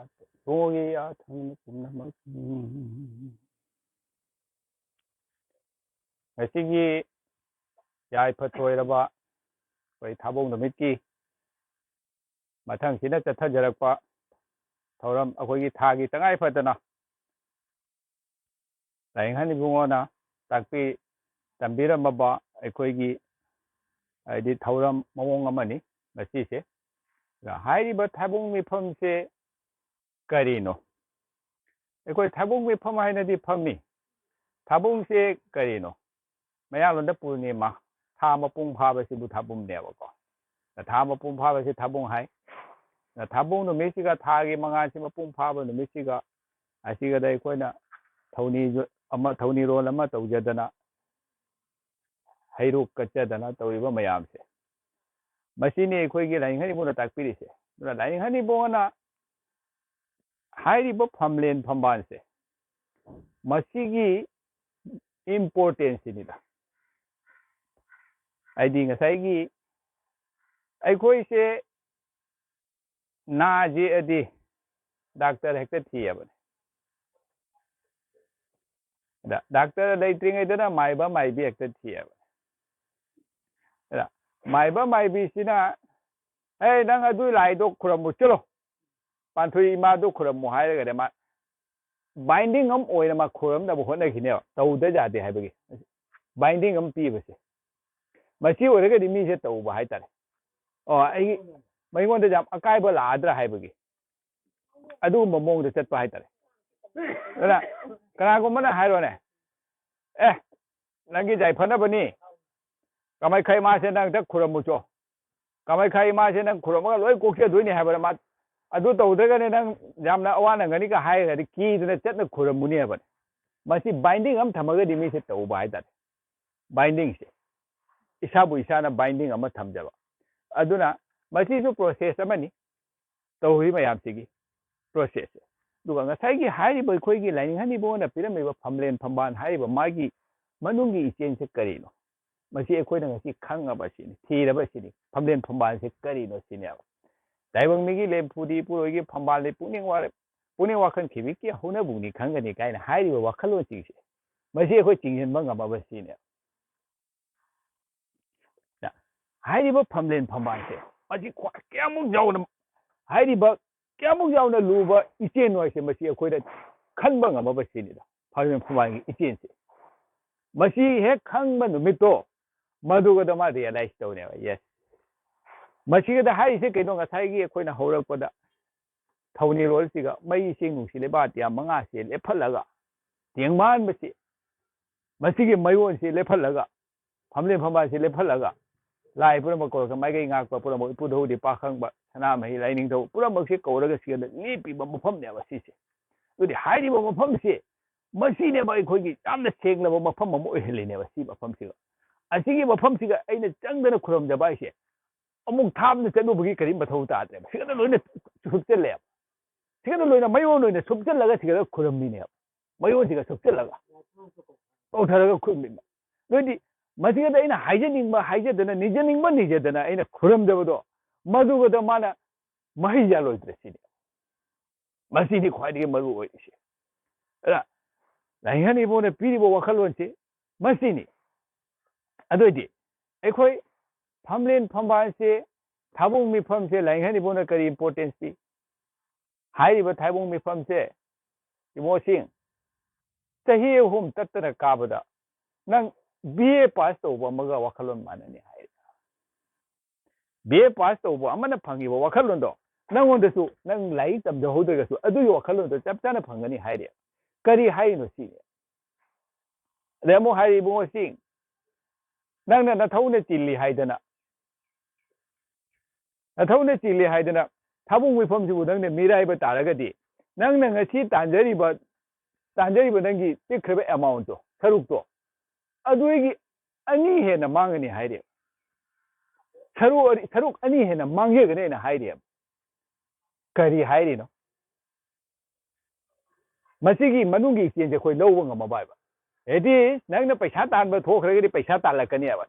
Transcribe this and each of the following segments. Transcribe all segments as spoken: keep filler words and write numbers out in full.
ꯏꯕꯨꯡꯉꯣꯒꯤ ꯏꯌꯥ ꯊꯪꯅꯕ ꯄꯨꯝꯅꯃꯛ꯫ ꯎꯝ꯫ ꯉꯁꯤꯒꯤ ꯌꯥꯏꯐ ꯊꯣꯏꯔꯕ ꯑꯩꯈꯣꯏ ꯊꯥꯕꯣꯡ ꯅꯨꯃꯤꯠꯀꯤ ꯃꯊꯪꯁꯤꯅ ꯆꯠꯊꯖꯔꯛꯄ ꯊꯧꯔꯝ, ꯑꯩꯈꯣꯏꯒꯤ ꯊꯥꯒꯤ ꯇꯉꯥꯏ ꯐꯗꯅ ꯂꯥꯏꯅꯤꯡꯍꯟ ꯏꯕꯨꯡꯉꯣꯅ ꯇꯥꯛꯄꯤ ꯇꯝꯕꯤꯔꯝꯃꯕ ꯑꯩꯈꯣꯏꯒꯤ, ꯍꯥꯏꯗꯤ, ꯊꯧꯔꯝ ꯃꯑꯣꯡ ꯑꯃꯅꯤ ꯉꯁꯤꯁꯦ꯫ ꯑꯗ ꯍꯥꯏꯔꯤꯕ ꯊꯥꯕꯣꯡ ꯃꯤꯐꯝꯁꯦ ꯀꯔꯤꯅꯣ? ꯑꯩꯈꯣꯏ ꯊꯥꯕꯣꯡ ꯃꯤꯐꯝ ꯍꯥꯏꯅꯗꯤ ꯐꯝꯃꯤ꯫ ꯊꯥꯕꯣꯡꯁꯦ ꯀꯔꯤꯅꯣ? ꯃꯌꯥꯡꯂꯣꯟꯗ ꯄꯨꯔꯅꯤꯃꯥ, ꯊꯥ ꯃꯄꯨꯡ ꯐꯥꯕꯁꯤꯕꯨ ꯊꯥꯕꯨꯝꯅꯦꯕꯀꯣ꯫ ꯊꯥ ꯃꯄꯨꯡ ꯐꯥꯕꯁꯤ ꯊꯥꯕꯣꯡ ꯍꯥꯏ꯫ ꯊꯥꯕꯣꯡ ꯅꯨꯃꯤꯠꯁꯤꯒ ꯊꯥꯒꯤ ꯃꯉꯥꯜꯁꯤ ꯃꯄꯨꯡ ꯐꯥꯕ ꯅꯨꯃꯤꯠꯁꯤꯒ, ꯑꯁꯤꯒꯗ ꯑꯩꯈꯣꯏꯅ ꯊꯧꯅꯤꯁꯨ ꯑꯃ, ꯊꯧꯅꯤꯔꯣꯜ ꯑꯃ ꯇꯧꯖꯗꯅ, ꯍꯩꯔꯣꯛ ꯀꯠꯆꯗꯅ ꯇꯧꯔꯤꯕ ꯃꯌꯥꯝꯁꯦ, ꯃꯁꯤꯅꯤ ꯑꯩꯈꯣꯏꯒꯤ ꯂꯥꯏꯅꯤꯡꯍꯟ ꯏꯕꯨꯡꯅ ꯇꯥꯛꯄꯤꯔꯤꯁꯦ꯫ ꯑꯗꯨꯅ ꯂꯥꯏꯅꯤꯡꯍꯟ ꯏꯕꯨꯡꯅ ꯍꯥꯏꯔꯤꯕ ꯐꯝꯂꯦꯟ ꯐꯝꯕꯥꯜꯁꯦ, ꯃꯁꯤꯒꯤ importance ꯁꯤꯅꯤꯗ꯫ ꯍꯥꯏꯗꯤ ꯉꯁꯥꯏꯒꯤ ꯑꯩꯈꯣꯏꯁꯦ ꯅꯥ ꯌꯦꯛꯑꯗꯤ ꯗꯥꯛꯇꯔ ꯍꯦꯛꯇ ꯊꯤꯑꯕꯅꯦ꯫ ꯑꯗ ꯗꯥꯛꯇꯔ ꯂꯩꯇ꯭ꯔꯤꯉꯩꯗꯅ ꯃꯥꯏꯕ ꯃꯥꯏꯕꯤ ꯍꯦꯛꯇ ꯊꯤꯑꯕꯅꯦ꯫ ꯑꯗ ꯃꯥꯏꯕ ꯃꯥꯏꯕꯤꯁꯤꯅ, "ꯑꯦ, ꯅꯪ ꯑꯗꯨ ꯂꯥꯏꯗꯣ ꯈꯨꯔꯨꯝꯃꯨ ꯆꯠꯂꯣ, ꯄꯥꯟꯊꯣꯏ ꯏꯃꯥꯗꯣ ꯈꯨꯔꯨꯝꯃꯨ" ꯍꯥꯏꯔꯒꯅꯦ, ꯃꯥ binding ꯑꯃ ꯑꯣꯏꯅ ꯃꯥ ꯈꯨꯔꯨꯝꯅꯕ ꯍꯣꯠꯅꯈꯤꯅꯦꯕ, ꯇꯧꯗ ꯌꯥꯗꯦ ꯍꯥꯏꯕꯒꯤ binding ꯑꯃ ꯄꯤꯕꯁꯦ꯫ ꯃꯁꯤ ꯑꯣꯏꯔꯒꯗꯤ ꯃꯤꯁꯦ ꯇꯧꯕ ꯍꯥꯏꯇꯥꯔꯦ꯫ ꯑꯣ, ꯑꯩ, ꯃꯉꯣꯟꯗ ꯌꯥꯝ ꯑꯀꯥꯏꯕ ꯂꯥꯛꯑꯗ꯭ꯔꯥ ꯍꯥꯏꯕꯒꯤ ꯑꯗꯨꯒꯨꯝꯕ ꯃꯑꯣꯡꯗ ꯆꯠꯄ ꯍꯥꯏꯇꯥꯔꯦ꯫ ꯑꯗꯨꯅ ꯀꯅꯥꯒꯨꯝꯕꯅ ꯍꯥꯏꯔꯣꯅꯦ, "ꯑꯦ, ꯅꯪꯒꯤ ꯌꯥꯏꯐꯅꯕꯅꯤ, ꯀꯥꯃꯥꯈ꯭ꯌꯥ ꯏꯃꯥꯁꯦ ꯅꯪ ꯍꯦꯛꯇ ꯈꯨꯔꯨꯝꯃꯨꯆꯣ, ꯀꯥꯃꯥꯈ꯭ꯌꯥ ꯏꯃꯥꯁꯦ ꯅꯪ ꯈꯨꯔꯨꯝꯃꯒ ꯂꯣꯏ ꯀꯣꯛꯆꯗꯣꯏꯅꯤ" ꯍꯥꯏꯕꯗ, ꯃꯥ ꯑꯗꯨ ꯇꯧꯗ꯭ꯔꯒꯅꯦ ꯅꯪ ꯌꯥꯝꯅ ꯑꯋꯥ ꯅꯪꯒꯅꯤꯒ ꯍꯥꯏꯔꯒꯗꯤ ꯀꯤꯗꯅ ꯆꯠꯅ ꯈꯨꯔꯨꯝꯃꯨꯅꯦꯕ꯫ ꯃꯁꯤ binding ꯑꯃ ꯊꯝꯃꯒꯗꯤ ꯃꯤꯁꯦ ꯇꯧꯕ ꯍꯥꯏꯇꯥꯔꯦ꯫ Binding ꯁꯦ, ꯏꯁꯥꯕꯨ ꯏꯁꯥꯅ binding ꯑꯃ ꯊꯝꯖꯕ꯫ ꯑꯗꯨꯅ ꯃꯁꯤꯁꯨ process ꯑꯃꯅꯤ, ꯇꯧꯔꯤ ꯃꯌꯥꯝꯁꯤꯒꯤ process ꯁꯦ꯫ ꯑꯗꯨꯒ ꯉꯁꯥꯏꯒꯤ ꯍꯥꯏꯔꯤꯕ ꯑꯩꯈꯣꯏꯒꯤ ꯂꯥꯏꯅꯤꯡꯍꯟ ꯏꯕꯨꯡꯉꯣꯅ ꯄꯤꯔꯝꯃꯤꯕ ꯐꯝꯂꯦꯟ ꯐꯝꯕꯥꯜ ꯍꯥꯏꯔꯤꯕ ꯃꯥꯒꯤ ꯃꯅꯨꯡꯒꯤ ꯏꯆꯦꯜꯁꯦ ꯀꯔꯤꯅꯣ? ꯃꯁꯤ ꯑꯩꯈꯣꯏꯅ ꯉꯁꯤ ꯈꯪꯉꯕ ꯁꯤꯅꯤ, ꯊꯤꯔꯕ ꯁꯤꯅꯤ, ꯐꯝꯂꯦꯟ ꯐꯝꯕꯥꯜꯁꯦ ꯀꯔꯤꯅꯣ ꯁꯤꯅꯦꯕ꯫ ꯇꯥꯏꯕꯪ ꯃꯤꯒꯤ ꯂꯦꯝꯐꯨꯗꯤ ꯏꯄꯨꯔꯣꯏꯒꯤ ꯐꯝꯕꯥꯜꯗꯤ ꯄꯨꯛꯅꯤꯡ ꯋꯥꯔꯦꯞ, ꯄꯨꯛꯅꯤꯡ ꯋꯥꯈꯜ ꯈꯤꯕꯤꯛꯀꯤ ꯍꯧꯅꯕꯨꯡꯅꯤ ꯈꯪꯒꯅꯤ ꯀꯥꯏꯅ ꯍꯥꯏꯔꯤꯕ ꯋꯥꯈꯜꯂꯣꯟꯁꯤꯡꯁꯦ, ꯃꯁꯤ ꯑꯩꯈꯣꯏ ꯆꯤꯡꯁꯤꯟꯕ ꯉꯝꯃꯕ ꯁꯤꯅꯦ꯫ ꯍꯥꯏꯔꯤꯕ ꯐꯝꯂꯦꯟ ꯐꯝꯕꯥꯜꯁꯦ, ꯃꯁꯤ ꯈ꯭ꯋꯥꯏ ꯀꯌꯥꯃꯨꯛ ꯌꯥꯎꯅ, ꯍꯥꯏꯔꯤꯕ ꯀꯌꯥꯃꯨꯛ ꯌꯥꯎꯅ ꯂꯨꯕ ꯏꯆꯦꯜ ꯍꯥꯏꯁꯦ, ꯃꯁꯤ ꯑꯩꯈꯣꯏꯗ ꯈꯟꯕ ꯉꯝꯃꯕ ꯁꯤꯅꯤꯗ, ꯐꯝꯂꯦꯟ ꯐꯝꯕꯥꯜꯒꯤ ꯏꯆꯦꯜꯁꯦ꯫ ꯃꯁꯤ ꯍꯦꯛ ꯈꯪꯕ ꯅꯨꯃꯤꯠꯇꯣ, ꯃꯗꯨꯒꯗ ꯃꯥ realize ꯇꯧꯅꯦꯕ꯫ Yes, ꯃꯁꯤꯒꯗ ꯍꯥꯏꯔꯤꯁꯦ ꯀꯩꯅꯣ? ꯉꯁꯥꯏꯒꯤ ꯑꯩꯈꯣꯏꯅ ꯍꯧꯔꯛꯄꯗ ꯊꯧꯅꯤꯔꯣꯜꯁꯤꯒ ꯃꯩ, ꯏꯁꯤꯡ, ꯅꯨꯡꯁꯤꯠ, ꯂꯩꯕꯥꯛ ꯑꯇꯤꯌꯥ ꯃꯉꯥꯁꯦ ꯂꯦꯞꯍꯜꯂꯒ, ꯇꯦꯡꯃꯥꯟꯕꯁꯤ, ꯃꯁꯤꯒꯤ ꯃꯌꯣꯟꯁꯤ ꯂꯦꯞꯍꯜꯂꯒ, ꯐꯝꯂꯦꯟ ꯐꯝꯕꯥꯜꯁꯤ ꯂꯦꯞꯍꯜꯂꯒ, ꯂꯥꯏ ꯄꯨꯝꯅꯃꯛ ꯀꯧꯔꯒ, ꯃꯥꯏꯀꯩ ꯉꯥꯛꯄ ꯄꯨꯝꯅꯃꯛ, ꯏꯄꯨ ꯙꯧꯗꯤ ꯄꯥꯈꯪꯕ, ꯁꯅꯥꯃꯍꯤ ꯂꯥꯏꯅꯤꯡꯊꯧ ꯄꯨꯝꯅꯃꯛꯁꯤ ꯀꯧꯔꯒ ꯁꯤꯗ ꯂꯦꯞꯄꯤꯕ ꯃꯐꯝꯅꯦꯕ ꯁꯤꯁꯦ꯫ ꯑꯗꯨꯗꯤ ꯍꯥꯏꯔꯤꯕ ꯃꯐꯝꯁꯦ, ꯃꯁꯤꯅꯦꯕ ꯑꯩꯈꯣꯏꯒꯤ ꯌꯥꯝꯅ ꯁꯦꯡꯂꯕ ꯃꯐꯝ ꯑꯃ ꯑꯣꯏꯍꯜꯂꯤꯅꯦꯕ ꯁꯤ ꯃꯐꯝꯁꯤꯒ꯫ ꯑꯁꯤꯒꯤ ꯃꯐꯝꯁꯤꯒ ꯑꯩꯅ ꯆꯪꯗꯅ ꯈꯨꯔꯨꯝꯖꯕ ꯍꯥꯏꯁꯦ, ꯑꯃꯨꯛ ꯊꯥꯞꯅ ꯆꯠꯂꯨꯕꯒꯤ ꯀꯔꯤꯝ ꯃꯊꯧ ꯇꯥꯗ꯭ꯔꯦꯕ꯫ ꯁꯤꯒꯗ ꯂꯣꯏꯅ ꯁꯨꯞꯆꯜꯂꯦꯕ꯫ ꯁꯤꯒꯗ ꯂꯣꯏꯅ ꯃꯌꯣꯟ ꯑꯣꯏꯅ ꯁꯨꯞꯆꯜꯂꯒ ꯁꯤꯒꯗ ꯈꯨꯔꯨꯝꯃꯤꯅꯦꯕ꯫ ꯃꯌꯣꯟꯁꯤꯒ ꯁꯨꯞꯆꯜꯂꯒ, ꯀꯧꯊꯔꯒ ꯈꯨꯔꯨꯝꯃꯤꯕ꯫ ꯑꯗꯨꯗꯤ ꯃꯁꯤꯒꯗ ꯑꯩꯅ ꯍꯥꯏꯖꯅꯤꯡꯕ ꯍꯥꯏꯖꯗꯅ, ꯅꯤꯖꯅꯤꯡꯕ ꯅꯤꯖꯗꯅ ꯑꯩꯅ ꯈꯨꯔꯨꯝꯖꯕꯗꯣ, ꯃꯗꯨꯒꯗ ꯃꯥꯅ ꯃꯍꯩ ꯌꯥꯜꯂꯣꯏꯗ꯭ꯔꯦ ꯁꯤꯅꯤ꯫ ꯃꯁꯤꯗꯤ ꯈ꯭ꯋꯥꯏꯗꯒꯤ ꯃꯔꯨ ꯑꯣꯏꯔꯤꯁꯦ꯫ ꯑꯗ ꯂꯥꯏꯅꯤꯡꯊꯧ ꯏꯕꯣꯅ ꯄꯤꯔꯤꯕ ꯋꯥꯈꯜꯂꯣꯟꯁꯤ ꯃꯁꯤꯅꯤ꯫ ꯑꯗꯨ ꯑꯣꯏꯗꯤ ꯑꯩꯈꯣꯏ ꯐꯝꯂꯦꯟ ꯐꯝꯕꯥꯜꯁꯦ, ꯊꯥꯕꯨꯡ ꯃꯤꯐꯝꯁꯦ ꯂꯥꯏꯅꯤꯡꯊꯧ ꯏꯕꯣꯅ ꯀꯔꯤ importance ꯄꯤ? ꯍꯥꯏꯔꯤꯕ ꯊꯥꯕꯨꯡ ꯃꯤꯐꯝꯁꯦ, ꯏꯕꯣꯁꯤꯡ, ꯆꯍꯤ ꯑꯍꯨꯝ ꯇꯠꯇꯅ ꯀꯥꯕꯗ ꯅꯪ B A pass ꯇꯧꯕ ꯑꯃꯒ ꯋꯥꯈꯜꯂꯣꯟ ꯃꯥꯟꯅꯅꯤ ꯍꯥꯏꯔꯤ꯫ B A pass ꯇꯧꯕ ꯑꯃꯅ ꯐꯪꯉꯤꯕ ꯋꯥꯈꯜꯂꯣꯟꯗꯣ ꯅꯪꯉꯣꯟꯗꯁꯨ, ꯅꯪ ꯂꯥꯏꯔꯤꯛ ꯇꯝꯖꯍꯧꯗ꯭ꯔꯒꯁꯨ, ꯑꯗꯨꯒꯤ ꯋꯥꯈꯜꯂꯣꯟꯗꯣ ꯆꯞ ꯆꯥꯅ ꯐꯪꯒꯅꯤ ꯍꯥꯏꯔꯤ꯫ ꯀꯔꯤ ꯍꯥꯏꯔꯤꯅꯣ ꯁꯤꯅꯤ? ꯑꯗꯩ ꯑꯃꯨꯛ ꯍꯥꯏꯔꯤ, ꯏꯕꯨꯡꯉꯣꯁꯤꯡ, ꯅꯪꯅ ꯅꯊꯧꯅ ꯆꯤꯜꯂꯤ ꯍꯥꯏꯗꯅ, ꯅꯊꯧꯅ ꯆꯤꯜꯂꯤ ꯍꯥꯏꯗꯅ ꯊꯥꯕꯨꯡ ꯃꯤꯐꯝꯁꯤꯕꯨ ꯅꯪꯅ ꯃꯤꯔꯥꯏꯕ ꯇꯥꯔꯒꯗꯤ, ꯅꯪꯅ ꯉꯁꯤ ꯇꯥꯟꯖꯔꯤꯕ, ꯇꯥꯟꯖꯔꯤꯕ ꯅꯪꯒꯤ ꯄꯤꯛꯈ꯭ꯔꯕ amount ꯇꯣ, ꯁꯔꯨꯛꯇꯣ, ꯑꯗꯨꯒꯤ ꯑꯅꯤ ꯍꯦꯟꯅ ꯃꯥꯡꯒꯅꯤ ꯍꯥꯏꯔꯤ꯫ ꯁꯔꯨꯛ ꯑꯅꯤ, ꯁꯔꯨꯛ ꯑꯅꯤ ꯍꯦꯟꯅ ꯃꯥꯡꯖꯒꯅꯤ ꯍꯥꯏꯅ ꯍꯥꯏꯔꯤ꯫ ꯀꯔꯤ ꯍꯥꯏꯔꯤꯅꯣ? ꯃꯁꯤꯒꯤ ꯃꯅꯨꯡꯒꯤ ꯏꯆꯦꯜꯁꯦ ꯑꯩꯈꯣꯏ ꯂꯧꯕ ꯉꯝꯃꯕ ꯍꯥꯏꯕ꯫ ꯍꯥꯏꯗꯤ ꯅꯪꯅ ꯄꯩꯁꯥ ꯇꯥꯟꯕ ꯊꯣꯛꯈ꯭ꯔꯒꯗꯤ ꯄꯩꯁꯥ ꯇꯥꯜꯂꯛꯀꯅꯦꯕ꯫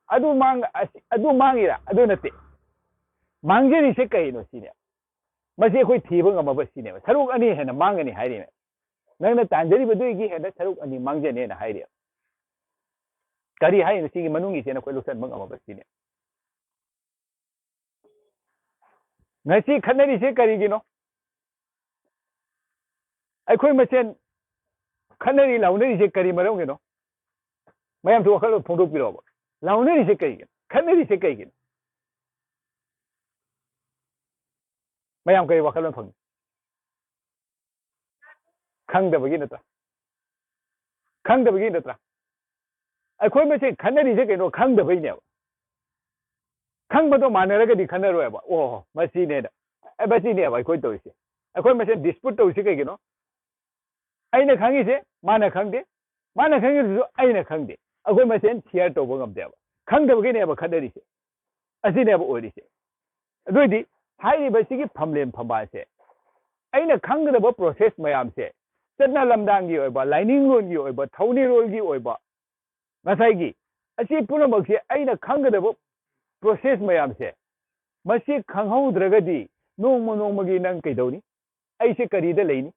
ꯑꯗꯨ ꯃꯥꯡ-, ꯑꯁ-, ꯑꯗꯨ ꯃꯥꯡꯉꯤꯔꯥ? ꯑꯗꯨ ꯅꯠꯇꯦ꯫ ꯃꯥꯡꯖꯔꯤꯁꯦ ꯀꯩꯅꯣ ꯁꯤꯅꯦ꯫ ꯃꯁꯤ ꯑꯩꯈꯣꯏ ꯊꯤꯕ ꯉꯝꯃꯕ ꯁꯤꯅꯦꯕ꯫ ꯁꯔꯨꯛ ꯑꯅꯤ ꯍꯦꯟꯅ ꯃꯥꯡꯒꯅꯤ ꯍꯥꯏꯔꯤꯅꯦ꯫ ꯅꯪꯅ ꯇꯥꯟꯖꯔꯤꯕꯗꯨꯒꯤ ꯍꯦꯟꯅ ꯁꯔꯨꯛ ꯑꯅꯤ ꯃꯥꯡꯖꯅꯦꯅ ꯍꯥꯏꯔꯤ꯫ ꯀꯔꯤ ꯍꯥꯏꯅꯣ ꯁꯤꯒꯤ ꯃꯅꯨꯡꯒꯤꯁꯦ ꯅꯈꯣꯏ ꯂꯧꯁꯤꯟꯕ ꯉꯝꯃꯕ ꯁꯤꯅꯦ꯫ ꯉꯁꯤ ꯈꯠꯅꯔꯤꯁꯦ ꯀꯔꯤꯒꯤꯅꯣ? ꯑꯩꯈꯣꯏ ꯃꯁꯦꯟ ꯈꯠꯅꯔꯤ ꯂꯥꯎꯅꯔꯤꯁꯦ ꯀꯔꯤ ꯃꯔꯝꯒꯤꯅꯣ? ꯃꯌꯥꯝꯁꯨ ꯋꯥꯈꯜꯂꯣꯟ ꯐꯣꯡꯗꯣꯛꯄꯤꯔꯛꯑꯣꯕ꯫ ꯂꯥꯎꯅꯔꯤꯁꯦ ꯀꯩꯒꯤꯅꯣ? ꯈꯠꯅꯔꯤꯁꯦ ꯀꯩꯒꯤꯅꯣ? ꯃꯌꯥꯝ ꯀꯔꯤ ꯋꯥꯈꯜꯂꯣꯟ ꯐꯪꯉꯤ? ꯈꯪꯗꯕꯒꯤ ꯅꯠꯇ꯭ꯔꯥ? ꯈꯪꯗꯕꯒꯤ ꯅꯠꯇ꯭ꯔꯥ? ꯑꯩꯈꯣꯏ ꯃꯁꯦꯟ ꯈꯠꯅꯔꯤꯁꯦ ꯀꯩꯅꯣ? ꯈꯪꯗꯕꯩꯅꯦꯕ꯫ ꯈꯪꯕꯗꯣ ꯃꯥꯟꯅꯔꯒꯗꯤ ꯈꯠꯅꯔꯣꯏꯕ꯫ ꯑꯣ, ꯃꯁꯤꯅꯦꯅ꯫ ꯑꯦ, ꯃꯁꯤꯅꯦꯕ ꯑꯩꯈꯣꯏ ꯇꯧꯔꯤꯁꯦ꯫ ꯑꯩꯈꯣꯏ ꯃꯁꯦꯟ dispute ꯇꯧꯔꯤꯁꯦ ꯀꯩꯒꯤꯅꯣ? ꯑꯩꯅ ꯈꯪꯉꯤꯁꯦ ꯃꯥꯅ ꯈꯪꯗꯦ, ꯃꯥꯅ ꯈꯪꯉꯤꯗꯨꯁꯨ ꯑꯩꯅ ꯈꯪꯗꯦ꯫ ꯑꯩꯈꯣꯏ ꯃꯁꯦꯟ share ꯇꯧꯕ ꯉꯝꯗꯦꯕ꯫ ꯈꯪꯗꯕꯒꯤꯅꯦꯕ ꯈꯠꯅꯔꯤꯁꯦ꯫ ꯑꯁꯤꯅꯦꯕ ꯑꯣꯏꯔꯤꯁꯦ꯫ ꯑꯗꯨ ꯑꯣꯏꯗꯤ ꯍꯥꯏꯔꯤꯕ ꯁꯤꯒꯤ ꯐꯝꯂꯦꯟ ꯐꯝꯕꯥꯜꯁꯦ ꯑꯩꯅ ꯈꯪꯒꯗꯕ process ꯃꯌꯥꯝꯁꯦ, ꯆꯠꯅ ꯂꯝꯗꯥꯡꯒꯤ ꯑꯣꯏꯕ, ꯂꯥꯏꯅꯤꯡꯂꯣꯟꯒꯤ ꯑꯣꯏꯕ, ꯊꯧꯅꯤꯔꯣꯜꯒꯤ ꯑꯣꯏꯕ, ꯉꯁꯥꯏꯒꯤ ꯑꯁꯤ ꯄꯨꯝꯅꯃꯛꯁꯦ ꯑꯩꯅ ꯈꯪꯒꯗꯕ process ꯃꯌꯥꯝꯁꯦ, ꯃꯁꯤ ꯈꯪꯍꯧꯗ꯭ꯔꯒꯗꯤ ꯅꯣꯡꯃ ꯅꯣꯡꯃꯒꯤ ꯅꯪ ꯀꯩꯗꯧꯅꯤ? ꯑꯩꯁꯦ ꯀꯔꯤꯗ ꯂꯩꯅꯤ?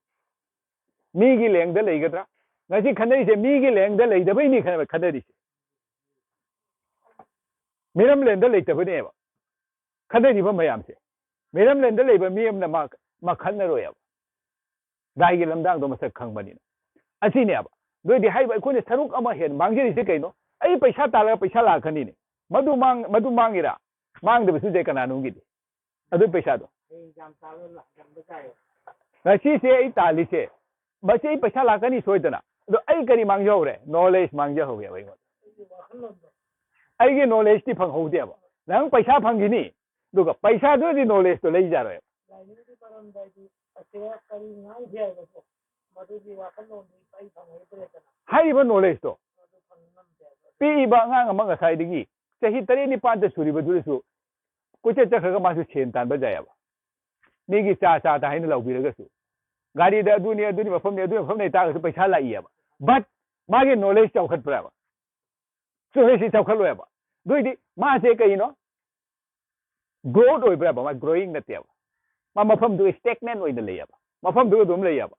ꯃꯤꯒꯤ ꯂꯦꯡꯗ ꯂꯩꯒꯗ꯭ꯔꯥ? ꯉꯁꯤ ꯈꯟꯅꯔꯤꯁꯦ ꯃꯤꯒꯤ ꯂꯦꯡꯗ ꯂꯩꯗꯕꯩꯅꯤ ꯈꯟꯅ-, ꯈꯟꯅꯔꯤꯁꯦ꯫ ꯃꯤꯔꯝꯂꯦꯟꯗ ꯂꯩꯇꯕꯅꯦꯕ ꯈꯟꯅꯔꯤꯕ ꯃꯌꯥꯝꯁꯦ꯫ ꯃꯤꯔꯝꯂꯦꯟꯗ ꯂꯩꯕ ꯃꯤ ꯑꯃꯅ ꯃꯥ, ꯃꯥ ꯈꯟꯅꯔꯣꯏꯕ꯫ ꯂꯥꯏꯒꯤ ꯂꯝꯗꯥꯡꯗꯣ ꯃꯁꯛ ꯈꯪꯕꯅꯤꯅ꯫ ꯑꯁꯤꯅꯦꯕ꯫ ꯑꯗꯨ ꯑꯣꯏꯗꯤ ꯍꯥꯏꯔꯤꯕ ꯑꯩꯈꯣꯏꯅ ꯁꯔꯨꯛ ꯑꯃ ꯍꯦꯟꯅ ꯃꯥꯡꯖꯔꯤꯁꯦ ꯀꯩꯅꯣ? ꯑꯩ ꯄꯩꯁꯥ ꯇꯥꯜꯂꯒ ꯄꯩꯁꯥ ꯂꯥꯛꯀꯅꯤꯅꯦ꯫ ꯃꯗꯨ ꯃꯥꯡ-, ꯃꯗꯨ ꯃꯥꯡꯉꯤꯔꯥ? ꯃꯥꯡꯗꯕꯁꯨ ꯂꯩ ꯀꯅꯥꯅꯣꯝꯒꯤꯗꯤ꯫ ꯑꯗꯨ ꯄꯩꯁꯥꯗꯣ꯫ ꯉꯁꯤꯁꯦ ꯑꯩ ꯇꯥꯜꯂꯤꯁꯦ, ꯃꯁꯤ ꯑꯩ ꯄꯩꯁꯥ ꯂꯥꯛꯀꯅꯤ ꯁꯣꯏꯗꯅ꯫ ꯑꯗꯣ ꯑꯩ ꯀꯔꯤ ꯃꯥꯡꯖꯍꯧꯔꯦ? Knowledge ꯃꯥꯡꯖꯍꯧꯔꯦꯕ ꯑꯩꯉꯣꯟꯗ꯫ ꯑꯩꯒꯤ knowledgeꯇꯤ ꯐꯪꯍꯧꯗꯦꯕ꯫ ꯅꯪ ꯄꯩꯁꯥ ꯐꯪꯈꯤꯅꯤ, ꯑꯗꯨꯒ ꯄꯩꯁꯥꯗꯨꯅꯗꯤ knowledgeꯇꯣ ꯂꯩꯖꯔꯣꯏꯕ꯫ ꯂꯥꯏꯅꯤꯡꯒꯤ ꯃꯔꯝꯗ ꯍꯥꯏꯗꯤ ꯑꯁꯤꯗ ꯀꯔꯤ ꯉꯥꯡꯒꯦ ꯍꯥꯏꯕꯗꯣ ꯃꯗꯨꯒꯤ ꯋꯥꯈꯜꯂꯣꯟꯗꯨ ꯑꯩ ꯐꯪꯍꯧꯗ꯭ꯔꯦꯗꯅ꯫ ꯍꯥꯏꯔꯤꯕ knowledgeꯇꯣ ꯑꯗꯨ ꯐꯪ ꯉꯝꯗꯦ ꯍꯥꯏꯕ꯫ ꯄꯤꯛꯏꯕ ꯑꯉꯥꯡ ꯑꯃ ꯉꯁꯥꯏꯗꯒꯤ ꯆꯍꯤ ꯇꯔꯦꯠ ꯅꯤꯄꯥꯟꯗ ꯁꯨꯔꯤꯕꯗꯨꯗꯁꯨ ꯀꯣꯏꯆꯠ ꯆꯠꯈ꯭ꯔꯒ ꯃꯥꯁꯨ ꯁꯦꯟ ꯇꯥꯟꯕ ꯌꯥꯏꯑꯕ꯫ ꯃꯤꯒꯤ ꯆꯥ ꯆꯥꯗ ꯍꯥꯏꯅ ꯂꯧꯕꯤꯔꯒꯁꯨ, ꯒꯥꯔꯤꯗ ꯑꯗꯨꯅꯤ, ꯑꯗꯨꯅꯤ ꯃꯐꯝꯅꯤ, ꯑꯗꯨꯅꯤ ꯃꯐꯝꯅꯤ ꯍꯥꯏꯇꯥꯔꯒꯁꯨ ꯄꯩꯁꯥ ꯂꯥꯛꯏꯑꯕ꯫ But ꯃꯥꯒꯤ knowledge ꯆꯥꯎꯈꯠꯄ꯭ꯔꯕ? Knowledgeꯁꯤ ꯆꯥꯎꯈꯠꯂꯣꯏꯕ꯫ ꯑꯗꯨꯏꯗꯤ ꯃꯥꯁꯦ ꯀꯩꯅꯣ? ꯒ꯭ꯔꯣꯠ ꯑꯣꯏꯕ꯭ꯔꯕ? ꯃꯥ ꯒ꯭ꯔꯣꯌꯤꯡ ꯅꯠꯇꯦꯕ꯫ ꯃꯥ ꯃꯐꯝꯗꯨ ꯁ꯭ꯇꯦꯒꯅꯦꯟ ꯑꯣꯏꯅ ꯂꯩꯌꯦꯕ, ꯃꯐꯝꯗꯨ ꯑꯗꯨꯝ ꯂꯩꯌꯦꯕ꯫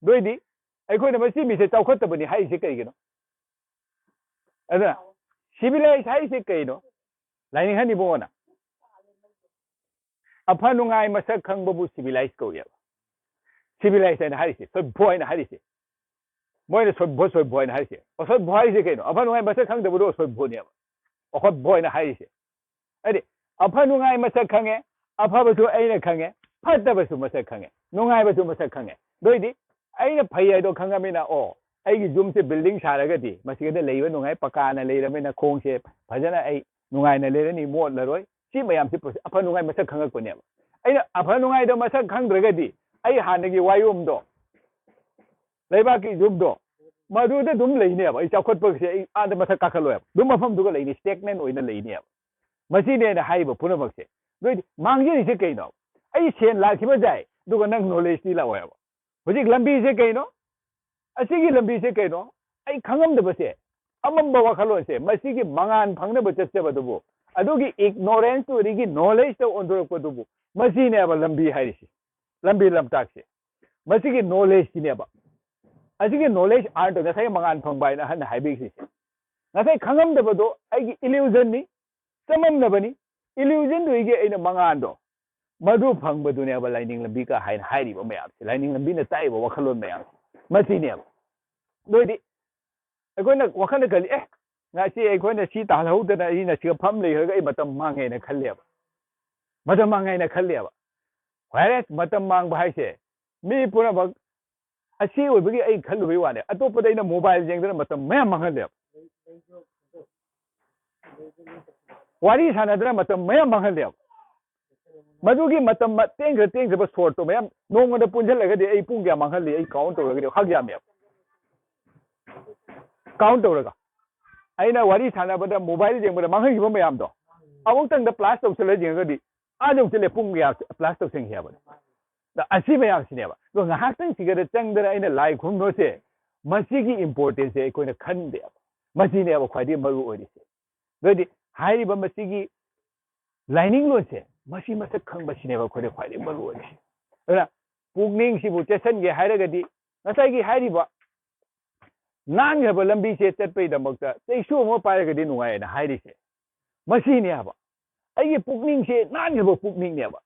ꯑꯗꯨꯏꯗꯤ ꯑꯩꯈꯣꯏꯅ ꯃꯁꯤ ꯃꯤꯁꯦ ꯆꯥꯎꯈꯠꯇꯕꯅꯤ ꯍꯥꯏꯔꯤꯁꯦ ꯀꯩꯒꯤꯅꯣ? ꯑꯗꯨꯅ ꯁꯤꯚꯤꯂꯥꯏꯁ ꯍꯥꯏꯔꯤꯁꯦ ꯀꯩꯅꯣ? ꯂꯥꯏꯅꯤꯡꯍꯟ ꯏꯕꯨꯡꯉꯣꯅ ꯑꯐ ꯅꯨꯡꯉꯥꯏ ꯃꯁꯛ ꯈꯪꯕꯕꯨ ꯁꯤꯚꯤꯂꯥꯏꯁ ꯀꯧꯏꯕ꯫ ꯁꯤꯚꯤꯂꯥꯏꯁ ꯍꯥꯏꯅ ꯍꯥꯏꯔꯤꯁꯦ, ꯁꯣꯏꯕꯣ ꯍꯥꯏꯅ ꯍꯥꯏꯔꯤꯁꯦ, ꯃꯣꯏꯅ ꯁꯣꯏꯕꯣ, ꯁꯣꯏꯕꯣ ꯍꯥꯏꯅ ꯍꯥꯏꯔꯤꯁꯦ꯫ ꯑꯁꯣꯏꯕꯣ ꯍꯥꯏꯔꯤꯁꯦ ꯀꯩꯅꯣ? ꯑꯐ ꯅꯨꯡꯉꯥꯏ ꯃꯁꯛ ꯈꯪꯗꯕꯗꯣ ꯑꯁꯣꯏꯕꯣꯅꯦꯕ, ꯑꯁꯣꯏꯕꯣ ꯍꯥꯏꯅ ꯍꯥꯏꯔꯤꯁꯦ꯫ ꯍꯥꯏꯗꯤ ꯑꯐ ꯅꯨꯡꯉꯥꯏ ꯃꯁꯛ ꯈꯪꯉꯦ, ꯑꯐꯕꯁꯨ ꯑꯩꯅ ꯈꯪꯉꯦ, ꯐꯠꯇꯕꯁꯨ ꯃꯁꯛ ꯈꯪꯉꯦ, ꯅꯨꯡꯉꯥꯏꯕꯁꯨ ꯃꯁꯛ ꯈꯪꯉꯦ꯫ ꯑꯗꯨꯏꯗꯤ ꯑꯩꯅ ꯐꯩ ꯍꯥꯏꯗꯣ ꯈꯪꯉꯃꯤꯅ, ꯑꯣ, ꯑꯩꯒꯤ ꯌꯨꯝꯁꯦ ꯕꯤꯜꯗꯤꯡ ꯁꯥꯔꯒꯗꯤ ꯃꯁꯤꯗ ꯂꯩꯕ ꯅꯨꯡꯉꯥꯏ, ꯄꯀꯥꯅ ꯂꯩꯔꯕꯅꯤꯅ ꯈꯣꯡꯁꯦ ꯐꯖꯅ ꯑꯩ ꯅꯨꯡꯉꯥꯏꯅ ꯂꯩꯔꯅꯤ, ꯃꯣꯠꯂꯔꯣꯏ꯫ ꯁꯤ ꯃꯌꯥꯝꯁꯤ ꯄ꯭ꯔꯣꯁꯦ-, ꯑꯐ ꯅꯨꯡꯉꯥꯏ ꯃꯁꯛ ꯈꯪꯉꯛꯄꯅꯦꯕ꯫ ꯑꯩꯅ ꯑꯐ ꯅꯨꯡꯉꯥꯏꯗꯣ ꯃꯁꯛ ꯈꯪꯗ꯭ꯔꯒꯗꯤ ꯑꯩ ꯍꯥꯟꯅꯒꯤ ꯋꯥꯌꯣꯝꯗꯣ, ꯂꯩꯕꯥꯛꯀꯤ ꯌꯨꯝꯗꯣ, ꯃꯗꯨꯗ ꯑꯗꯨꯝ ꯂꯩꯅꯦꯕ꯫ ꯑꯩ ꯆꯥꯎꯈꯠꯄꯁꯦ ꯑꯩ ꯑꯥꯗ ꯃꯊꯛ ꯀꯥꯈꯠꯂꯣꯏꯕ, ꯑꯗꯨꯝ ꯃꯐꯝꯗꯨꯒ ꯂꯩꯅꯤ, ꯁ꯭ꯇꯦꯒꯅꯦꯟ ꯑꯣꯏꯅ ꯂꯩꯅꯦꯕ꯫ ꯃꯁꯤꯅꯦ ꯑꯩꯅ ꯍꯥꯏꯔꯤꯕ ꯄꯨꯝꯅꯃꯛꯁꯦ꯫ ꯑꯗꯨ ꯑꯣꯏꯗꯤ ꯃꯥꯡꯖꯔꯤꯁꯦ ꯀꯩꯅꯣ? ꯑꯩ ꯁꯦꯟ ꯂꯥꯛꯈꯤꯕ ꯌꯥꯏ, ꯑꯗꯨꯒ ꯅꯪ ꯅꯣꯂꯦꯖꯇꯤ ꯂꯥꯛꯑꯣꯏꯕ꯫ ꯍꯧꯖꯤꯛ ꯂꯝꯕꯤꯁꯦ ꯀꯩꯅꯣ? ꯑꯁꯤꯒꯤ ꯂꯝꯕꯤꯁꯦ ꯀꯩꯅꯣ? ꯑꯩ ꯈꯪꯉꯝꯗꯕꯁꯦ, ꯑꯃꯝꯕ ꯋꯥꯈꯜꯂꯣꯟꯁꯦ, ꯃꯁꯤꯒꯤ ꯃꯉꯥꯟ ꯐꯪꯅꯕ ꯆꯠꯆꯕꯗꯨꯕꯨ, ꯑꯗꯨꯒꯤ ꯏꯒꯅꯣꯔꯦꯟꯁꯇꯨ ꯑꯗꯒꯤ ꯅꯣꯂꯦꯖꯇ ꯑꯣꯟꯊꯣꯔꯛꯄꯗꯨꯕꯨ, ꯃꯁꯤꯅꯦꯕ ꯂꯝꯕꯤ ꯍꯥꯏꯔꯤꯁꯤ, ꯂꯝꯕꯤ ꯂꯝꯇꯥꯛꯁꯦ꯫ ꯃꯁꯤꯒꯤ ꯅꯣꯂꯦꯖꯁꯤꯅꯦꯕ, ꯑꯁꯤꯒꯤ ꯅꯣꯂꯦꯖ ꯑꯥꯔꯟ ꯇꯧ, ꯉꯁꯥꯏ ꯃꯉꯥꯟ ꯐꯪꯕ ꯍꯥꯏꯅ ꯑꯍꯟꯅ ꯍꯥꯏꯕꯤꯈ꯭ꯔꯤꯁꯦ꯫ ꯉꯁꯥꯏ ꯈꯪꯉꯝꯗꯕꯗꯣ ꯑꯩꯒꯤ ꯏꯂ꯭ꯌꯨꯖꯟꯅꯤ, ꯆꯃꯝꯅꯕꯅꯤ, ꯏꯂ꯭ꯌꯨꯖꯟꯗꯨꯒꯤ ꯑꯩꯅ ꯃꯉꯥꯟꯗꯣ, ꯃꯗꯨ ꯐꯪꯕꯗꯨꯅꯦꯕ ꯂꯥꯏꯅꯤꯡ ꯂꯝꯕꯤꯒ ꯍꯥꯏꯅ ꯍꯥꯏꯔꯤꯕ ꯃꯌꯥꯝꯁꯦ, ꯂꯥꯏꯅꯤꯡ ꯂꯝꯕꯤꯅ ꯇꯥꯛꯏꯕ ꯋꯥꯈꯜꯂꯣꯟ ꯃꯌꯥꯝꯁꯦ꯫ ꯃꯁꯤꯅꯦꯕ꯫ ꯑꯗꯨ ꯑꯣꯏꯗꯤ ꯑꯩꯈꯣꯏꯅ ꯋꯥꯈꯜꯗ ꯈꯜꯂꯤ, "ꯑꯦ, ꯉꯁꯤ ꯑꯩꯈꯣꯏꯅ ꯁꯤ ꯇꯥꯜꯍꯧꯗꯅ ꯑꯩꯅ ꯁꯤꯒ ꯐꯝ ꯂꯩꯈ꯭ꯔꯒ ꯑꯩ ꯃꯇꯝ ꯃꯥꯡꯉꯦꯅ" ꯈꯜꯂꯦꯕ, ꯃꯇꯝ ꯃꯥꯡꯉꯦꯅ ꯈꯜꯂꯦꯕ꯫ ꯋꯥꯏꯔꯦꯁ ꯃꯇꯝ ꯃꯥꯡꯕ ꯍꯥꯏꯁꯦ ꯃꯤ ꯄꯨꯝꯅꯃꯛ ꯑꯁꯤ ꯑꯣꯏꯕꯒꯤ ꯑꯩ ꯈꯜꯂꯨꯕꯩ ꯋꯥꯅꯦ꯫ ꯑꯇꯣꯞꯄꯗ ꯑꯩꯅ ꯃꯣꯕꯥꯏꯜ ꯌꯦꯡꯗꯅ ꯃꯇꯝ ꯃꯌꯥꯝ ꯃꯥꯡꯍꯜꯂꯦꯕ, ꯋꯥꯔꯤ ꯁꯥꯟꯅꯗꯅ ꯃꯇꯝ ꯃꯌꯥꯝ ꯃꯥꯡꯍꯜꯂꯦꯕ꯫ ꯃꯗꯨꯒꯤ ꯃꯇꯝ ꯃ-, ꯇꯦꯟꯈ꯭ꯔ ꯇꯦꯟꯈ꯭ꯔꯕ ꯁꯣꯔꯠꯇꯣ ꯃꯌꯥꯝ ꯅꯣꯡꯃꯗ ꯄꯨꯟꯁꯤꯜꯂꯒꯗꯤ ꯑꯩ ꯄꯨꯡ ꯀꯌꯥ ꯃꯥꯡꯍꯜꯂꯤ? ꯑꯩ ꯀꯥꯎꯟ ꯇꯧꯔꯒꯗꯤ ꯍꯛ ꯌꯥꯝꯃꯦꯕ꯫ ꯀꯥꯎꯟ ꯇꯧꯔꯒ ꯑꯩꯅ ꯋꯥꯔꯤ ꯁꯥꯟꯅꯕꯗ, ꯃꯣꯕꯥꯏꯜ ꯌꯦꯡꯕꯗ ꯃꯥꯡꯍꯟꯈꯤꯕ ꯃꯌꯥꯝꯗꯣ ꯑꯃꯨꯛꯇꯪꯗ ꯄ꯭ꯂꯥꯁ ꯇꯧꯁꯤꯜꯂ ꯌꯦꯡꯉꯒꯗꯤ ꯑꯥꯗ ꯑꯃꯨꯛ ꯆꯠꯂꯦ, ꯄꯨꯡ ꯀꯌꯥ ꯄ꯭ꯂꯥꯁ ꯇꯧꯁꯤꯟꯈꯤ ꯍꯥꯏꯕꯗꯣ꯫ ꯑꯗ ꯑꯁꯤ ꯃꯌꯥꯝꯁꯤꯅꯦꯕ꯫ ꯑꯗꯣ ꯉꯥꯏꯍꯥꯛꯇꯪ ꯁꯤꯒꯗ ꯆꯪꯗꯅ ꯑꯩꯅ ꯂꯥꯏ ꯈꯨꯔꯨꯝꯕꯁꯦ, ꯃꯁꯤꯒꯤ ꯏꯝꯄꯣꯔꯇꯦꯟꯁꯁꯦ ꯑꯩꯈꯣꯏꯅ ꯈꯟꯗꯦꯕ꯫ ꯃꯁꯤꯅꯦꯕ ꯈ꯭ꯋꯥꯏꯗꯒꯤ ꯃꯔꯨ ꯑꯣꯏꯔꯤꯁꯦ꯫ ꯑꯗꯨꯗꯤ ꯍꯥꯏꯔꯤꯕ ꯃꯁꯤꯒꯤ ꯂꯥꯏꯅꯤꯡꯂꯣꯟꯁꯦ ꯃꯁꯤ ꯃꯁꯛ ꯈꯪꯕꯁꯤꯅꯦꯕ ꯑꯩꯈꯣꯏꯅ ꯈ꯭ꯋꯥꯏꯗꯒꯤ ꯃꯔꯨ ꯑꯣꯏꯔꯤꯁꯦ꯫ ꯑꯗꯨꯅ ꯄꯨꯛꯅꯤꯡꯁꯤꯕꯨ ꯆꯦꯠꯁꯟꯒꯦ ꯍꯥꯏꯔꯒꯗꯤ ꯉꯁꯥꯏꯒꯤ ꯍꯥꯏꯔꯤꯕ ꯅꯥꯟꯈ꯭ꯔꯕ ꯂꯝꯕꯤꯁꯦ ꯆꯠꯄꯩꯗꯃꯛꯇ ꯆꯩꯁꯨ ꯑꯃ ꯄꯥꯏꯔꯒꯗꯤ ꯅꯨꯡꯉꯥꯏꯌꯦꯅ ꯍꯥꯏꯔꯤꯁꯦ ꯃꯁꯤꯅꯦꯕ꯫ ꯑꯩꯒꯤ ꯄꯨꯛꯅꯤꯡꯁꯦ ꯅꯥꯟꯈ꯭ꯔꯕ ꯄꯨꯛꯅꯤꯡꯅꯦꯕ꯫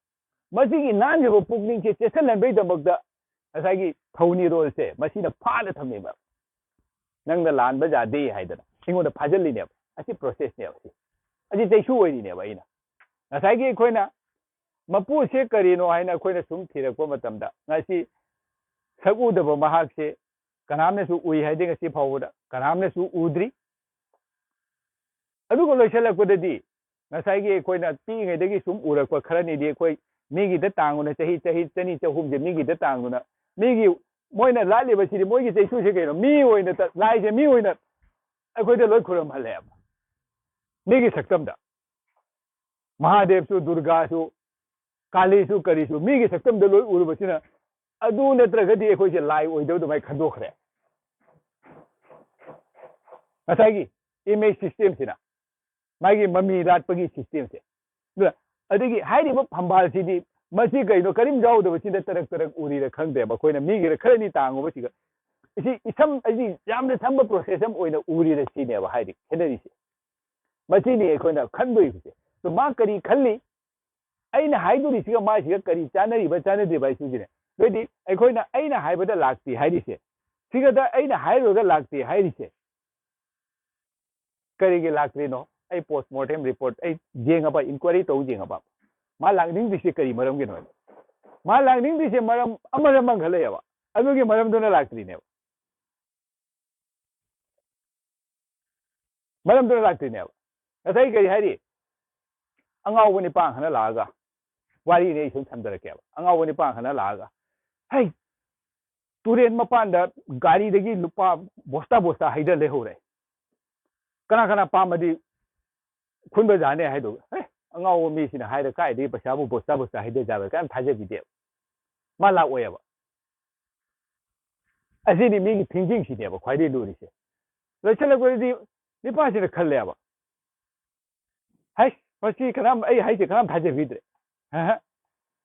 ꯃꯁꯤꯒꯤ ꯅꯥꯟꯈ꯭ꯔꯕ ꯄꯨꯛꯅꯤꯡꯁꯦ ꯆꯦꯠꯁꯤꯜꯍꯟꯕꯩꯗꯃꯛꯇ ꯉꯁꯥꯏꯒꯤ ꯊꯧꯅꯤꯔꯣꯜꯁꯦ ꯃꯁꯤꯅ ꯐꯥꯅ ꯊꯝꯃꯦꯕ꯫ ꯅꯪꯅ ꯂꯥꯟꯕ ꯌꯥꯗꯦ ꯍꯥꯏꯗꯅ ꯑꯩꯉꯣꯟꯗ ꯐꯥꯖꯤꯜꯂꯤꯅꯦꯕ꯫ ꯑꯁꯤ ꯄ꯭ꯔꯣꯁꯦꯁꯅꯦꯕ ꯁꯤ꯫ ꯑꯁꯤ ꯆꯩꯁꯨ ꯑꯣꯏꯔꯤꯅꯦꯕ ꯑꯩꯅ꯫ ꯉꯁꯥꯏꯒꯤ ꯑꯩꯈꯣꯏꯅ ꯃꯄꯨꯁꯦ ꯀꯔꯤꯅꯣ ꯍꯥꯏꯅ ꯑꯩꯈꯣꯏꯅ ꯁꯨꯝ ꯊꯤꯔꯛꯄ ꯃꯇꯝꯗ ꯉꯁꯤ ꯁꯛ ꯎꯗꯕ ꯃꯍꯥꯛꯁꯦ ꯀꯅꯥꯝꯅꯁꯨ ꯎꯏ ꯍꯥꯏꯗꯦ ꯉꯁꯤ ꯐꯥꯎꯕꯗ, ꯀꯅꯥꯝꯅꯁꯨ ꯎꯗ꯭ꯔꯤ꯫ ꯑꯗꯨꯒ ꯂꯣꯏꯁꯤꯜꯂꯛꯄꯗꯗꯤ ꯉꯁꯥꯏꯒꯤ ꯑꯩꯈꯣꯏꯅ ꯄꯤꯛꯏꯉꯩꯗꯒꯤ ꯁꯨꯝ ꯎꯔꯛꯄ ꯈꯔꯅꯤꯗꯤ ꯑꯩꯈꯣꯏ ꯃꯤꯒꯤꯗ ꯇꯥꯡꯗꯨꯅ ꯆꯍꯤ, ꯆꯍꯤ ꯆꯅꯤ ꯆꯍꯨꯝꯁꯦ ꯃꯤꯒꯤꯗ ꯇꯥꯡꯗꯨꯅ ꯃꯤꯒꯤ, ꯃꯣꯏꯅ ꯂꯥꯠꯂꯤꯕꯁꯤꯗꯤ ꯃꯣꯏꯒꯤ ꯆꯩꯁꯨꯁꯦ ꯀꯩꯅꯣ? ꯃꯤ ꯑꯣꯏꯅ ꯇ-, ꯂꯥꯏꯁꯦ ꯃꯤ ꯑꯣꯏꯅ ꯑꯩꯈꯣꯏꯗ ꯂꯣꯏ ꯈꯨꯔꯨꯝꯍꯜꯂꯦꯕ꯫ ꯃꯤꯒꯤ ꯁꯛꯇꯝꯗ꯫ ꯃꯍꯥꯗꯦꯕꯁꯨ, ꯗꯨꯔꯒꯥꯁꯨ, ꯀꯥꯂꯤꯁꯨ, ꯀꯔꯤꯁꯨ ꯃꯤꯒꯤ ꯁꯛꯇꯝꯗ ꯂꯣꯏ ꯎꯔꯨꯕꯁꯤꯅ ꯑꯗꯨ ꯅꯠꯇ꯭ꯔꯒꯗꯤ ꯑꯩꯈꯣꯏꯁꯦ ꯂꯥꯏ ꯑꯣꯏꯗꯕ ꯑꯗꯨꯃꯥꯏꯅ ꯈꯟꯗꯣꯛꯈ꯭ꯔꯦ꯫ ꯉꯁꯥꯏꯒꯤ ꯏꯃꯦꯖ ꯁꯤꯁꯇꯦꯝꯁꯤꯅ, ꯃꯥꯒꯤ ꯃꯃꯤ ꯂꯥꯠꯄꯒꯤ ꯁꯤꯁꯇꯦꯝꯁꯦ꯫ ꯑꯗꯨꯅ ꯑꯗꯒꯤ ꯍꯥꯏꯔꯤꯕ ꯐꯝꯕꯥꯜꯁꯤꯗꯤ ꯃꯁꯤ ꯀꯩꯅꯣ, ꯀꯔꯤꯝ ꯌꯥꯎꯗꯕꯁꯤꯗ ꯇꯔꯛ ꯇꯔꯛ ꯎꯔꯤꯔ ꯈꯪꯗꯦꯕ꯫ ꯑꯩꯈꯣꯏꯅ ꯃꯤꯒꯤꯔ ꯈꯔꯅꯤ ꯇꯥꯡꯉꯨꯕꯁꯤꯒ ꯁꯤ ꯏꯁꯝ, ꯑꯩꯗꯤ ꯌꯥꯝꯅ ꯁꯝꯕ ꯄ꯭ꯔꯣꯁꯦꯁ ꯑꯃ ꯑꯣꯏꯅ ꯎꯔꯤꯔ ꯁꯤꯅꯦꯕ ꯍꯥꯏꯗꯤ ꯈꯦꯠꯅꯔꯤꯁꯦ꯫ ꯃꯁꯤꯅꯤ ꯑꯩꯈꯣꯏꯅ ꯈꯟꯗꯣꯏꯕꯁꯦ꯫ ꯑꯗꯣ ꯃꯥ ꯀꯔꯤ ꯈꯜꯂꯤ? ꯑꯩꯅ ꯍꯥꯏꯗꯣꯔꯤꯁꯤꯒ ꯃꯥꯏꯁꯤꯒ ꯀꯔꯤ ꯆꯥꯟꯅꯔꯤꯕ ꯆꯥꯟꯅꯗ꯭ꯔꯤꯕ ꯍꯥꯏꯁꯤꯒꯤꯅꯦ꯫ ꯑꯗꯨꯗꯤ ꯑꯩꯈꯣꯏꯅ ꯑꯩꯅ ꯍꯥꯏꯕꯗ ꯂꯥꯛꯇꯦ ꯍꯥꯏꯔꯤꯁꯦ, ꯁꯤꯒꯗ ꯑꯩꯅ ꯍꯥꯏꯔꯨꯔꯒ ꯂꯥꯛꯇꯦ ꯍꯥꯏꯔꯤꯁꯦ ꯀꯔꯤꯒꯤ ꯂꯥꯛꯇ꯭ꯔꯤꯅꯣ? ꯑꯩ ꯄꯣꯁ ꯃꯣꯔꯇꯦꯝ ꯔꯤꯄꯣꯔꯠ ꯑꯩ ꯌꯦꯡꯉꯕ, ꯏꯟꯀ꯭ꯋꯥꯏꯔꯤ ꯇꯧ ꯌꯦꯡꯉꯕ, ꯃꯥ ꯂꯥꯛꯅꯤꯡꯗ꯭ꯔꯤꯁꯦ ꯀꯔꯤ ꯃꯔꯝꯒꯤꯅꯣ? ꯃꯥ ꯂꯥꯛꯅꯤꯡꯗ꯭ꯔꯤꯁꯦ ꯃꯔꯝ ꯑꯃꯅ ꯑꯃ ꯈꯜꯂꯛꯑꯦꯕ, ꯑꯗꯨꯒꯤ ꯃꯔꯝꯗꯨꯅ ꯂꯥꯛꯇ꯭ꯔꯤꯅꯦꯕ꯫ ꯃꯔꯝꯗꯨꯅ ꯂꯥꯛꯇꯣꯏꯅꯦꯕ꯫ ꯉꯁꯥꯏ ꯀꯔꯤ ꯍꯥꯏꯔꯤ? ꯑꯉꯥꯎꯕ ꯅꯤꯄꯥꯡ ꯈꯔ ꯂꯥꯛꯑꯒ, ꯋꯥꯔꯤꯅꯤ ꯑꯩ ꯁꯨꯝ ꯁꯝꯗꯔꯛꯀꯦꯕ, ꯑꯉꯥꯎꯕ ꯅꯤꯄꯥꯡ ꯈꯔ ꯂꯥꯛꯑꯒ, "ꯍꯩ, ꯇꯨꯔꯦꯟ ꯃꯄꯥꯟꯗ ꯒꯥꯔꯤꯗꯒꯤ ꯂꯨꯄꯥ ꯕꯣꯁꯇꯥ ꯕꯣꯁꯇꯥ ꯍꯩꯗ ꯂꯩꯍꯧꯔꯦ, ꯀꯅꯥ ꯀꯅꯥ ꯄꯥꯝꯃꯗꯤ ꯈꯨꯟꯕ ꯌꯥꯅꯤ" ꯍꯥꯏꯗꯣ, "ꯍꯦ, ꯑꯉꯥꯎꯕ ꯃꯤꯁꯤꯅ ꯍꯥꯏꯔ ꯀꯥꯏꯗꯒꯤ ꯄꯩꯁꯥꯕꯨ ꯕꯣꯁꯇꯥ ꯕꯣꯁꯇꯥ ꯍꯩꯗ ꯌꯥꯕ?" ꯀꯅꯥꯝ ꯊꯥꯖꯕꯤꯗꯦꯕ꯫ ꯃꯥ ꯂꯥꯛꯑꯣꯏꯕ꯫ ꯑꯁꯤꯗꯤ ꯃꯤꯒꯤ ꯊꯤꯡꯀꯤꯡꯁꯤꯅꯦꯕ ꯈ꯭ꯋꯥꯏꯗꯒꯤ ꯂꯨꯔꯤꯁꯦ꯫ ꯂꯣꯏꯁꯤꯜꯂꯛꯄꯗꯗꯤ ꯅꯤꯄꯥꯁꯤꯅ ꯈꯜꯂꯦꯕ, "ꯍꯩ, ꯃꯁꯤ ꯀꯅꯥꯝ, ꯑꯩ ꯍꯥꯏꯁꯦ ꯀꯅꯥꯝ ꯊꯥꯖꯕꯤꯗ꯭ꯔꯦ꯫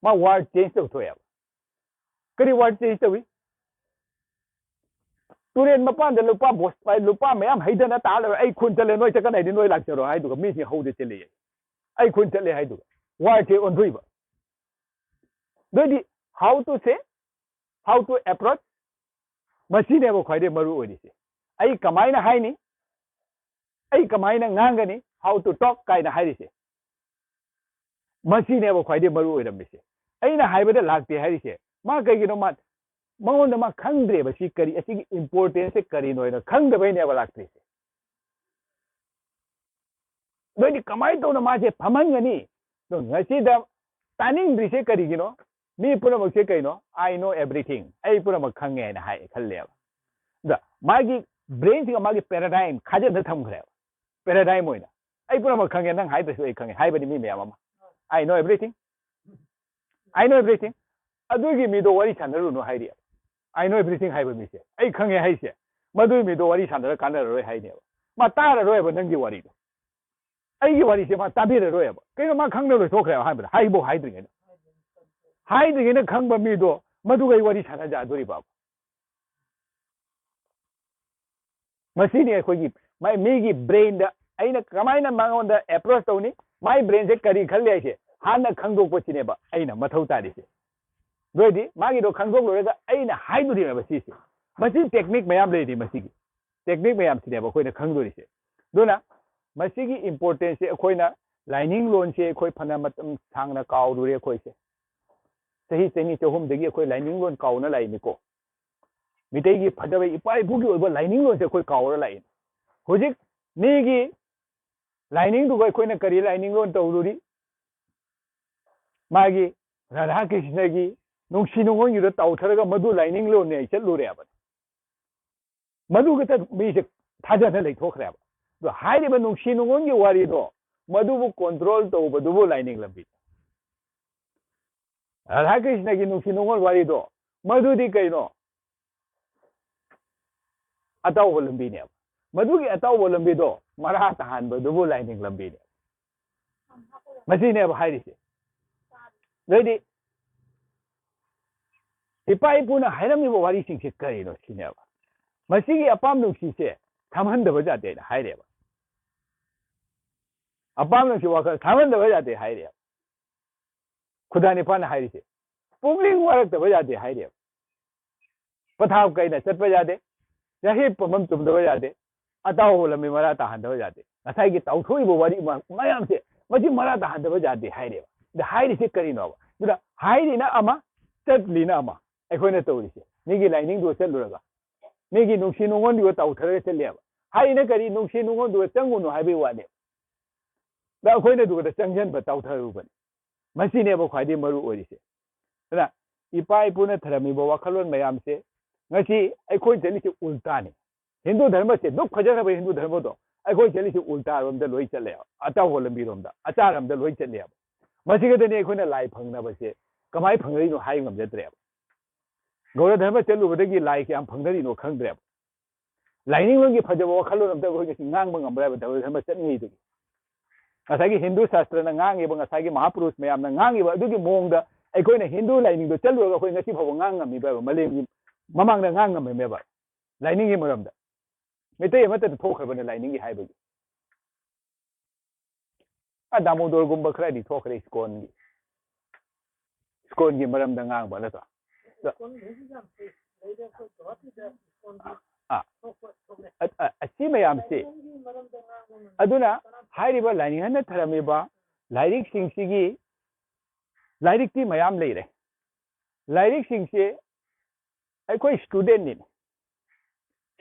ꯃꯥ ꯋꯥꯔꯗ ꯆꯦꯟꯖ ꯇꯧꯊꯣꯛꯑꯦꯕ꯫ ꯀꯔꯤ ꯋꯥꯔꯗ ꯆꯦꯟꯖ ꯇꯧꯏ? ꯇꯨꯔꯦꯟ ꯃꯄꯥꯟꯗ ꯂꯨꯄꯥ ꯕꯣꯁ-, ꯂꯨꯄꯥ ꯃꯌꯥꯝ ꯍꯩꯗꯅ ꯇꯥ ꯂꯩꯔꯦ, "ꯑꯩ ꯈꯨꯟ ꯆꯠꯂꯦ, ꯅꯣꯏ ꯆꯠꯀꯅꯤ ꯍꯥꯏꯗꯤ ꯅꯣꯏ ꯂꯥꯛꯆꯔꯣ" ꯍꯥꯏꯗꯨꯒ ꯃꯤꯁꯤꯡ ꯍꯧꯗ ꯆꯦꯜꯂꯛꯑꯦ꯫ "ꯑꯩ ꯈꯨꯟ ꯆꯠꯂꯦ" ꯍꯥꯏꯗꯨꯒ ꯋꯥꯔꯗꯁꯦ ꯑꯣꯟꯊꯣꯛꯏꯕ꯫ ꯑꯗꯨꯗꯤ how to say, how to approach, ꯃꯁꯤꯅꯦꯕ ꯈ꯭ꯋꯥꯏꯗꯒꯤ ꯃꯔꯨ ꯑꯣꯏꯔꯤꯁꯦ꯫ ꯑꯩ ꯀꯃꯥꯏꯅ ꯍꯥꯏꯅꯤ, ꯑꯩ ꯀꯃꯥꯏꯅ ꯉꯥꯡꯒꯅꯤ, how to talk ꯀꯥꯏꯅ ꯍꯥꯏꯔꯤꯁꯦ, ꯃꯁꯤꯅꯦꯕ ꯈ꯭ꯋꯥꯏꯗꯒꯤ ꯃꯔꯨ ꯑꯣꯏꯔꯝꯃꯤꯁꯦ꯫ ꯑꯩꯅ ꯍꯥꯏꯕꯗ ꯂꯥꯛꯇꯦ ꯍꯥꯏꯔꯤꯁꯦ, ꯃꯥ ꯀꯩꯒꯤꯅꯣ? ꯃꯥ, ꯃꯉꯣꯟꯗ ꯃꯥ ꯈꯪꯗ꯭ꯔꯦꯕ ꯁꯤ ꯀꯔꯤ, ꯑꯁꯤꯒꯤ ꯏꯝꯄꯣꯔꯇꯦꯟꯁꯁꯦ ꯀꯔꯤꯅꯣ ꯍꯥꯏꯅ ꯈꯪꯗꯕꯩꯅꯦꯕ ꯂꯥꯛꯇ꯭ꯔꯤꯁꯦ꯫ ꯑꯗꯨꯗꯤ ꯀꯃꯥꯏꯅ ꯇꯧꯅ ꯃꯥꯁꯦ ꯐꯝꯍꯟꯒꯅꯤ? ꯑꯗꯣ ꯉꯁꯤꯗ ꯇꯥꯅꯤꯡꯗ꯭ꯔꯤꯁꯦ ꯀꯔꯤꯒꯤꯅꯣ? ꯃꯤ ꯄꯨꯝꯅꯃꯛꯁꯦ ꯀꯩꯅꯣ? "I know everything, ꯑꯩ ꯄꯨꯝꯅꯃꯛ ꯈꯪꯉꯦ" ꯍꯥꯏꯅ ꯍꯥꯏ ꯈꯜꯂꯦꯕ꯫ ꯑꯗ ꯃꯥꯒꯤ ꯕ꯭ꯔꯦꯟꯁꯤꯒ ꯃꯥꯒꯤ ꯄꯦꯔꯥꯗꯥꯏꯝ ꯈꯥꯖꯤꯟꯗ ꯊꯝꯈ꯭ꯔꯦꯕ꯫ ꯄꯦꯔꯥꯗꯥꯏꯝ ꯑꯣꯏꯅ, "ꯑꯩ ꯄꯨꯝꯅꯃꯛ ꯈꯪꯉꯦ, ꯅꯪ ꯍꯥꯏꯗ꯭ꯔꯁꯨ ꯑꯩ ꯈꯪꯉꯦ" ꯍꯥꯏꯕꯅꯤ ꯃꯤ ꯃꯌꯥꯝ ꯑꯃ꯫ "I know everything, I know everything"꯫ ꯑꯗꯨꯒꯤ ꯃꯤꯗꯣ ꯋꯥꯔꯤ ꯁꯥꯟꯅꯔꯨꯅꯨ ꯍꯥꯏꯔꯤ꯫ "I know everything" ꯍꯥꯏꯕ ꯃꯤꯁꯦ, "ꯑꯩ ꯈꯪꯉꯦ" ꯍꯥꯏꯁꯦ, ꯃꯗꯨꯒꯤ ꯃꯤꯗꯣ ꯋꯥꯔꯤ ꯁꯥꯟꯅꯔ ꯀꯥꯟꯅꯔꯔꯣꯏ ꯍꯥꯏꯅꯦꯕ꯫ ꯃꯥ ꯇꯥꯔꯔꯣꯏꯕ ꯅꯪꯒꯤ ꯋꯥꯔꯤꯗꯣ꯫ ꯑꯩꯒꯤ ꯋꯥꯔꯤꯁꯦ ꯃꯥ ꯇꯥꯕꯤꯔꯔꯣꯏꯕ꯫ ꯀꯩꯅꯣ, ꯃꯥ ꯈꯪꯅ ꯂꯣꯏꯊꯣꯛꯈ꯭ꯔꯦꯕ ꯑꯍꯥꯟꯕꯗ, ꯍꯥꯏꯕꯧ ꯍꯥꯏꯗ꯭ꯔꯤꯉꯩꯗ꯫ ꯍꯥꯏꯗ꯭ꯔꯤꯉꯩꯗ ꯈꯪꯕ ꯃꯤꯗꯣ ꯃꯗꯨꯒ ꯑꯩ ꯋꯥꯔꯤ ꯁꯥꯟꯅꯖꯗꯣꯔꯤꯕ? ꯃꯁꯤꯅꯤ ꯑꯩꯈꯣꯏꯒꯤ, ꯃꯥꯏ, ꯃꯤꯒꯤ ꯕ꯭ꯔꯦꯟꯗ ꯑꯩꯅ ꯀꯃꯥꯏꯅ ꯃꯉꯣꯟꯗ ꯑꯦꯄ꯭ꯔꯣꯆ ꯇꯧꯅꯤ, ꯃꯥꯏ ꯕ꯭ꯔꯦꯟꯁꯦ ꯀꯔꯤ ꯈꯜꯂꯤ ꯍꯥꯏꯁꯦ ꯍꯥꯟꯅ ꯈꯪꯗꯣꯛꯄꯁꯤꯅꯦꯕ ꯑꯩꯅ ꯃꯊꯧ ꯇꯥꯔꯤꯁꯦ꯫ ꯑꯗꯨ ꯑꯣꯏꯔꯗꯤ ꯃꯥꯒꯤꯗꯣ ꯈꯪꯗꯣꯛ ꯂꯣꯏꯔꯒ ꯑꯩꯅ ꯍꯥꯏꯗꯣꯔꯤꯕ ꯁꯤꯁꯦ꯫ ꯃꯁꯤ ꯇꯦꯛꯅꯤꯛ ꯃꯌꯥꯝ ꯂꯩꯔꯤ ꯃꯁꯤꯒꯤ꯫ ꯇꯦꯛꯅꯤꯛ ꯃꯌꯥꯝꯁꯤꯅꯦꯕ ꯑꯩꯈꯣꯏꯅ ꯈꯪꯗꯣꯔꯤꯁꯦ꯫ ꯑꯗꯨꯅ ꯃꯁꯤꯒꯤ ꯏꯝꯄꯣꯔꯇꯦꯟꯁꯁꯦ ꯑꯩꯈꯣꯏꯅ ꯂꯥꯏꯅꯤꯡ ꯂꯣꯟꯁꯦ ꯑꯩꯈꯣꯏ ꯐꯅ ꯃꯇꯝ ꯁꯥꯡꯅ ꯀꯥꯎꯔꯨꯔꯦ ꯑꯩꯈꯣꯏꯁꯦ꯫ ꯆꯍꯤ ꯆꯅꯤ ꯆꯍꯨꯝꯗꯒꯤ ꯑꯩꯈꯣꯏ ꯂꯥꯏꯅꯤꯡ ꯂꯣꯟ ꯀꯥꯎꯅ ꯂꯥꯛꯏꯅꯤꯀꯣ꯫ ꯃꯤꯇꯩꯒꯤ ꯐꯖꯕ ꯏꯄꯥ ꯏꯄꯨꯒꯤ ꯑꯣꯏꯕ ꯂꯥꯏꯅꯤꯡ ꯂꯣꯟꯁꯦ ꯑꯩꯈꯣꯏ ꯀꯥꯎꯔ ꯂꯥꯛꯏꯅꯤ꯫ ꯍꯧꯖꯤꯛ ꯃꯤꯒꯤ ꯂꯥꯏꯅꯤꯡꯗꯨꯒ ꯑꯩꯈꯣꯏꯅ ꯀꯔꯤ ꯂꯥꯏꯅꯤꯡ ꯂꯣꯟ ꯇꯧꯔꯨꯔꯤ? ꯃꯥꯒꯤ ꯔꯥꯙꯥ ꯀ꯭ꯔꯤꯁꯅꯒꯤ ꯅꯨꯡꯁꯤ ꯅꯨꯡꯉꯣꯟꯒꯤꯗ ꯇꯥꯎꯊꯔꯒ ꯃꯗꯨ ꯂꯥꯏꯅꯤꯡ ꯂꯣꯟꯅꯦ ꯑꯩ ꯆꯠꯂꯨꯔꯦꯕ꯫ ꯃꯗꯨ ꯈꯛꯇ ꯃꯤꯁꯦ ꯊꯥꯖꯅ ꯂꯩꯊꯣꯛꯈ꯭ꯔꯦꯕ꯫ ꯑꯗꯣ ꯍꯥꯏꯔꯤꯕ ꯅꯨꯡꯁꯤ ꯅꯨꯡꯉꯣꯟꯒꯤ ꯋꯥꯔꯤꯗꯣ, ꯃꯗꯨꯕꯨ ꯀꯣꯟꯇ꯭ꯔꯣꯜ ꯇꯧꯕꯗꯨꯕꯨ ꯂꯥꯏꯅꯤꯡ ꯂꯝꯕꯤ꯫ ꯔꯥꯙꯥ ꯀ꯭ꯔꯤꯁꯅꯒꯤ ꯅꯨꯡꯁꯤ ꯅꯨꯡꯉꯣꯟ ꯋꯥꯔꯤꯗꯣ, ꯃꯗꯨꯗꯤ ꯀꯩꯅꯣ? ꯑꯇꯥꯎꯕ ꯂꯝꯕꯤꯅꯦꯕ꯫ ꯃꯗꯨꯒꯤ ꯑꯇꯥꯎꯕ ꯂꯝꯕꯤꯗꯣ ꯃꯔꯥ ꯇꯥꯍꯟꯕꯗꯨꯕꯨ ꯂꯥꯏꯅꯤꯡ ꯂꯝꯕꯤꯅꯦꯕ꯫ ꯃꯁꯤꯅꯦꯕ ꯍꯥꯏꯔꯤꯁꯦ꯫ ꯑꯗꯩꯗꯤ ꯏꯄꯥ ꯏꯄꯨꯅ ꯍꯥꯏꯔꯝꯃꯤꯕ ꯋꯥꯔꯤꯁꯤꯡꯁꯦ ꯀꯔꯤꯅꯣ ꯁꯤꯅꯦꯕ꯫ ꯃꯁꯤꯒꯤ ꯑꯄꯥꯝ ꯅꯨꯡꯁꯤꯁꯦ ꯊꯝꯍꯟꯗꯕ ꯌꯥꯗꯦꯅ ꯍꯥꯏꯔꯦꯕ꯫ ꯑꯄꯥꯝ ꯅꯨꯡꯁꯤ ꯋꯥꯈꯜ ꯊꯝꯍꯟꯗꯕ ꯌꯥꯗꯦ ꯍꯥꯏꯔꯦꯕ꯫ ꯈꯨꯗꯥ ꯅꯤꯄꯥꯅ ꯍꯥꯏꯔꯤꯁꯦ, ꯄꯨꯛꯅꯤꯡ ꯋꯥꯔꯛꯇꯕ ꯌꯥꯗꯦ ꯍꯥꯏꯔꯦꯕ꯫ ꯄꯊꯥꯞ ꯀꯥꯏꯅ ꯆꯠꯄ ꯌꯥꯗꯦ, ꯌꯥꯍꯤꯞ ꯄꯥꯝꯕꯝ ꯆꯨꯝꯗꯕ ꯌꯥꯗꯦ, ꯑꯇꯥꯎꯕ ꯂꯝꯕꯤ ꯃꯔꯥ ꯇꯥꯍꯟꯗꯕ ꯌꯥꯗꯦ꯫ ꯉꯁꯥꯏꯒꯤ ꯇꯥꯎꯊꯣꯛꯏꯕ ꯋꯥꯔꯤ ꯃ-, ꯃꯌꯥꯝꯁꯦ, ꯃꯁꯤ ꯃꯔꯥ ꯇꯥꯍꯟꯗꯕ ꯌꯥꯗꯦ ꯍꯥꯏꯔꯦꯕ꯫ ꯑꯗ ꯍꯥꯏꯔꯤꯁꯦ ꯀꯔꯤꯅꯣꯕ? ꯑꯗꯨꯅ ꯍꯥꯏꯔꯤꯅ ꯑꯃ, ꯆꯠꯂꯤꯅ ꯑꯃ꯫ ꯑꯩꯈꯣꯏꯅ ꯇꯧꯔꯤꯁꯦ, ꯃꯤꯒꯤ ꯂꯥꯏꯅꯤꯡꯗꯨꯗ ꯆꯠꯂꯨꯔꯒ, ꯃꯤꯒꯤ ꯅꯨꯡꯁꯤ ꯅꯨꯡꯉꯣꯟꯗꯨꯒ ꯇꯥꯎꯊꯔꯒ ꯆꯠꯂꯦꯕ꯫ ꯍꯥꯏꯔꯤꯅ ꯀꯔꯤ? ꯅꯨꯡꯁꯤ ꯅꯨꯡꯉꯣꯟꯗꯨꯗ ꯆꯪꯒꯅꯨ ꯍꯥꯏꯕꯒꯤ ꯋꯥꯅꯦꯕ꯫ ꯑꯗ ꯑꯩꯈꯣꯏꯅ ꯑꯗꯨꯗ ꯆꯪꯁꯤꯟꯕ, ꯇꯥꯎꯊꯔꯨꯕꯅꯤ꯫ ꯃꯁꯤꯅꯦꯕ ꯈ꯭ꯋꯥꯏꯗꯒꯤ ꯃꯔꯨ ꯑꯣꯏꯔꯤꯁꯦ꯫ ꯑꯗꯨꯅ ꯏꯄꯥ ꯏꯄꯨꯅ ꯊꯔꯝꯃꯤꯕ ꯋꯥꯈꯜꯂꯣꯟ ꯃꯌꯥꯝꯁꯦ ꯉꯁꯤ ꯑꯩꯈꯣꯏ ꯆꯠꯂꯤꯁꯦ ꯎꯜꯇꯥꯅꯤ꯫ ꯍꯤꯟꯗꯨ ꯙꯔꯃꯁꯦ, ꯗꯨꯛ ꯐꯖꯈ꯭ꯔꯕ ꯍꯤꯟꯗꯨ ꯙꯔꯃꯗꯣ, ꯑꯩꯈꯣꯏ ꯆꯠꯂꯤꯁꯦ ꯎꯜꯇꯥꯔꯣꯝꯗ ꯂꯣꯏ ꯆꯠꯂꯦꯕ, ꯑꯇꯥꯎꯕ ꯂꯝꯕꯤꯔꯣꯝꯗ, ꯑꯆꯥꯔꯣꯝꯗ ꯂꯣꯏ ꯆꯠꯂꯦꯕ꯫ ꯃꯁꯤ ꯈꯛꯇꯅꯤ ꯑꯩꯈꯣꯏꯅ ꯂꯥꯏ ꯐꯪꯅꯕꯁꯦ ꯀꯃꯥꯏꯅ ꯐꯪꯅꯔꯤꯅꯣ ꯍꯥꯏ ꯉꯝꯖꯗ꯭ꯔꯦꯕ꯫ ꯒꯧꯔ ꯙꯔꯃ ꯆꯠꯂꯨꯕꯗꯒꯤ ꯂꯥꯏ ꯀꯌꯥꯝ ꯐꯪꯅꯔꯤꯅꯣ ꯈꯪꯗ꯭ꯔꯦꯕ꯫ ꯂꯥꯏꯅꯤꯡꯂꯣꯟꯒꯤ ꯐꯖꯕ ꯋꯥꯈꯜꯂꯣꯟ ꯑꯝꯇ ꯑꯩꯈꯣꯏ ꯉꯁꯤ ꯉꯥꯡꯕ ꯉꯝꯕ꯭ꯔꯥ ꯍꯥꯏꯕ ꯙꯔꯃ ꯆꯠꯂꯤꯉꯩꯗꯒꯤ? ꯉꯁꯥꯏꯒꯤ ꯍꯤꯟꯗꯨ ꯁꯥꯁꯇ꯭ꯔꯅ ꯉꯥꯡꯉꯤꯕ, ꯉꯁꯥꯏꯒꯤ ꯃꯍꯥꯄꯨꯔꯨꯁ ꯃꯌꯥꯝꯅ ꯉꯥꯡꯉꯤꯕ ꯑꯗꯨꯒꯤ ꯃꯑꯣꯡꯗ ꯑꯩꯈꯣꯏꯅ ꯍꯤꯟꯗꯨ ꯂꯥꯏꯅꯤꯡꯗꯣ ꯆꯠꯂꯨꯔꯒ ꯑꯩꯈꯣꯏ ꯉꯁꯤ ꯐꯥꯎꯕ ꯉꯥꯡ ꯉꯝꯃꯤꯕ꯭ꯔꯥ ꯍꯥꯏꯕ? ꯃꯥꯂꯦꯝꯒꯤ ꯃꯃꯥꯡꯗ ꯉꯥꯡ ꯉꯝꯃꯝꯃꯦꯕ ꯂꯥꯏꯅꯤꯡꯒꯤ ꯃꯔꯝꯗ꯫ ꯃꯩꯇꯩ ꯑꯃꯠꯇꯗ ꯊꯣꯛꯈ꯭ꯔꯕꯅꯦ ꯂꯥꯏꯅꯤꯡꯒꯤ ꯍꯥꯏꯕꯒꯤ꯫ ꯑ, ꯗꯥꯃꯣꯗꯣꯔꯒꯨꯝꯕ ꯈꯔꯗꯤ ꯊꯣꯛꯈ꯭ꯔꯦ ꯏꯁꯀꯣꯟꯒꯤ꯫ ꯏꯁꯀꯣꯟꯒꯤ ꯃꯔꯝꯗ ꯉꯥꯡꯕ ꯅꯠꯇ꯭ꯔꯣ? ꯑꯥ꯫ ꯑ-, ꯑ-, ꯑꯁꯤ ꯃꯌꯥꯝꯁꯤ꯫ ꯑꯗꯨꯅ ꯍꯥꯏꯔꯤꯕ ꯂꯥꯏꯅꯤꯡꯍꯟꯅ ꯊꯔꯝꯃꯤꯕ ꯂꯥꯏꯔꯤꯛꯁꯤꯡꯁꯤꯒꯤ, ꯂꯥꯏꯔꯤꯛꯇꯤ ꯃꯌꯥꯝ ꯂꯩꯔꯦ꯫ ꯂꯥꯏꯔꯤꯛꯁꯤꯡꯁꯤ ꯑꯩꯈꯣꯏ ꯁ꯭ꯇꯨꯗꯦꯟꯅꯤꯅꯦ꯫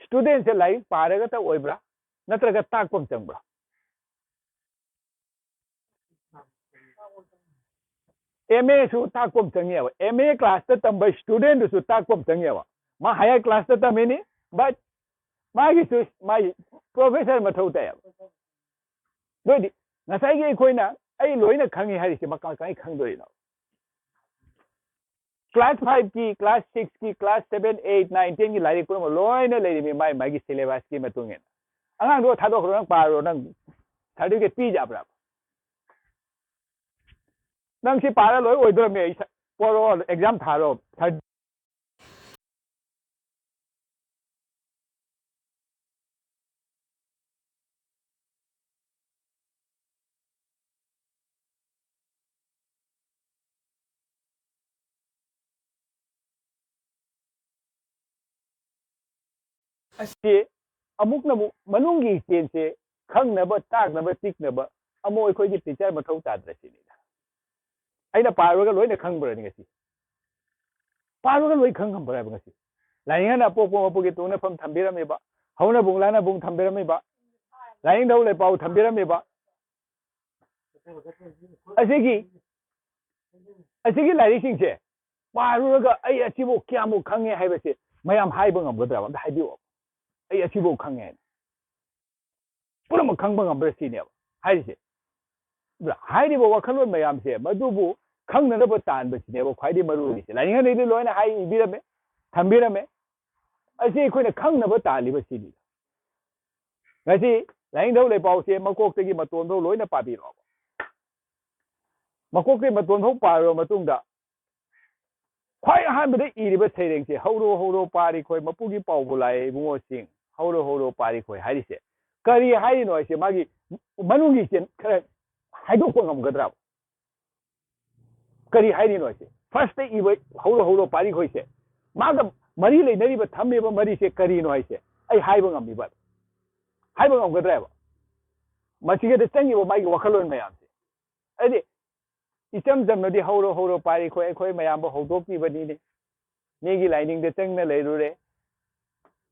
ꯁ꯭ꯇꯨꯗꯦꯟꯁꯦ ꯂꯥꯏꯔꯤꯛ ꯄꯥꯔꯒꯇ ꯑꯣꯏꯕ꯭ꯔꯥ? ꯅꯠꯇ꯭ꯔꯒ ꯇꯥꯛꯄ ꯑꯃ ꯆꯪꯕ꯭ꯔꯥ? ꯑꯦꯝ ꯑꯦꯁꯨ ꯇꯥꯛꯄ ꯑꯃ ꯆꯪꯉꯦꯕ꯫ ꯑꯦꯝ ꯑꯦ ꯀ꯭ꯂꯥꯁꯇ ꯇꯝꯕ ꯁ꯭ꯇꯨꯗꯦꯟꯗꯨꯁꯨ ꯇꯥꯛꯄ ꯑꯃ ꯆꯪꯉꯦꯕ꯫ ꯃꯥ ꯍꯥꯌꯔ ꯀ꯭ꯂꯥꯁꯇ ꯇꯝꯃꯤꯅꯤ, but ꯃꯥꯒꯤꯁꯨ ꯃꯥꯒꯤ ꯄ꯭ꯔꯣꯐꯦꯁꯔ ꯃꯊꯧ ꯇꯥꯏꯌꯦꯕ꯫ ꯑꯗꯨ ꯑꯣꯏꯗꯤ ꯉꯁꯥꯏꯒꯤ ꯑꯩꯈꯣꯏꯅ "ꯑꯩ ꯂꯣꯏꯅ ꯈꯪꯉꯤ" ꯍꯥꯏꯔꯤꯁꯦ ꯃꯀꯥ ꯀꯃꯥꯏꯅ ꯈꯪꯗꯣꯏꯅꯣ? ꯀ꯭ꯂꯥꯁ ꯐꯥꯏꯚꯀꯤ, ꯀ꯭ꯂꯥꯁ ꯁꯤꯛꯁꯀꯤ, ꯀ꯭ꯂꯥꯁ ꯁꯚꯦꯟ, ꯑꯩꯠ, ꯅꯥꯏꯟ, ꯇꯦꯟꯒꯤ ꯂꯥꯏꯔꯤꯛ ꯄꯨꯝꯅꯃꯛ ꯂꯣꯏꯅ ꯂꯩꯔꯤꯃꯤ ꯃꯥꯏ ꯃꯥꯒꯤ ꯁꯤꯂꯦꯕꯁꯀꯤ ꯃꯇꯨꯡ ꯏꯟꯅ꯫ ꯑꯉꯥꯡꯗꯣ ꯊꯥꯗꯣꯛꯈ꯭ꯔꯣ, ꯅꯪ ꯄꯥꯔꯣ, ꯅꯪ ꯁꯥꯔꯇꯤꯐꯤꯀꯦꯠ ꯄꯤꯖꯕ꯭ꯔꯥ? ꯅꯪ ꯁꯤ ꯄꯥꯔ ꯂꯣꯏ ꯑꯣꯏꯗꯣꯔꯝꯃꯦ꯫ ꯑꯩ ꯁ-, ꯄꯣꯔꯛꯑꯣ, exam ꯊꯥꯔꯣ꯫ ꯁꯔ-, ꯑꯁꯤ ꯑꯃꯨꯛꯅ ꯑꯃꯨꯛ ꯃꯅꯨꯡꯒꯤ ꯏꯆꯦꯜꯁꯦ ꯈꯪꯅꯕ, ꯇꯥꯛꯅꯕ, ꯇꯤꯛꯅꯕ ꯑꯃꯨꯛ ꯑꯩꯈꯣꯏꯒꯤ teacher ꯃꯊꯧ ꯇꯥꯗ꯭ꯔꯦ ꯁꯤꯅꯤꯗ꯫ ꯑꯩꯅ ꯄꯥꯔꯨꯔꯒ ꯂꯣꯏꯅ ꯈꯪꯕ꯭ꯔꯅꯤ ꯉꯁꯤ? ꯄꯥꯔꯨꯔꯒ ꯂꯣꯏ ꯈꯪ ꯉꯝꯕ꯭ꯔꯕ ꯉꯁꯤ? ꯂꯥꯏꯅꯤꯡ ꯍꯥꯏꯅ ꯑꯄꯣꯛꯄ ꯃꯄꯨꯒꯤ ꯇꯣꯡꯅꯐꯝ ꯊꯝꯕꯤꯔꯝꯃꯤꯕ, ꯍꯧꯅꯕꯨꯡ ꯂꯥꯅꯕꯨꯡ ꯊꯝꯕꯤꯔꯝꯃꯤꯕ, ꯂꯥꯏꯅꯤꯡꯊꯧ ꯂꯩꯄꯥꯎ ꯊꯝꯕꯤꯔꯝꯃꯤꯕ, ꯑꯁꯤꯒꯤ, ꯑꯁꯤꯒꯤ ꯂꯥꯏꯔꯤꯛꯁꯤꯡꯁꯦ ꯄꯥꯔꯨꯔꯒ ꯑꯩ ꯑꯁꯤꯕꯨ ꯀꯌꯥꯃꯨꯛ ꯈꯪꯉꯦ ꯍꯥꯏꯕꯁꯦ ꯃꯌꯥꯝ ꯍꯥꯏꯕ ꯉꯝꯒꯗ꯭ꯔꯕ? ꯑꯝꯇ ꯍꯥꯏꯕꯤꯌꯨ꯫ ꯑꯩ ꯑꯁꯤꯐꯥꯎ ꯈꯪꯉꯦ ꯍꯥꯏꯅ ꯄꯨꯝꯅꯃꯛ ꯈꯪꯕ ꯉꯝꯕ꯭ꯔꯥ ꯁꯤꯅꯦꯕ ꯍꯥꯏꯔꯤꯁꯦ꯫ ꯑꯗꯨꯅ ꯍꯥꯏꯔꯤꯕ ꯋꯥꯈꯜꯂꯣꯟ ꯃꯌꯥꯝꯁꯦ ꯃꯗꯨꯕꯨ ꯈꯪꯅꯅꯕ ꯇꯥꯟꯕꯁꯤꯅꯦꯕ ꯈ꯭ꯋꯥꯏꯗꯒꯤ ꯃꯔꯨ ꯑꯣꯏꯔꯤꯁꯦ꯫ ꯂꯥꯏꯅꯤꯡ ꯍꯥꯏꯅꯩꯗꯤ ꯂꯣꯏꯅ ꯍꯥꯏ ꯏꯕꯤꯔꯝꯃꯦ, ꯊꯝꯕꯤꯔꯝꯃꯦ꯫ ꯑꯁꯤ ꯑꯩꯈꯣꯏꯅ ꯈꯪꯅꯕ ꯇꯥꯜꯂꯤꯕ ꯁꯤꯅꯤ꯫ ꯉꯁꯤ ꯂꯥꯏꯅꯤꯡꯊꯧ ꯂꯩꯄꯥꯎꯁꯦ ꯃꯀꯣꯛꯇꯒꯤ ꯃꯇꯣꯟꯐꯥꯎ ꯂꯣꯏꯅ ꯄꯥꯕꯤꯔꯛꯑꯣꯕ꯫ ꯃꯀꯣꯛꯇꯒꯤ ꯃꯇꯣꯟꯐꯥꯎ ꯄꯥꯔꯕ ꯃꯇꯨꯡꯗ ꯈ꯭ꯋꯥꯏ ꯑꯍꯥꯟꯕꯗ ꯏꯔꯤꯕ ꯁꯩꯔꯦꯡꯁꯦ, "ꯍꯧꯔꯣ ꯍꯧꯔꯣ ꯄꯥꯔꯤꯈꯣꯏ, ꯃꯄꯨꯒꯤ ꯄꯥꯎꯕꯨ ꯂꯥꯛꯑꯦ ꯏꯕꯨꯡꯉꯣꯁꯤꯡ, ꯍꯧꯔꯣ ꯍꯧꯔꯣ ꯄꯥꯔꯤꯈꯣꯏ" ꯍꯥꯏꯔꯤꯁꯦ ꯀꯔꯤ ꯍꯥꯏꯔꯤꯅꯣ ꯍꯥꯏꯁꯦ ꯃꯥꯒꯤ ꯃꯅꯨꯡꯒꯤ ꯆꯦꯟ ꯈꯔ ꯍꯥꯏꯗꯣꯛꯄ ꯉꯝꯒꯗ꯭ꯔꯕ? ꯀꯔꯤ ꯍꯥꯏꯔꯤꯅꯣ ꯍꯥꯏꯁꯦ? First ꯏꯕ "ꯍꯧꯔꯣ ꯍꯧꯔꯣ ꯄꯥꯔꯤꯈꯣꯏꯁꯦ" ꯃꯥꯒ ꯃꯔꯤ ꯂꯩꯅꯔꯤꯕ, ꯊꯝꯃꯤꯕ ꯃꯔꯤꯁꯦ ꯀꯔꯤꯅꯣ ꯍꯥꯏꯁꯦ ꯑꯩ ꯍꯥꯏꯕ ꯉꯝꯃꯤꯕ? ꯍꯥꯏꯕ ꯉꯝꯒꯗ꯭ꯔꯕ? ꯃꯁꯤꯒꯤꯗ ꯆꯪꯉꯤꯕ ꯃꯥꯒꯤ ꯋꯥꯈꯜꯂꯣꯟ ꯃꯌꯥꯝꯁꯦ꯫ ꯍꯥꯏꯗꯤ ꯏꯆꯝ ꯆꯝꯅꯗꯤ "ꯍꯧꯔꯣ ꯍꯧꯔꯣ ꯄꯥꯔꯤꯈꯣꯏ, ꯑꯩꯈꯣꯏ ꯃꯌꯥꯝꯕꯨ ꯍꯧꯗꯣꯛꯄꯤꯕꯅꯤꯅꯦ, ꯃꯤꯒꯤ ꯂꯥꯏꯅꯤꯡꯗ ꯆꯪꯅ ꯂꯩꯔꯨꯔꯦ,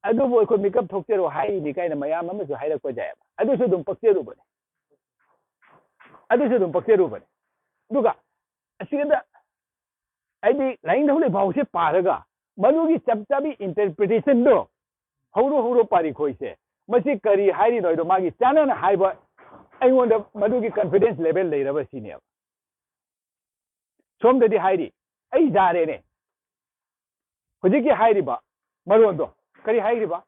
ꯑꯗꯨꯕꯨ ꯑꯩꯈꯣꯏ ꯃꯤꯀꯞ ꯊꯣꯛꯆꯔꯣ ꯍꯥꯏꯔꯤꯅꯤ" ꯀꯥꯏꯅ ꯃꯌꯥꯝ ꯑꯃꯁꯨ ꯍꯥꯏꯔꯛꯄ ꯌꯥꯏꯑꯕ꯫ ꯑꯗꯨꯁꯨ ꯑꯗꯨꯝ ꯄꯛꯆꯔꯨꯕꯅꯦ꯫ ꯑꯗꯨꯁꯨ ꯑꯗꯨꯝ ꯄꯛꯆꯔꯨꯕꯅꯦ꯫ ꯑꯗꯨꯒ ꯑꯁꯤꯗ ꯍꯥꯏꯗꯤ ꯂꯥꯏꯅꯤꯡꯊꯧ ꯂꯩꯄꯥꯎꯁꯦ ꯄꯥꯔꯒ ꯃꯗꯨꯒꯤ ꯆꯞ ꯆꯥꯕꯤ interpretation ꯗꯣ, "ꯍꯧꯔꯣ ꯍꯧꯔꯣ ꯄꯥꯔꯤꯈꯣꯏꯁꯦ", ꯃꯁꯤ ꯀꯔꯤ ꯍꯥꯏꯔꯤꯅꯣ ꯍꯥꯏꯗꯣ ꯃꯥꯒꯤ ꯆꯥꯟꯅꯅ ꯍꯥꯏꯕ ꯑꯩꯉꯣꯟꯗ ꯃꯗꯨꯒꯤ confidence level ꯂꯩꯔꯕ ꯁꯤꯅꯦꯕ꯫ ꯁꯣꯝꯗꯗꯤ ꯍꯥꯏꯔꯤ, ꯑꯩ ꯌꯥꯔꯦꯅꯦ꯫ ꯍꯧꯖꯤꯛꯀꯤ ꯍꯥꯏꯔꯤꯕ ꯃꯔꯣꯟꯗꯣ ꯀꯔꯤ ꯍꯥꯏꯔꯤꯕ?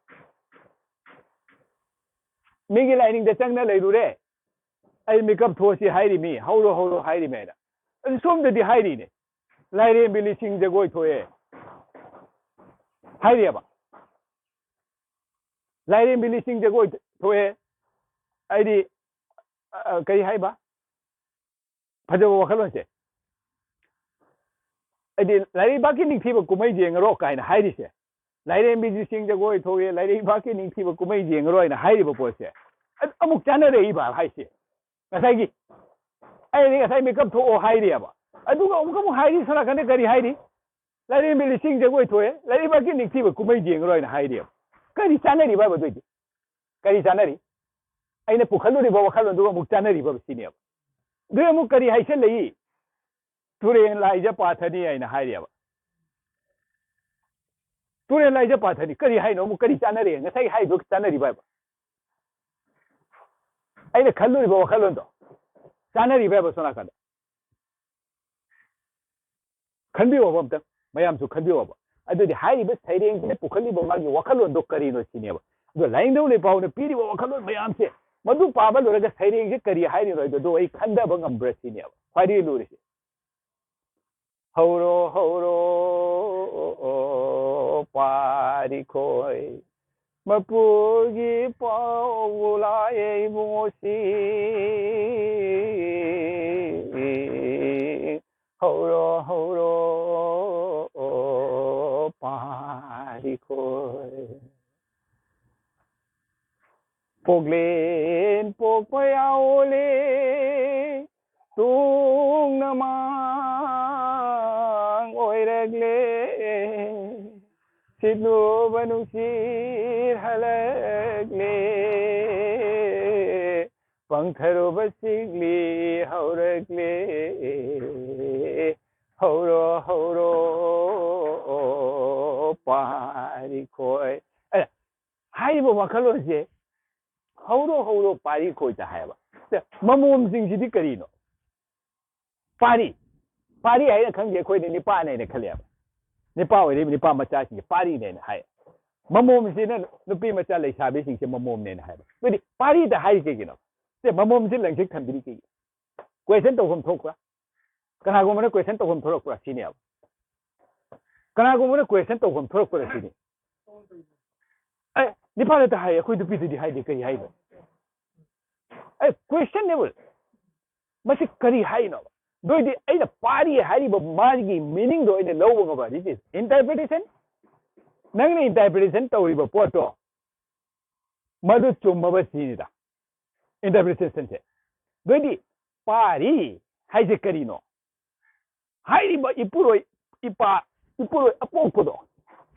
"ꯃꯤꯒꯤ ꯂꯥꯏꯅꯤꯡꯗ ꯆꯪꯅ ꯂꯩꯔꯨꯔꯦ, ꯑꯩ ꯃꯤꯀꯞ ꯊꯣꯛꯑꯁꯤ ꯍꯥꯏꯔꯤꯃꯤ, ꯍꯧꯔꯣ ꯍꯧꯔꯣ ꯍꯥꯏꯔꯤꯃꯤ" ꯍꯥꯏꯅ꯫ ꯑꯗꯨ ꯁꯣꯝꯗꯗꯤ ꯍꯥꯏꯔꯤꯅꯦ, "ꯂꯥꯏꯔꯦꯝꯕꯤ ꯂꯤꯁꯤꯡ ꯖꯒꯣꯏ ꯊꯣꯛꯑꯦ" ꯍꯥꯏꯔꯤꯑꯕ꯫ "ꯂꯥꯏꯔꯦꯝꯕꯤ ꯂꯤꯁꯤꯡ ꯖꯒꯣꯏ ꯊꯣꯛꯑꯦ" ꯍꯥꯏꯗꯤ, ꯑ, ꯀꯔꯤ ꯍꯥꯏꯕ? ꯐꯖꯕ ꯋꯥꯈꯜꯂꯣꯟꯁꯦ꯫ ꯍꯥꯏꯗꯤ, "ꯂꯥꯏꯔꯩꯕꯥꯛꯀꯤ ꯅꯤꯡꯊꯤꯕ ꯀꯨꯝꯍꯩ ꯌꯦꯡꯉꯔꯣ" ꯀꯥꯏꯅ ꯍꯥꯏꯔꯤꯁꯦ, "ꯂꯥꯏꯔꯦꯝꯕꯤꯁꯤ ꯆꯤꯡ ꯖꯒꯣꯏ ꯊꯣꯛꯑꯦ, ꯂꯥꯏꯔꯩꯕꯥꯛꯀꯤ ꯅꯤꯡꯊꯤꯕ ꯀꯨꯝꯍꯩ ꯌꯦꯡꯉꯔꯣ" ꯍꯥꯏꯅ ꯍꯥꯏꯔꯤꯕ ꯄꯣꯠꯁꯦ, ꯑꯗꯨ ꯑꯃꯨꯛ ꯆꯥꯅꯔꯛꯏꯕ ꯍꯥꯏꯁꯦ꯫ ꯉꯁꯥꯏꯒꯤ, "ꯑꯩꯗꯤ ꯉꯁꯥꯏ ꯃꯤꯀꯞ ꯊꯣꯛꯑꯣ" ꯍꯥꯏꯔꯤꯑꯕ, ꯑꯗꯨꯒ ꯑꯃꯨꯛ ꯑꯃꯨꯛ ꯍꯥꯏꯔꯤ, ꯁꯣꯝ ꯅꯥꯀꯟꯗ ꯀꯔꯤ ꯍꯥꯏꯔꯤ? "ꯂꯥꯏꯔꯦꯝꯕꯤ ꯂꯤꯁꯤꯡ ꯖꯒꯣꯏ ꯊꯣꯛꯑꯦ, ꯂꯥꯏꯔꯩꯕꯥꯛꯀꯤ ꯅꯤꯡꯊꯤꯕ ꯀꯨꯝꯍꯩ ꯌꯦꯡꯉꯔꯣ" ꯍꯥꯏꯅ ꯍꯥꯏꯔꯤꯑꯕ꯫ ꯀꯔꯤ ꯆꯥꯅꯔꯤꯕ ꯍꯥꯏꯕ ꯑꯗꯨꯏꯗꯤ? ꯀꯔꯤ ꯆꯥꯅꯔꯤ? ꯑꯩꯅ ꯄꯨꯈꯠꯂꯨꯔꯤꯕ ꯋꯥꯈꯜꯂꯣꯟꯗꯨꯒ ꯑꯃꯨꯛ ꯆꯥꯅꯔꯤꯕ ꯁꯤꯅꯦꯕ꯫ ꯑꯗꯨꯏ ꯑꯃꯨꯛ ꯀꯔꯤ ꯍꯥꯏꯁꯜꯂꯛꯏ? "ꯇꯨꯔꯦꯟ ꯂꯥꯏꯖ ꯄꯥꯊꯅꯤ" ꯍꯥꯏꯅ ꯍꯥꯏꯔꯤꯑꯕ꯫ "ꯇꯨꯔꯦꯟ ꯂꯥꯏꯖ ꯄꯥꯊꯅꯤ" ꯀꯔꯤ ꯍꯥꯏꯅꯣ? ꯑꯃꯨꯛ ꯀꯔꯤ ꯆꯥꯅꯔꯤ? ꯉꯁꯥꯏ ꯍꯥꯏꯗꯨ ꯆꯥꯅꯔꯤꯕ ꯍꯥꯏꯕ? ꯑꯩꯅ ꯈꯜꯂꯨꯔꯤꯕ ꯋꯥꯈꯜꯂꯣꯟꯗꯣ ꯆꯥꯅꯔꯤꯕ ꯍꯥꯏꯕ? ꯁꯣꯝ ꯅꯥꯀꯟꯗ ꯈꯟꯕꯤꯌꯣꯕ ꯑꯝꯇꯪ, ꯃꯌꯥꯝꯁꯨ ꯈꯟꯕꯤꯌꯣꯕ꯫ ꯑꯗꯨꯗꯤ ꯍꯥꯏꯔꯤꯕ ꯁꯩꯔꯦꯡꯁꯤꯅ ꯄꯨꯈꯠꯂꯤꯕ ꯃꯥꯒꯤ ꯋꯥꯈꯜꯂꯣꯟꯗꯣ ꯀꯔꯤꯅꯣ ꯁꯤꯅꯦꯕ꯫ ꯑꯗꯣ ꯂꯥꯏꯅꯤꯡꯊꯧ ꯂꯩꯄꯥꯎꯅ ꯄꯤꯔꯤꯕ ꯋꯥꯈꯜꯂꯣꯟ ꯃꯌꯥꯝꯁꯦ, ꯃꯗꯨ ꯄꯥꯕ ꯂꯣꯏꯔꯒ ꯁꯩꯔꯦꯡꯁꯦ ꯀꯔꯤ ꯍꯥꯏꯔꯤꯅꯣ ꯍꯥꯏꯕꯗꯣ ꯑꯩ ꯈꯟꯊꯕ ꯉꯝꯕ꯭ꯔꯥ ꯁꯤꯅꯦꯕ ꯈ꯭ꯋꯥꯏꯗꯒꯤ ꯂꯨꯔꯤꯁꯦ꯫ "ꯍꯧꯔꯣ ꯍꯧꯔꯣ ꯄꯥꯔꯤꯈꯣꯏ, ꯃꯄꯨꯒꯤ ꯄꯥꯎ ꯂꯥꯛꯑꯦ ꯏꯕꯨꯡꯉꯣꯁꯤ꯫ ꯍꯧꯔꯣ ꯍꯧꯔꯣ ꯄꯥꯔꯤꯈꯣꯏ, ꯄꯣꯛꯂꯦꯟ ꯄꯣꯛꯄ ꯌꯥꯎꯂꯦ, ꯇꯨꯡꯅ ꯃꯥꯡ ꯑꯣꯏꯔꯛꯂꯦ, ꯁꯤꯠꯂꯨꯕ ꯅꯨꯡꯁꯤꯠ ꯍꯜꯂꯛꯂꯦ, ꯄꯪꯊꯔꯨꯕ ꯁꯤꯛꯂꯤ ꯍꯧꯔꯛꯂꯦ, ꯍꯧꯔꯣ ꯍꯧꯔꯣ ꯄꯥꯔꯤꯈꯣꯏ"꯫ ꯑꯦ, ꯍꯥꯏꯔꯤꯕ ꯋꯥꯈꯜꯂꯣꯟꯁꯦ, "ꯍꯧꯔꯣ ꯍꯧꯔꯣ ꯄꯥꯔꯤꯈꯣꯏꯗ" ꯍꯥꯏꯌꯦꯕ꯫ ꯁꯦ, ꯃꯃꯣꯝꯁꯤꯡꯁꯤꯗꯤ ꯀꯔꯤꯅꯣ? ꯄꯥꯔꯤ꯫ ꯄꯥꯔꯤ ꯍꯥꯏꯅ ꯈꯪꯗꯦ, ꯑꯩꯈꯣꯏꯗꯤ ꯅꯤꯄꯥꯅꯦꯅ ꯈꯜꯂꯦꯕ꯫ ꯅꯤꯄꯥ ꯑꯣꯏꯔꯤꯕ ꯅꯤꯄꯥ ꯃꯆꯥꯁꯤꯡꯁꯦ ꯄꯥꯔꯤꯅꯦꯅ ꯍꯥꯏ꯫ ꯃꯃꯣꯝꯁꯤꯅ ꯅꯨꯄꯤ ꯃꯆꯥ ꯂꯩꯁꯥꯕꯤꯁꯤꯡꯁꯦ ꯃꯃꯣꯝꯅꯦꯅ ꯍꯥꯏꯕ꯫ ꯑꯗꯨꯗꯤ ꯄꯥꯔꯤꯗ ꯍꯥꯏꯔꯤ ꯀꯩꯒꯤꯅꯣ? ꯁꯦ, ꯃꯃꯣꯝꯁꯤ ꯂꯪꯊꯣꯛ ꯊꯝꯕꯤꯔꯤ ꯀꯩꯒꯤꯅꯣ? Question ꯇꯧꯐꯝ ꯊꯣꯛꯄ꯭ꯔꯥ? ꯀꯅꯥꯒꯨꯝꯕꯅ question ꯇꯧꯐꯝ ꯊꯣꯛꯂꯛꯄ꯭ꯔꯥ ꯁꯤꯅꯦꯕ꯫ ꯀꯅꯥꯒꯨꯝꯕꯅ question ꯇꯧꯐꯝ ꯊꯣꯛꯂꯛꯄ꯭ꯔꯥ ꯁꯤꯅꯤ꯫ ꯑꯦ, ꯅꯤꯄꯥꯜꯗ ꯍꯥꯏ, ꯑꯩꯈꯣꯏ ꯅꯨꯄꯤꯗꯨꯗꯤ ꯍꯥꯏꯗꯦ, ꯀꯔꯤ ꯍꯥꯏꯅꯣ? ꯑꯦ, questionable꯫ ꯃꯁꯤ ꯀꯔꯤ ꯍꯥꯏꯅꯣ? ꯑꯗꯨꯏꯗꯤ ꯑꯩꯅ ꯄꯥꯔꯤ ꯍꯥꯏꯔꯤꯕ ꯃꯥꯒꯤ meaningꯗꯣ ꯑꯩꯅ ꯂꯧꯕ ꯉꯝꯕ, this is interpretation꯫ ꯅꯪꯅ interpretation ꯇꯧꯔꯤꯕ ꯄꯣꯠꯇꯣ ꯃꯗꯨ ꯆꯨꯝꯃꯕ ꯁꯤꯅꯤꯗ꯫ Interpretationꯁꯦ꯫ ꯑꯗꯨꯏꯗꯤ ꯄꯥꯔꯤ ꯍꯥꯏꯁꯦ ꯀꯔꯤꯅꯣ? ꯍꯥꯏꯔꯤꯕ ꯏꯄꯨꯔꯣꯏ, ꯏꯄꯥ, ꯏꯄꯨꯔꯣꯏ ꯑꯄꯣꯛꯄꯗꯣ,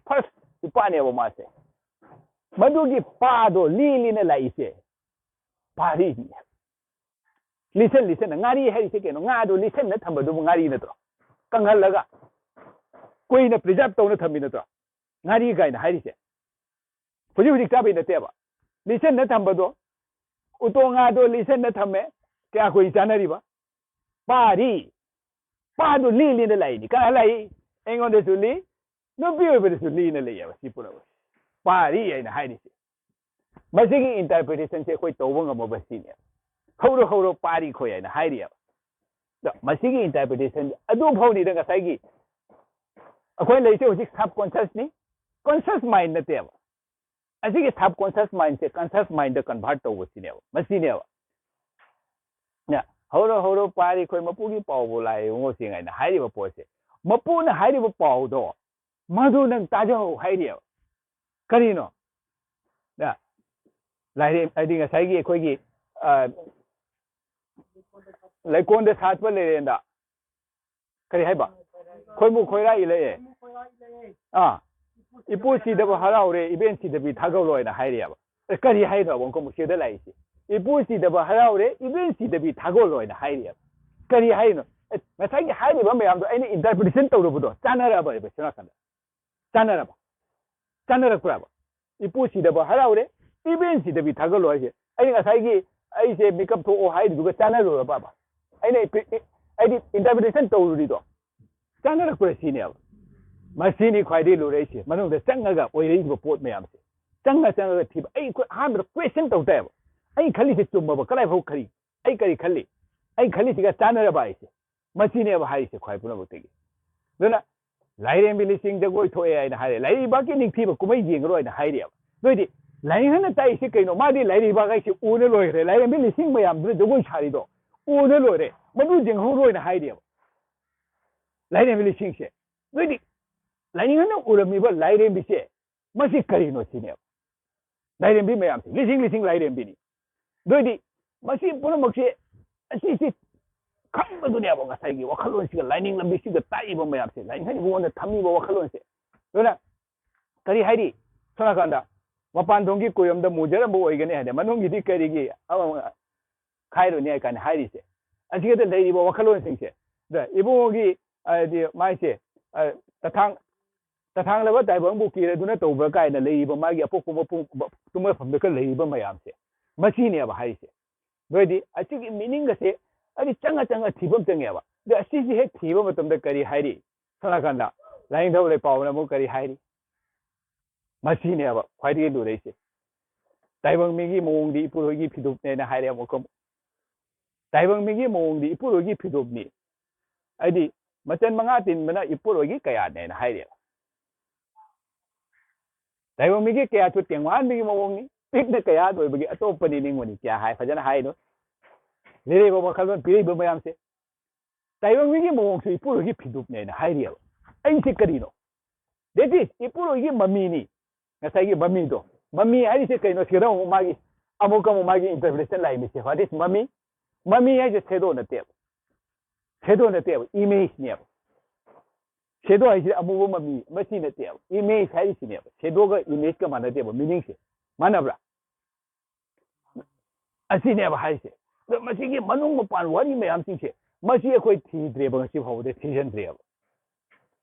first ꯏꯄꯥꯅꯦꯕ ꯃꯥꯁꯦ꯫ ꯃꯗꯨꯒꯤ ꯄꯥꯗꯣ ꯂꯤ ꯂꯤꯅ ꯂꯥꯛꯏꯁꯦ ꯄꯥꯔꯤꯅꯦ꯫ Listen, listen꯫ ꯉꯥꯔꯤ ꯍꯥꯏꯔꯤꯁꯦ ꯀꯩꯅꯣ? ꯉꯥꯗꯣ listenꯅ ꯊꯝꯕꯗꯨꯕꯨ ꯉꯥꯔꯤ ꯅꯠꯇ꯭ꯔꯣ? ꯀꯪꯍꯜꯂꯒ ꯀꯨꯏꯅ preserve ꯇꯧꯅ ꯊꯝꯃꯤ ꯅꯠꯇ꯭ꯔꯣ? ꯉꯥꯔꯤ ꯀꯥꯏꯅ ꯍꯥꯏꯔꯤꯁꯦ ꯍꯧꯖꯤꯛ ꯍꯧꯖꯤꯛ ꯆꯥꯕꯩ ꯅꯠꯇꯦꯕ꯫ Listenꯅ ꯊꯝꯕꯗꯣ, ꯎꯇꯣꯡ ꯉꯥꯗꯣ listenꯅ ꯊꯝꯃꯦ, ꯀꯌꯥ ꯀꯨꯏ ꯆꯥꯅꯔꯤꯕ? ꯄꯥꯔꯤ꯫ ꯄꯥꯗꯣ ꯂꯤ ꯂꯤꯅ ꯂꯥꯛꯏꯅꯤ꯫ ꯀꯅꯥ ꯂꯥꯛꯏ? ꯑꯩꯉꯣꯟꯗꯁꯨ ꯂꯤ, ꯅꯨꯄꯤ ꯑꯣꯏꯕꯗꯁꯨ ꯂꯤꯅ ꯂꯩꯌꯦꯕ ꯁꯤ ꯄꯨꯝꯅꯃꯛ꯫ ꯄꯥꯔꯤ ꯍꯥꯏꯅ ꯍꯥꯏꯔꯤꯁꯦ꯫ ꯃꯁꯤꯒꯤ interpretationꯁꯦ ꯑꯩꯈꯣꯏ ꯇꯧꯕ ꯉꯝꯃꯕ ꯁꯤꯅꯦ꯫ ꯍꯧꯔꯣ ꯍꯧꯔꯣ ꯄꯥꯔꯤ ꯈꯣꯏ ꯍꯥꯏꯅ ꯍꯥꯏꯔꯤꯑꯕ꯫ ꯑꯗꯣ ꯃꯁꯤꯒꯤ interpretation ꯑꯗꯨ ꯐꯥꯎꯅꯤꯗ ꯉꯁꯥꯏꯒꯤ ꯑꯩꯈꯣꯏ ꯂꯩꯔꯤꯁꯦ ꯍꯧꯖꯤꯛ subconsciousꯅꯤ꯫ Conscious mind ꯅꯠꯇꯦꯕ꯫ ꯑꯁꯤꯒꯤ subconscious mindꯁꯦ conscious mindꯗ convert ꯇꯧꯕꯁꯤꯅꯦꯕ꯫ ꯃꯁꯤꯅꯦꯕ꯫ ꯅ, ꯍꯧꯔꯣ ꯍꯧꯔꯣ ꯄꯥꯔꯤ ꯈꯣꯏ ꯃꯄꯨꯒꯤ ꯄꯥꯎꯕꯨ ꯂꯥꯏ ꯌꯦꯡꯉꯣ ꯁꯤ ꯍꯥꯏꯅ ꯍꯥꯏꯔꯤꯕ ꯄꯣꯠꯁꯦ꯫ ꯃꯄꯨꯅ ꯍꯥꯏꯔꯤꯕ ꯄꯥꯎꯗꯣ ꯃꯗꯨ ꯅꯪ ꯇꯥꯖꯍꯧ ꯍꯥꯏꯔꯤꯑꯕ꯫ ꯀꯔꯤꯅꯣ? ꯅ, ꯂꯥꯏꯔꯦꯝ-, ꯍꯥꯏꯗꯤ ꯉꯁꯥꯏꯒꯤ ꯑꯩꯈꯣꯏꯒꯤ, ꯑ, ꯂꯩꯀꯣꯟꯗ ꯁꯥꯠꯄ ꯂꯩꯔꯦꯟꯗ ꯀꯔꯤ ꯍꯥꯏꯕ? ꯈꯣꯏꯃꯨ ꯈꯣꯏꯔꯥ ꯏꯜꯂꯛꯑꯦ꯫ ꯑꯥ꯫ "ꯏꯄꯨ ꯁꯤꯗꯕ ꯍꯔꯥꯎꯔꯦ, ꯏꯕꯦꯟ ꯁꯤꯗꯕꯤ ꯊꯥꯒꯠꯂꯣ" ꯍꯥꯏꯅ ꯍꯥꯏꯔꯤꯑꯕ꯫ ꯑꯦ, ꯀꯔꯤ ꯍꯥꯏꯅꯣ ꯑꯃꯨꯛꯀ ꯑꯃꯨꯛ ꯁꯤꯗ ꯂꯥꯛꯏꯁꯤ? "ꯏꯄꯨ ꯁꯤꯗꯕ ꯍꯔꯥꯎꯔꯦ, ꯏꯕꯦꯟ ꯁꯤꯗꯕꯤ ꯊꯥꯒꯠꯂꯣ" ꯍꯥꯏꯅ ꯍꯥꯏꯔꯤꯑꯕ꯫ ꯀꯔꯤ ꯍꯥꯏꯅꯣ? ꯑꯦ, ꯉꯁꯥꯏꯒꯤ ꯍꯥꯏꯔꯤꯕ ꯃꯌꯥꯝꯗꯣ ꯑꯩꯅ interpretation ꯇꯧꯔꯨꯕꯗꯣ ꯆꯥꯟꯅꯔꯕ ꯍꯥꯏꯕ ꯁꯣꯝ ꯅꯥꯀꯟꯗ? ꯆꯥꯟꯅꯔꯕ? ꯆꯥꯟꯅꯔꯛꯄ꯭ꯔꯕ? "ꯏꯄꯨ ꯁꯤꯗꯕ ꯍꯔꯥꯎꯔꯦ, ꯏꯕꯦꯟ ꯁꯤꯗꯕꯤ ꯊꯥꯒꯠꯂꯣ" ꯍꯥꯏꯁꯦ꯫ ꯑꯩꯅ ꯉꯁꯥꯏꯒꯤ "ꯑꯩꯁꯦ ꯃꯤꯀꯞ ꯊꯣꯛꯑꯣ" ꯍꯥꯏꯔꯤꯗꯨꯒ ꯆꯥꯟꯅꯔꯨꯔꯕꯕ? ꯑꯩꯅ ꯏꯄꯤ-, ꯏ-, ꯍꯥꯏꯗꯤ interpretation ꯇꯧꯔꯨꯔꯤꯗꯣ ꯆꯥꯟꯅꯔꯛꯄ꯭ꯔꯥ ꯁꯤꯅꯦꯕ꯫ ꯃꯁꯤꯅꯤ ꯈ꯭ꯋꯥꯏꯗꯒꯤ ꯂꯨꯔꯛꯏꯁꯦ, ꯃꯅꯨꯡꯗ ꯆꯪꯉꯒ ꯑꯣꯏꯔꯛꯏꯕ ꯄꯣꯠ ꯃꯌꯥꯝꯁꯦ꯫ ꯆꯪꯉ ꯆꯪꯉꯒ ꯊꯤꯕ꯫ ꯑꯩ ꯑꯩꯈꯣꯏ ꯑꯍꯥꯟꯕꯗ question ꯇꯧ ꯇꯥꯏꯕ꯫ ꯑꯩ ꯈꯜꯂꯤꯁꯦ ꯆꯨꯝꯃꯕ? ꯀꯗꯥꯏ ꯐꯥꯎ ꯈꯜꯂꯤ? ꯑꯩ ꯀꯔꯤ ꯈꯜꯂꯤ? ꯑꯩ ꯈꯜꯂꯤꯁꯤꯒ ꯆꯥꯟꯅꯔꯕ ꯍꯥꯏꯁꯦ? ꯃꯁꯤꯅꯦꯕ ꯍꯥꯏꯔꯤꯁꯦ ꯈ꯭ꯋꯥꯏ ꯄꯨꯝꯅꯃꯛꯇꯒꯤ꯫ ꯑꯗꯨꯅ ꯂꯥꯏꯔꯦꯝꯕꯤ ꯂꯤꯁꯤꯡ ꯖꯒꯣꯏ ꯊꯣꯛꯑꯦ ꯍꯥꯏꯅ ꯍꯥꯏꯔꯦ, ꯂꯩꯔꯤꯕꯥꯛꯀꯤ ꯅꯤꯡꯊꯤꯕ ꯀꯨꯝꯍꯩ ꯌꯦꯡꯉꯔꯣꯏ ꯍꯥꯏꯅ ꯍꯥꯏꯔꯤꯑꯕ꯫ ꯑꯗꯨ ꯑꯣꯏꯗꯤ ꯂꯥꯏꯅꯤꯡꯍꯟꯅ ꯇꯥꯛꯏꯁꯤ ꯀꯩꯅꯣ? ꯃꯥꯗꯤ ꯂꯩꯔꯤꯕꯥꯛ ꯍꯥꯏꯁꯤ ꯎꯅ ꯂꯣꯏꯈ꯭ꯔꯦ, ꯂꯥꯏꯔꯦꯝꯕꯤ ꯂꯤꯁꯤꯡ ꯃꯌꯥꯝꯗꯨꯅ ꯖꯒꯣꯏ ꯁꯥꯔꯤꯗꯣ ꯎꯅ ꯂꯣꯏꯔꯦ, ꯃꯗꯨ ꯌꯦꯡꯍꯧꯔꯣꯏꯅ ꯍꯥꯏꯔꯤꯑꯕ ꯂꯥꯏꯔꯦꯝꯕꯤ ꯂꯤꯁꯤꯡꯁꯦ꯫ ꯑꯗꯨ ꯑꯣꯏꯗꯤ ꯂꯥꯏꯅꯤꯡꯍꯟꯅ ꯎꯔꯝꯃꯤꯕ ꯂꯥꯏꯔꯦꯝꯕꯤꯁꯦ ꯃꯁꯤ ꯀꯔꯤꯅꯣ ꯁꯤꯅꯦꯕ꯫ ꯂꯥꯏꯔꯦꯝꯕꯤ ꯃꯌꯥꯝꯁꯦ ꯂꯤꯁꯤꯡ ꯂꯤꯁꯤꯡ ꯂꯥꯏꯔꯦꯝꯕꯤꯅꯤ꯫ ꯑꯗꯨ ꯑꯣꯏꯗꯤ ꯃꯁꯤ ꯄꯨꯝꯅꯃꯛꯁꯦ ꯑꯁꯤꯁꯤ ꯈꯪꯕꯗꯨꯅꯦꯕ ꯉꯁꯥꯏꯒꯤ ꯋꯥꯈꯜꯂꯣꯟꯁꯤꯒ ꯂꯥꯏꯅꯤꯡ ꯂꯝꯕꯤꯁꯤꯒ ꯇꯥꯛꯏꯕ ꯃꯌꯥꯝꯁꯦ, ꯂꯥꯏꯅꯤꯡ ꯃꯉꯣꯟꯗ ꯊꯝꯃꯤꯕ ꯋꯥꯈꯜꯂꯣꯟꯁꯦ꯫ ꯑꯗꯨꯅ ꯀꯔꯤ ꯍꯥꯏꯔꯤ? ꯁꯣꯝ ꯅꯥꯀꯟꯗ ꯃꯄꯥꯟ ꯊꯣꯡꯒꯤ ꯀꯣꯏꯔꯣꯝꯗ ꯃꯨꯖꯔꯝꯕ ꯑꯣꯏꯒꯅꯤ ꯍꯥꯏꯗꯤ ꯃꯅꯨꯡꯒꯤꯗꯤ ꯀꯔꯤꯒꯤ ꯑꯃ ꯈꯥꯏꯔꯨꯅꯤ ꯍꯥꯏ ꯀꯥꯏꯅ ꯍꯥꯏꯔꯤꯁꯦ꯫ ꯑꯁꯤꯗ ꯂꯩꯔꯤꯕ ꯋꯥꯈꯜꯂꯣꯟꯁꯤꯡꯁꯦ, ꯑꯗ ꯏꯕꯨꯡꯉꯣꯒꯤ ꯍꯥꯏꯗꯤ ꯃꯥꯏꯁꯦ, ꯑ, ꯇꯊꯥꯡ-, ꯇꯊꯥꯡꯂꯕ ꯇꯥꯏꯕꯪꯕꯨ ꯀꯤꯔꯗꯨꯅ ꯇꯧꯕ꯭ꯔꯥ ꯀꯥꯏꯅ ꯂꯩꯔꯤꯕ ꯃꯥꯒꯤ ꯑꯄꯣꯛꯄ ꯃꯄꯨꯡ ꯇꯨꯝꯕꯐꯝꯗꯒ ꯂꯩꯔꯤꯕ ꯃꯌꯥꯝꯁꯦ, ꯃꯁꯤꯅꯦꯕ ꯍꯥꯏꯔꯤꯁꯦ꯫ ꯑꯗꯨ ꯑꯣꯏꯗꯤ ꯑꯁꯤꯒꯤ meaning ꯑꯁꯦ ꯍꯥꯏꯗꯤ ꯆꯪꯉ ꯆꯪꯉ ꯊꯤꯕ ꯑꯃ ꯆꯪꯉꯦꯕ꯫ ꯑꯗ ꯑꯁꯤꯁꯦ ꯍꯦꯛ ꯊꯤꯕ ꯃꯇꯝꯗ ꯀꯔꯤ ꯍꯥꯏꯔꯤ? ꯁꯣꯝ ꯅꯥꯀꯟꯗ ꯂꯥꯏꯅꯤꯡꯊꯧ ꯂꯩꯄꯥꯎꯅ ꯑꯃꯨꯛ ꯀꯔꯤ ꯍꯥꯏꯔꯤ? ꯃꯁꯤꯅꯦꯕ ꯈ꯭ꯋꯥꯏꯗꯒꯤ ꯂꯨꯔꯛꯏꯁꯦ꯫ ꯇꯥꯏꯕꯪ ꯃꯤꯒꯤ ꯃꯑꯣꯡꯗꯤ ꯏꯄꯨꯔꯣꯏꯒꯤ ꯐꯤꯗꯨꯞꯅꯦꯅ ꯍꯥꯏꯔꯦ ꯑꯃꯨꯛꯀ ꯑꯃꯨꯛ꯫ ꯇꯥꯏꯕꯪ ꯃꯤꯒꯤ ꯃꯑꯣꯡꯗꯤ ꯏꯄꯨꯔꯣꯏꯒꯤ ꯐꯤꯗꯨꯞꯅꯤ꯫ ꯍꯥꯏꯗꯤ ꯃꯆꯟ ꯃꯉꯥ ꯇꯤꯟꯕꯅ ꯏꯄꯨꯔꯣꯏꯒꯤ ꯀꯌꯥꯠꯅꯦꯅ ꯍꯥꯏꯔꯦꯕ꯫ ꯇꯥꯏꯕꯪ ꯃꯤꯒꯤ ꯀꯌꯥꯠꯁꯨ ꯇꯦꯡꯋꯥꯟꯕꯒꯤ ꯃꯑꯣꯡꯅꯤ, ꯄꯤꯛꯅ ꯀꯌꯥꯠ ꯑꯣꯏꯕꯒꯤ ꯑꯇꯣꯞꯄꯅꯤ ꯅꯤꯡꯕꯅꯤ ꯀꯌꯥ ꯍꯥꯏ ꯐꯖꯅ ꯍꯥꯏꯅꯣ꯫ ꯂꯩꯔꯤꯕ ꯋꯥꯈꯜꯂꯣꯟ ꯄꯤꯔꯤꯕ ꯃꯌꯥꯝꯁꯦ꯫ ꯇꯥꯏꯕꯪ ꯃꯤꯒꯤ ꯃꯑꯣꯡꯁꯨ ꯏꯄꯨꯔꯣꯏꯒꯤ ꯐꯤꯗꯨꯞꯅꯦꯅ ꯍꯥꯏꯔꯤꯑꯕ꯫ ꯑꯩꯁꯦ ꯀꯔꯤꯅꯣ? That is, ꯏꯄꯨꯔꯣꯏꯒꯤ ꯃꯃꯤꯅꯤ꯫ ꯉꯁꯥꯏꯒꯤ ꯃꯃꯤꯗꯣ, ꯃꯃꯤ ꯍꯥꯏꯔꯤꯁꯦ ꯀꯩꯅꯣ? ꯁꯤꯗ ꯑꯃꯨꯛ ꯃꯥꯒꯤ, ꯑꯃꯨꯛ ꯑꯃꯨꯛ ꯃꯥꯒꯤ interpretation ꯂꯥꯛꯏ ꯃꯤꯁꯦ꯫ What is ꯃꯃꯤ? ꯃꯃꯤ ꯍꯥꯏꯁꯦ shadow ꯅꯠꯇꯦꯕ, shadow ꯅꯠꯇꯦꯕ, image ꯅꯦꯕ꯫ Shadow ꯍꯥꯏꯁꯤꯗꯤ ꯑꯃꯨꯕ ꯃꯃꯤ, ꯃꯁꯤ ꯅꯠꯇꯦꯕ꯫ Image ꯍꯥꯏꯔꯤꯁꯤꯅꯦꯕ, shadow ꯒ image ꯀ ꯃꯥꯟꯅꯗꯦꯕ meaning ꯁꯦ꯫ ꯃꯥꯟꯅꯕ꯭ꯔꯥ? ꯑꯁꯤꯅꯦꯕ ꯍꯥꯏꯁꯦ꯫ ꯑꯗꯣ ꯃꯁꯤꯒꯤ ꯃꯅꯨꯡ ꯃꯄꯥꯟ ꯋꯥꯔꯤ ꯃꯌꯥꯝꯁꯤꯡꯁꯦ, ꯃꯁꯤ ꯑꯩꯈꯣꯏ ꯊꯤꯗ꯭ꯔꯦꯕ, ꯉꯁꯤ ꯐꯥꯎꯕꯗ ꯊꯤꯖꯤꯟꯗ꯭ꯔꯦꯕ꯫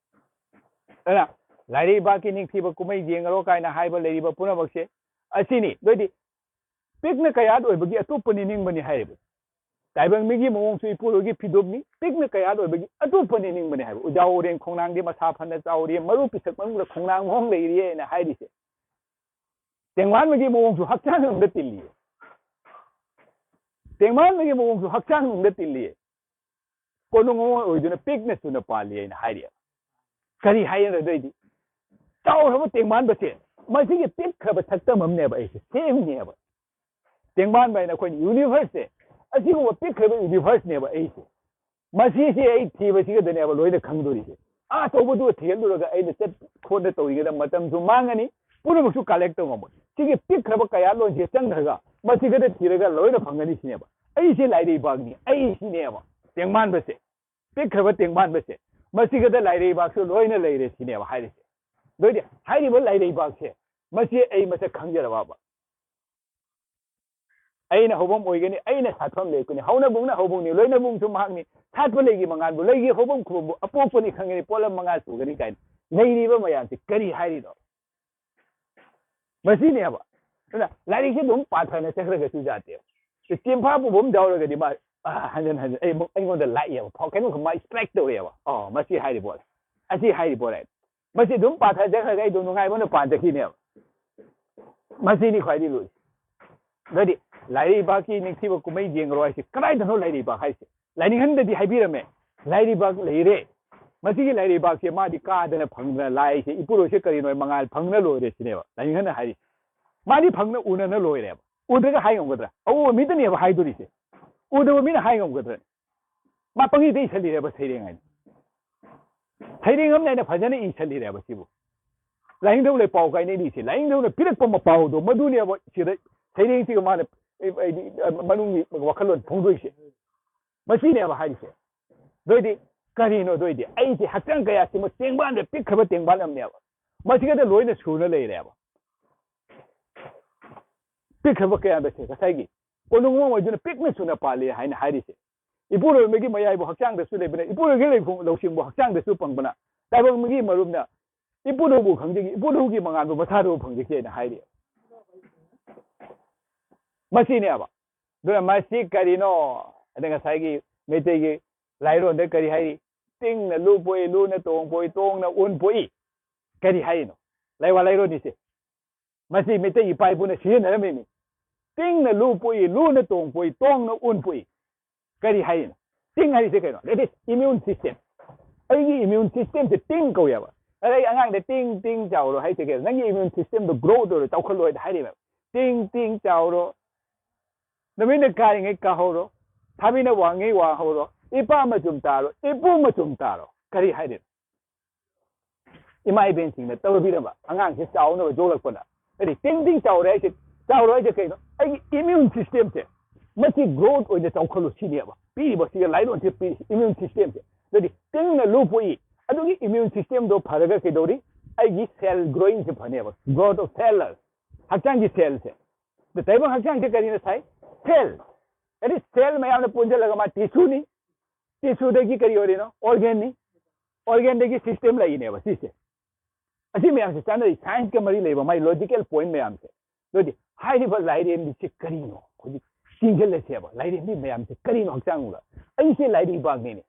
ꯑꯗꯨꯅ ꯂꯥꯏꯔꯩꯕꯥꯛꯀꯤ ꯅꯤꯡꯊꯤꯕ ꯀꯨꯝꯍꯩ ꯌꯦꯡꯉꯔꯣ ꯀꯥꯏꯅ ꯍꯥꯏꯕ ꯂꯩꯔꯤꯕ ꯄꯨꯝꯅꯃꯛꯁꯦ ꯑꯁꯤꯅꯤ꯫ ꯑꯗꯨꯏꯗꯤ ꯄꯤꯛꯅ ꯀꯌꯥꯠ ꯑꯣꯏꯕꯒꯤ ꯑꯇꯣꯞꯄ ꯅꯤꯡꯕꯅꯤ ꯍꯥꯏꯔꯤꯕ꯫ ꯇꯥꯏꯕꯪ ꯃꯤꯒꯤ ꯃꯑꯣꯡꯁꯨ ꯏꯄꯨꯔꯣꯏꯒꯤ ꯐꯤꯗꯣꯞꯅꯤ, ꯄꯤꯛꯅ ꯀꯌꯥꯠ ꯑꯣꯏꯕꯒꯤ ꯑꯇꯣꯞꯄ ꯅꯤꯡꯕꯅꯤ ꯍꯥꯏꯕ꯫ ꯎꯖꯥꯎ ꯎꯔꯦꯡ ꯈꯣꯡꯅꯥꯡꯗꯤ ꯃꯁꯥ ꯐꯅ ꯆꯥꯎꯔꯤ, ꯃꯔꯨ ꯄꯤꯁꯛ ꯃꯅꯨꯡꯗ ꯈꯣꯡꯅꯥꯡ ꯃꯑꯣꯡ ꯂꯩꯔꯤꯌꯦꯅ ꯍꯥꯏꯔꯤꯁꯦ꯫ ꯇꯦꯡꯋꯥꯟꯕꯒꯤ ꯃꯑꯣꯡꯁꯨ ꯍꯛꯆꯥꯡ ꯅꯨꯡꯗ ꯇꯤꯜꯂꯤꯌꯦ꯫ ꯇꯦꯡꯋꯥꯟꯕꯒꯤ ꯃꯑꯣꯡꯁꯨ ꯍꯛꯆꯥꯡ ꯅꯨꯡꯗ ꯇꯤꯜꯂꯤꯌꯦ꯫ ꯀꯣꯅꯨꯡ ꯑꯃ ꯑꯣꯏꯗꯨꯅ ꯄꯤꯛꯅ ꯆꯨꯅ ꯄꯥꯜꯂꯤ ꯍꯥꯏꯅ ꯍꯥꯏꯔꯤꯑꯕ꯫ ꯀꯔꯤ ꯍꯥꯏꯔꯤꯅꯣ ꯑꯗꯨꯏꯗꯤ? ꯆꯥꯎꯈ꯭ꯔꯕ ꯇꯦꯡꯕꯥꯟꯕꯁꯦ, ꯃꯁꯤꯒꯤ ꯄꯤꯛꯈ꯭ꯔꯕ ꯁꯛꯇꯝ ꯑꯃꯅꯦꯕ ꯑꯩꯁꯦ ꯁꯦꯝꯅꯦꯕ꯫ ꯇꯦꯡꯕꯥꯟꯕ ꯍꯥꯏꯅ ꯑꯩꯈꯣꯏꯅ ꯌꯨꯅꯤꯚꯔꯁꯁꯦ, ꯑꯁꯤꯒꯨꯝꯕ ꯄꯤꯛꯈ꯭ꯔꯕ ꯌꯨꯅꯤꯚꯔꯁꯅꯦꯕ ꯑꯩꯁꯦ꯫ ꯃꯁꯤꯁꯦ ꯑꯩ ꯊꯤꯕꯁꯤꯒꯗꯅꯦꯕ ꯂꯣꯏꯅ ꯈꯪꯗꯣꯔꯤꯁꯦ꯫ ꯑꯥ ꯑꯆꯧꯕꯗꯨꯒ ꯊꯤꯍꯜꯂꯨꯔꯒ ꯑꯩꯅ ꯆꯠ ꯈꯣꯠꯅ ꯇꯧꯔꯤꯉꯩꯗ ꯃꯇꯝꯁꯨ ꯃꯥꯡꯉꯅꯤ, ꯄꯨꯝꯅꯃꯛꯁꯨ ꯀꯂꯦꯛ ꯇꯧ ꯉꯝꯃꯣꯏ꯫ ꯁꯤꯒꯤ ꯄꯤꯛꯈ꯭ꯔꯕ ꯀꯌꯥꯠꯂꯣꯟꯁꯦ ꯆꯪꯈ꯭ꯔꯒ ꯃꯁꯤꯒꯗ ꯊꯤꯔꯒ ꯂꯣꯏꯅ ꯐꯪꯒꯅꯤ ꯁꯤꯅꯦꯕ꯫ ꯑꯩꯁꯦ ꯂꯥꯏꯔꯩꯕꯥꯛꯅꯤ, ꯑꯩ ꯁꯤꯅꯦꯕ ꯇꯦꯡꯕꯥꯟꯕꯁꯦ꯫ ꯄꯤꯛꯈ꯭ꯔꯕ ꯇꯦꯡꯕꯥꯟꯕꯁꯦ, ꯃꯁꯤꯒꯗ ꯂꯥꯏꯔꯩꯕꯥꯛꯁꯨ ꯂꯣꯏꯅ ꯂꯩꯔꯦ ꯁꯤꯅꯦꯕ ꯍꯥꯏꯔꯤꯁꯦ꯫ ꯑꯗꯨꯏꯗꯤ ꯍꯥꯏꯔꯤꯕ ꯂꯥꯏꯔꯩꯕꯥꯛꯁꯦ, ꯃꯁꯤ ꯑꯩ ꯃꯁꯛ ꯈꯪꯖꯔꯕꯕ? ꯑꯩꯅ ꯍꯧꯐꯝ ꯑꯣꯏꯒꯅꯤ, ꯑꯩꯅ ꯁꯥꯠꯐꯝ ꯂꯦꯞꯀꯅꯤ, ꯍꯧꯅꯕꯨꯡꯅ ꯍꯧꯕꯨꯡꯅꯤ, ꯂꯣꯏꯅꯕꯨꯡꯁꯨ ꯃꯍꯥꯛꯅꯤ, ꯁꯥꯠꯄ ꯂꯩꯒꯤ ꯃꯉꯥꯜꯕꯨ, ꯂꯩꯒꯤ ꯍꯧꯐꯝ ꯈꯨꯕꯝꯕꯨ, ꯑꯄꯣꯛꯄꯅꯤ ꯈꯪꯒꯅꯤ, ꯄꯣꯠꯂꯝ ꯃꯉꯥ ꯁꯨꯒꯅꯤ ꯀꯥꯏꯅ ꯂꯩꯔꯤꯕ ꯃꯌꯥꯝꯁꯤ ꯀꯔꯤ ꯍꯥꯏꯔꯤꯅꯣ? ꯃꯁꯤꯅꯦꯕ꯫ ꯑꯗꯨꯅ ꯂꯥꯏꯔꯤꯛꯁꯦ ꯑꯗꯨꯝ ꯄꯥꯊꯅ ꯆꯠꯈ꯭ꯔꯒꯁꯨ ꯌꯥꯗꯦꯕ꯫ ꯆꯦꯟꯐꯥ ꯄꯨꯕ ꯑꯃ ꯌꯥꯎꯔꯒꯗꯤ ꯃꯥ, ꯑꯥ, ꯍꯟꯖꯟ ꯍꯟꯖꯟ ꯑꯩ ꯑꯃꯨꯛ ꯑꯩꯉꯣꯟꯗ ꯂꯥꯛꯑꯦꯕ, ꯐꯥꯎ-, ꯀꯩꯅꯣꯝꯈꯛ ꯃꯥ ꯁ꯭ꯇ꯭ꯔꯥꯏꯛ ꯇꯧꯔꯛꯑꯦꯕ꯫ ꯑꯣ, ꯃꯁꯤ ꯍꯥꯏꯔꯤ ꯄꯣꯠ, ꯑꯁꯤ ꯍꯥꯏꯔꯤ ꯄꯣꯠ ꯍꯥꯏ꯫ ꯃꯁꯤ ꯑꯗꯨꯝ ꯄꯥꯊ ꯆꯠꯈ꯭ꯔꯒ ꯑꯩ ꯑꯗꯨꯝ ꯅꯨꯡꯉꯥꯏꯕꯅ ꯄꯥꯟꯖꯈꯤꯅꯦꯕ꯫ ꯃꯁꯤꯅꯤ ꯈ꯭ꯋꯥꯏꯗꯒꯤ ꯂꯨꯔꯤꯁꯦ꯫ ꯑꯗꯨꯗꯤ ꯂꯥꯏꯔꯩꯕꯥꯛꯀꯤ ꯅꯤꯡꯊꯤꯕ ꯀꯨꯝꯍꯩ ꯌꯦꯡꯉꯔꯣ ꯍꯥꯏꯁꯦ ꯀꯗꯥꯏꯗꯅꯣ ꯂꯥꯏꯔꯩꯕꯥꯛ ꯍꯥꯏꯁꯦ? ꯂꯥꯏꯅꯤꯡꯍꯟꯗꯗꯤ ꯍꯥꯏꯕꯤꯔꯝꯃꯦ, ꯂꯥꯏꯔꯩꯕꯥꯛ ꯂꯩꯔꯦ꯫ ꯃꯁꯤꯒꯤ ꯂꯥꯏꯔꯩꯕꯥꯛꯁꯦ ꯃꯥꯗꯤ ꯀꯥꯗꯅ ꯐꯪꯗꯅ ꯂꯥꯛꯏꯁꯦ, ꯏꯄꯨꯔꯣꯏꯁꯦ ꯀꯔꯤꯅꯣ, ꯃꯉꯥꯜ ꯐꯪꯅ ꯂꯣꯏꯔꯦ ꯁꯤꯅꯦꯕ ꯂꯥꯏꯅꯤꯡꯍꯟꯅ ꯍꯥꯏꯔꯤ꯫ ꯃꯥꯗꯤ ꯐꯪꯅ ꯎꯅꯅ ꯂꯣꯏꯔꯦꯕ꯫ ꯎꯗ꯭ꯔꯒ ꯍꯥꯏ ꯉꯝꯒꯗ꯭ꯔꯥ? ꯑꯎꯕ ꯃꯤꯗꯅꯦꯕ ꯍꯥꯏꯗꯣꯔꯤꯁꯦ꯫ ꯎꯗꯕ ꯃꯤꯅ ꯍꯥꯏ ꯉꯝꯒꯗ꯭ꯔꯅꯦ? ꯃꯥ ꯄꯪꯏꯗ ꯏꯁꯜꯂꯤꯔꯦꯕ ꯁꯩꯔꯦꯡ ꯍꯥꯏꯅ꯫ ꯁꯩꯔꯦꯡ ꯑꯃꯅ ꯑꯩꯅ ꯐꯖꯅ ꯏꯁꯜꯂꯤꯔꯦꯕ ꯁꯤꯕꯨ꯫ ꯂꯥꯏꯅꯤꯡꯊꯧ ꯂꯩꯄꯥꯎ ꯀꯥꯏꯅ ꯏꯔꯤꯁꯦ, ꯂꯥꯏꯅꯤꯡꯊꯧꯅ ꯄꯤꯔꯛꯄ ꯃꯄꯥꯎꯗꯣ ꯃꯗꯨꯅꯦꯕ ꯁꯤꯗ ꯁꯩꯔꯦꯡꯁꯤꯒ ꯃꯥꯅ, ꯑꯩ-, ꯑꯩꯗꯤ, ꯑ, ꯃꯅꯨꯡꯒꯤ ꯋꯥꯈꯜꯂꯣꯟ ꯐꯣꯡꯗꯣꯛꯏꯁꯦ꯫ ꯃꯁꯤꯅꯦꯕ ꯍꯥꯏꯔꯤꯁꯦ꯫ ꯑꯗꯨꯏꯗꯤ ꯀꯔꯤꯅꯣ ꯑꯗꯨꯏꯗꯤ? ꯑꯩꯁꯦ ꯍꯛꯆꯥꯡ ꯀꯌꯥꯁꯤꯃ ꯇꯦꯡꯕꯥꯟꯗ ꯄꯤꯛꯈ꯭ꯔꯕ ꯇꯦꯡꯕꯥꯟ ꯑꯃꯅꯦꯕ꯫ ꯃꯁꯤꯒꯗ ꯂꯣꯏꯅ ꯁꯨꯅ ꯂꯩꯔꯦꯕ꯫ ꯄꯤꯛꯈ꯭ꯔꯕ ꯀꯌꯥꯗꯁꯦ ꯉꯁꯥꯏꯒꯤ ꯀꯣꯅꯨꯡ ꯑꯃ ꯑꯣꯏꯗꯨꯅ ꯄꯤꯛꯅ ꯁꯨꯅ ꯄꯥꯜꯂꯤ ꯍꯥꯏꯅ ꯍꯥꯏꯔꯤꯁꯦ꯫ ꯏꯄꯨꯔꯣꯏꯕꯒꯤ ꯃꯌꯥꯏꯕꯨ ꯍꯛꯆꯥꯡꯗꯁꯨ ꯂꯩꯕꯅ, ꯏꯄꯨꯔꯣꯏꯕꯒꯤ ꯂꯩꯐꯝ ꯂꯧꯁꯤꯡꯕꯨ ꯍꯛꯆꯥꯡꯗꯁꯨ ꯐꯪꯕꯅ, ꯇꯥꯏꯕꯪ ꯃꯤꯒꯤ ꯃꯔꯨꯞꯅ ꯏꯄꯨꯗꯧꯕꯨ ꯈꯪꯖꯈꯤ, ꯏꯄꯨꯗꯧꯒꯤ ꯃꯉꯥꯜꯕꯨ ꯃꯁꯥꯗꯕꯨ ꯐꯪꯖꯈꯤ ꯍꯥꯏꯅ ꯍꯥꯏꯔꯤ꯫ ꯃꯁꯤꯅꯦꯕ꯫ ꯑꯗꯨꯅ ꯃꯁꯤ ꯀꯔꯤꯅꯣ? ꯑꯗ ꯉꯁꯥꯏꯒꯤ ꯃꯩꯇꯩꯒꯤ ꯂꯥꯏꯔꯣꯟꯗ ꯀꯔꯤ ꯍꯥꯏꯔꯤ? ꯇꯤꯡꯅ ꯂꯨ ꯄꯣꯛꯏ, ꯂꯨꯅ ꯇꯣꯡ ꯄꯣꯛꯏ, ꯇꯣꯡꯅ ꯎꯟ ꯄꯣꯛꯏ꯫ ꯀꯔꯤ ꯍꯥꯏꯔꯤꯅꯣ? ꯂꯥꯏꯋꯥ ꯂꯥꯏꯔꯣꯟꯅꯤꯁꯦ꯫ ꯃꯁꯤ ꯃꯩꯇꯩ ꯏꯄꯥ ꯏꯄꯨꯅ ꯁꯤꯖꯤꯟꯅꯔꯝꯃꯤꯅꯤ꯫ ꯇꯤꯡꯅ ꯂꯨ ꯄꯣꯛꯏ, ꯂꯨꯅ ꯇꯣꯡ ꯄꯣꯛꯏ, ꯇꯣꯡꯅ ꯎꯟ ꯄꯣꯛꯏ꯫ ꯀꯔꯤ ꯍꯥꯏꯔꯤꯅꯣ? ꯇꯤꯡ ꯍꯥꯏꯔꯤꯁꯦ ꯀꯩꯅꯣ? That is immune system. ꯑꯩꯒꯤ immune system ꯁꯦ ꯇꯤꯡ ꯀꯧꯋꯦꯕ꯫ ꯑꯗ ꯑꯩ ꯑꯉꯥꯡꯗ "ꯇꯤꯡ ꯇꯤꯡ ꯆꯥꯎꯔꯣ" ꯍꯥꯏꯁꯦ ꯀꯩꯅꯣ? "ꯅꯪꯒꯤ immune system ꯗꯣ grow ꯇꯧꯔꯣ, ꯆꯥꯎꯈꯠꯂꯣ" ꯍꯥꯏꯅ ꯍꯥꯏꯔꯤꯕ꯫ "ꯇꯤꯡ ꯇꯤꯡ ꯆꯥꯎꯔꯣ, ꯅꯨꯃꯤꯠꯅ ꯀꯥꯔꯤꯉꯩ ꯀꯥꯍꯧꯔꯣ, ꯊꯥꯕꯤꯅ ꯋꯥꯡꯉꯩ ꯋꯥꯍꯧꯔꯣ, ꯏꯄꯥ ꯃꯆꯨꯝ ꯇꯥꯔꯣ, ꯏꯄꯨ ꯃꯆꯨꯝ ꯇꯥꯔꯣ"꯫ ꯀꯔꯤ ꯍꯥꯏꯔꯤꯅꯣ? ꯏꯃꯥ ꯏꯕꯦꯟꯁꯤꯡꯅ ꯇꯧꯕꯤꯔꯕ ꯑꯉꯥꯡꯁꯦ ꯆꯥꯎꯅꯕ ꯌꯣꯛꯂꯛꯄꯗ, ꯍꯥꯏꯗꯤ "ꯇꯤꯡ ꯇꯤꯡ ꯆꯥꯎꯔꯦ" ꯍꯥꯏꯁꯦ, ꯆꯥꯎꯔꯣ ꯍꯥꯏꯁꯦ ꯀꯩꯅꯣ? ꯑꯩꯒꯤ immune system ꯁꯦ ꯃꯁꯤ growth ꯑꯣꯏꯅ ꯆꯥꯎꯈꯠꯂꯨ ꯁꯤꯅꯦꯕ꯫ ꯄꯤꯔꯤꯕ ꯁꯤꯒ ꯂꯥꯏꯔꯣꯟꯁꯦ ꯄꯤꯔꯤ immune system ꯁꯦ꯫ ꯑꯗꯨꯗꯤ ꯇꯤꯡꯅ ꯂꯨ ꯄꯣꯛꯏ, ꯑꯗꯨꯒꯤ immune system ꯗꯣ ꯐꯔꯒ ꯀꯩꯗꯧꯔꯤ? ꯑꯩꯒꯤ cell growing say ꯐꯅꯦꯕ, growth of cell, ꯍꯛꯆꯥꯡꯒꯤ cell ꯁꯦ꯫ ꯑꯗ ꯇꯥꯏꯕꯪ ꯍꯛꯆꯥꯡꯁꯦ ꯀꯔꯤꯅ ꯁꯥꯏ? Cell꯫ ꯍꯥꯏꯗꯤ cell ꯃꯌꯥꯝꯅ ꯄꯨꯟꯁꯤꯜꯂꯒ ꯃꯥ tissue ꯅꯤ, tissue ꯗꯒꯤ ꯀꯔꯤ ꯑꯣꯏꯔꯤꯅꯣ? Organ ꯅꯤ, organ ꯗꯒꯤ system ꯂꯩꯔꯤꯅꯦꯕ ꯁꯤꯁꯦ꯫ ꯑꯁꯤ ꯃꯌꯥꯝꯁꯦ ꯆꯥꯟꯅꯔꯤ, science ꯀ ꯃꯔꯤ ꯂꯩꯕ ꯃꯥꯏ logical point ꯃꯌꯥꯝꯁꯦ꯫ ꯑꯗꯨꯗꯤ ꯍꯥꯏꯔꯤꯕ ꯂꯥꯏꯔꯦꯝꯕꯤꯁꯦ ꯀꯔꯤꯅꯣ? ꯍꯧꯖꯤꯛ ꯆꯤꯡꯁꯤꯜꯂꯁꯦꯕ, ꯂꯥꯏꯔꯦꯝꯕꯤ ꯃꯌꯥꯝꯁꯦ ꯀꯔꯤꯅꯣ ꯍꯛꯆꯥꯡꯗ? ꯑꯩꯁꯦ ꯂꯥꯏꯔꯩꯕꯥꯛꯅꯤꯅꯦ꯫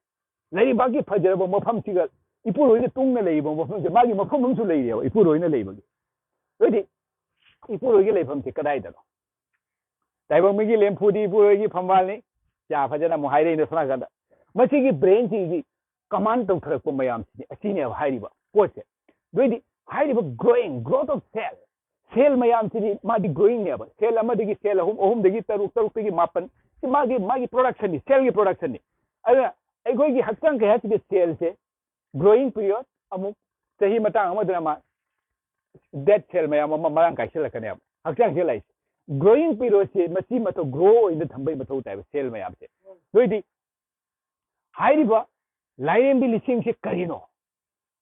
ꯂꯥꯏꯔꯩꯕꯥꯛꯀꯤ ꯐꯖꯔꯕ ꯃꯐꯝꯁꯤꯒ ꯏꯄꯨꯔꯣꯏꯅ ꯇꯨꯡꯅ ꯂꯩꯔꯤꯕ ꯃꯐꯝꯁꯦ, ꯃꯥꯒꯤ ꯃꯐꯝ ꯑꯃꯁꯨ ꯂꯩꯔꯦꯕ ꯏꯄꯨꯔꯣꯏꯅ ꯂꯩꯕꯒꯤ꯫ ꯑꯗꯨꯗꯤ ꯏꯄꯨꯔꯣꯏꯒꯤ ꯂꯩꯐꯝꯁꯦ ꯀꯗꯥꯏꯗꯅꯣ? ꯇꯥꯏꯕꯪ ꯃꯤꯒꯤ ꯂꯦꯝꯐꯨꯗꯤ ꯏꯄꯨꯔꯣꯏꯒꯤ ꯐꯝꯕꯥꯜꯅꯤ꯫ ꯀꯌꯥ ꯐꯖꯅ ꯑꯃꯨꯛ ꯍꯥꯏꯔꯛꯏꯅꯣ ꯁꯣꯝ ꯅꯥꯀꯟꯗ꯫ ꯃꯁꯤꯒꯤ brain ꯁꯤꯒꯤ command ꯇꯧꯊꯔꯛꯄ ꯃꯌꯥꯝꯁꯤꯅꯤ, ꯑꯁꯤꯅꯦꯕ ꯍꯥꯏꯔꯤꯕ ꯄꯣꯠꯁꯦ꯫ ꯑꯗꯨꯏꯗꯤ ꯍꯥꯏꯔꯤꯕ growing, growth of cell, cell ꯃꯌꯥꯝꯁꯤꯗꯤ ꯃꯥꯗꯤ growing ꯅꯦꯕ꯫ Cell ꯑꯃꯗꯒꯤ cell ꯑꯍꯨꯝ, ꯑꯍꯨꯝꯗꯒꯤ ꯇꯔꯨꯛ, ꯇꯔꯨꯛꯇꯒꯤ ꯃꯥꯄꯟ, ꯁꯤ ꯃꯥꯒꯤ, ꯃꯥꯒꯤ production ꯅꯤ, cell ꯒꯤ production ꯅꯤ꯫ ꯑꯗꯨꯅ ꯑꯩꯈꯣꯏꯒꯤ ꯍꯛꯆꯥꯡ ꯀꯩ ꯍꯥꯏꯁꯤꯒꯦ? Cell ꯁꯦ growing period, ꯑꯃꯨꯛ ꯆꯍꯤ ꯃꯇꯥꯡ ꯑꯃꯗꯅ ꯃꯥ dead cell ꯃꯌꯥꯝ ꯑꯃ ꯃꯔꯥꯡ ꯀꯥꯏꯁꯜꯂꯛꯀꯅꯦꯕ ꯍꯛꯆꯥꯡꯁꯦ ꯂꯩꯁꯦ꯫ Growing period ꯁꯦ ꯃꯁꯤ ꯃꯊꯧ, grow ꯑꯣꯏꯅ ꯊꯝꯕꯩ ꯃꯊꯧ ꯇꯥꯏꯕ cell ꯃꯌꯥꯝꯁꯦ꯫ ꯑꯗꯨꯏꯗꯤ ꯍꯥꯏꯔꯤꯕ ꯂꯥꯏꯔꯦꯝꯕꯤ ꯂꯤꯁꯤꯡꯁꯦ ꯀꯔꯤꯅꯣ?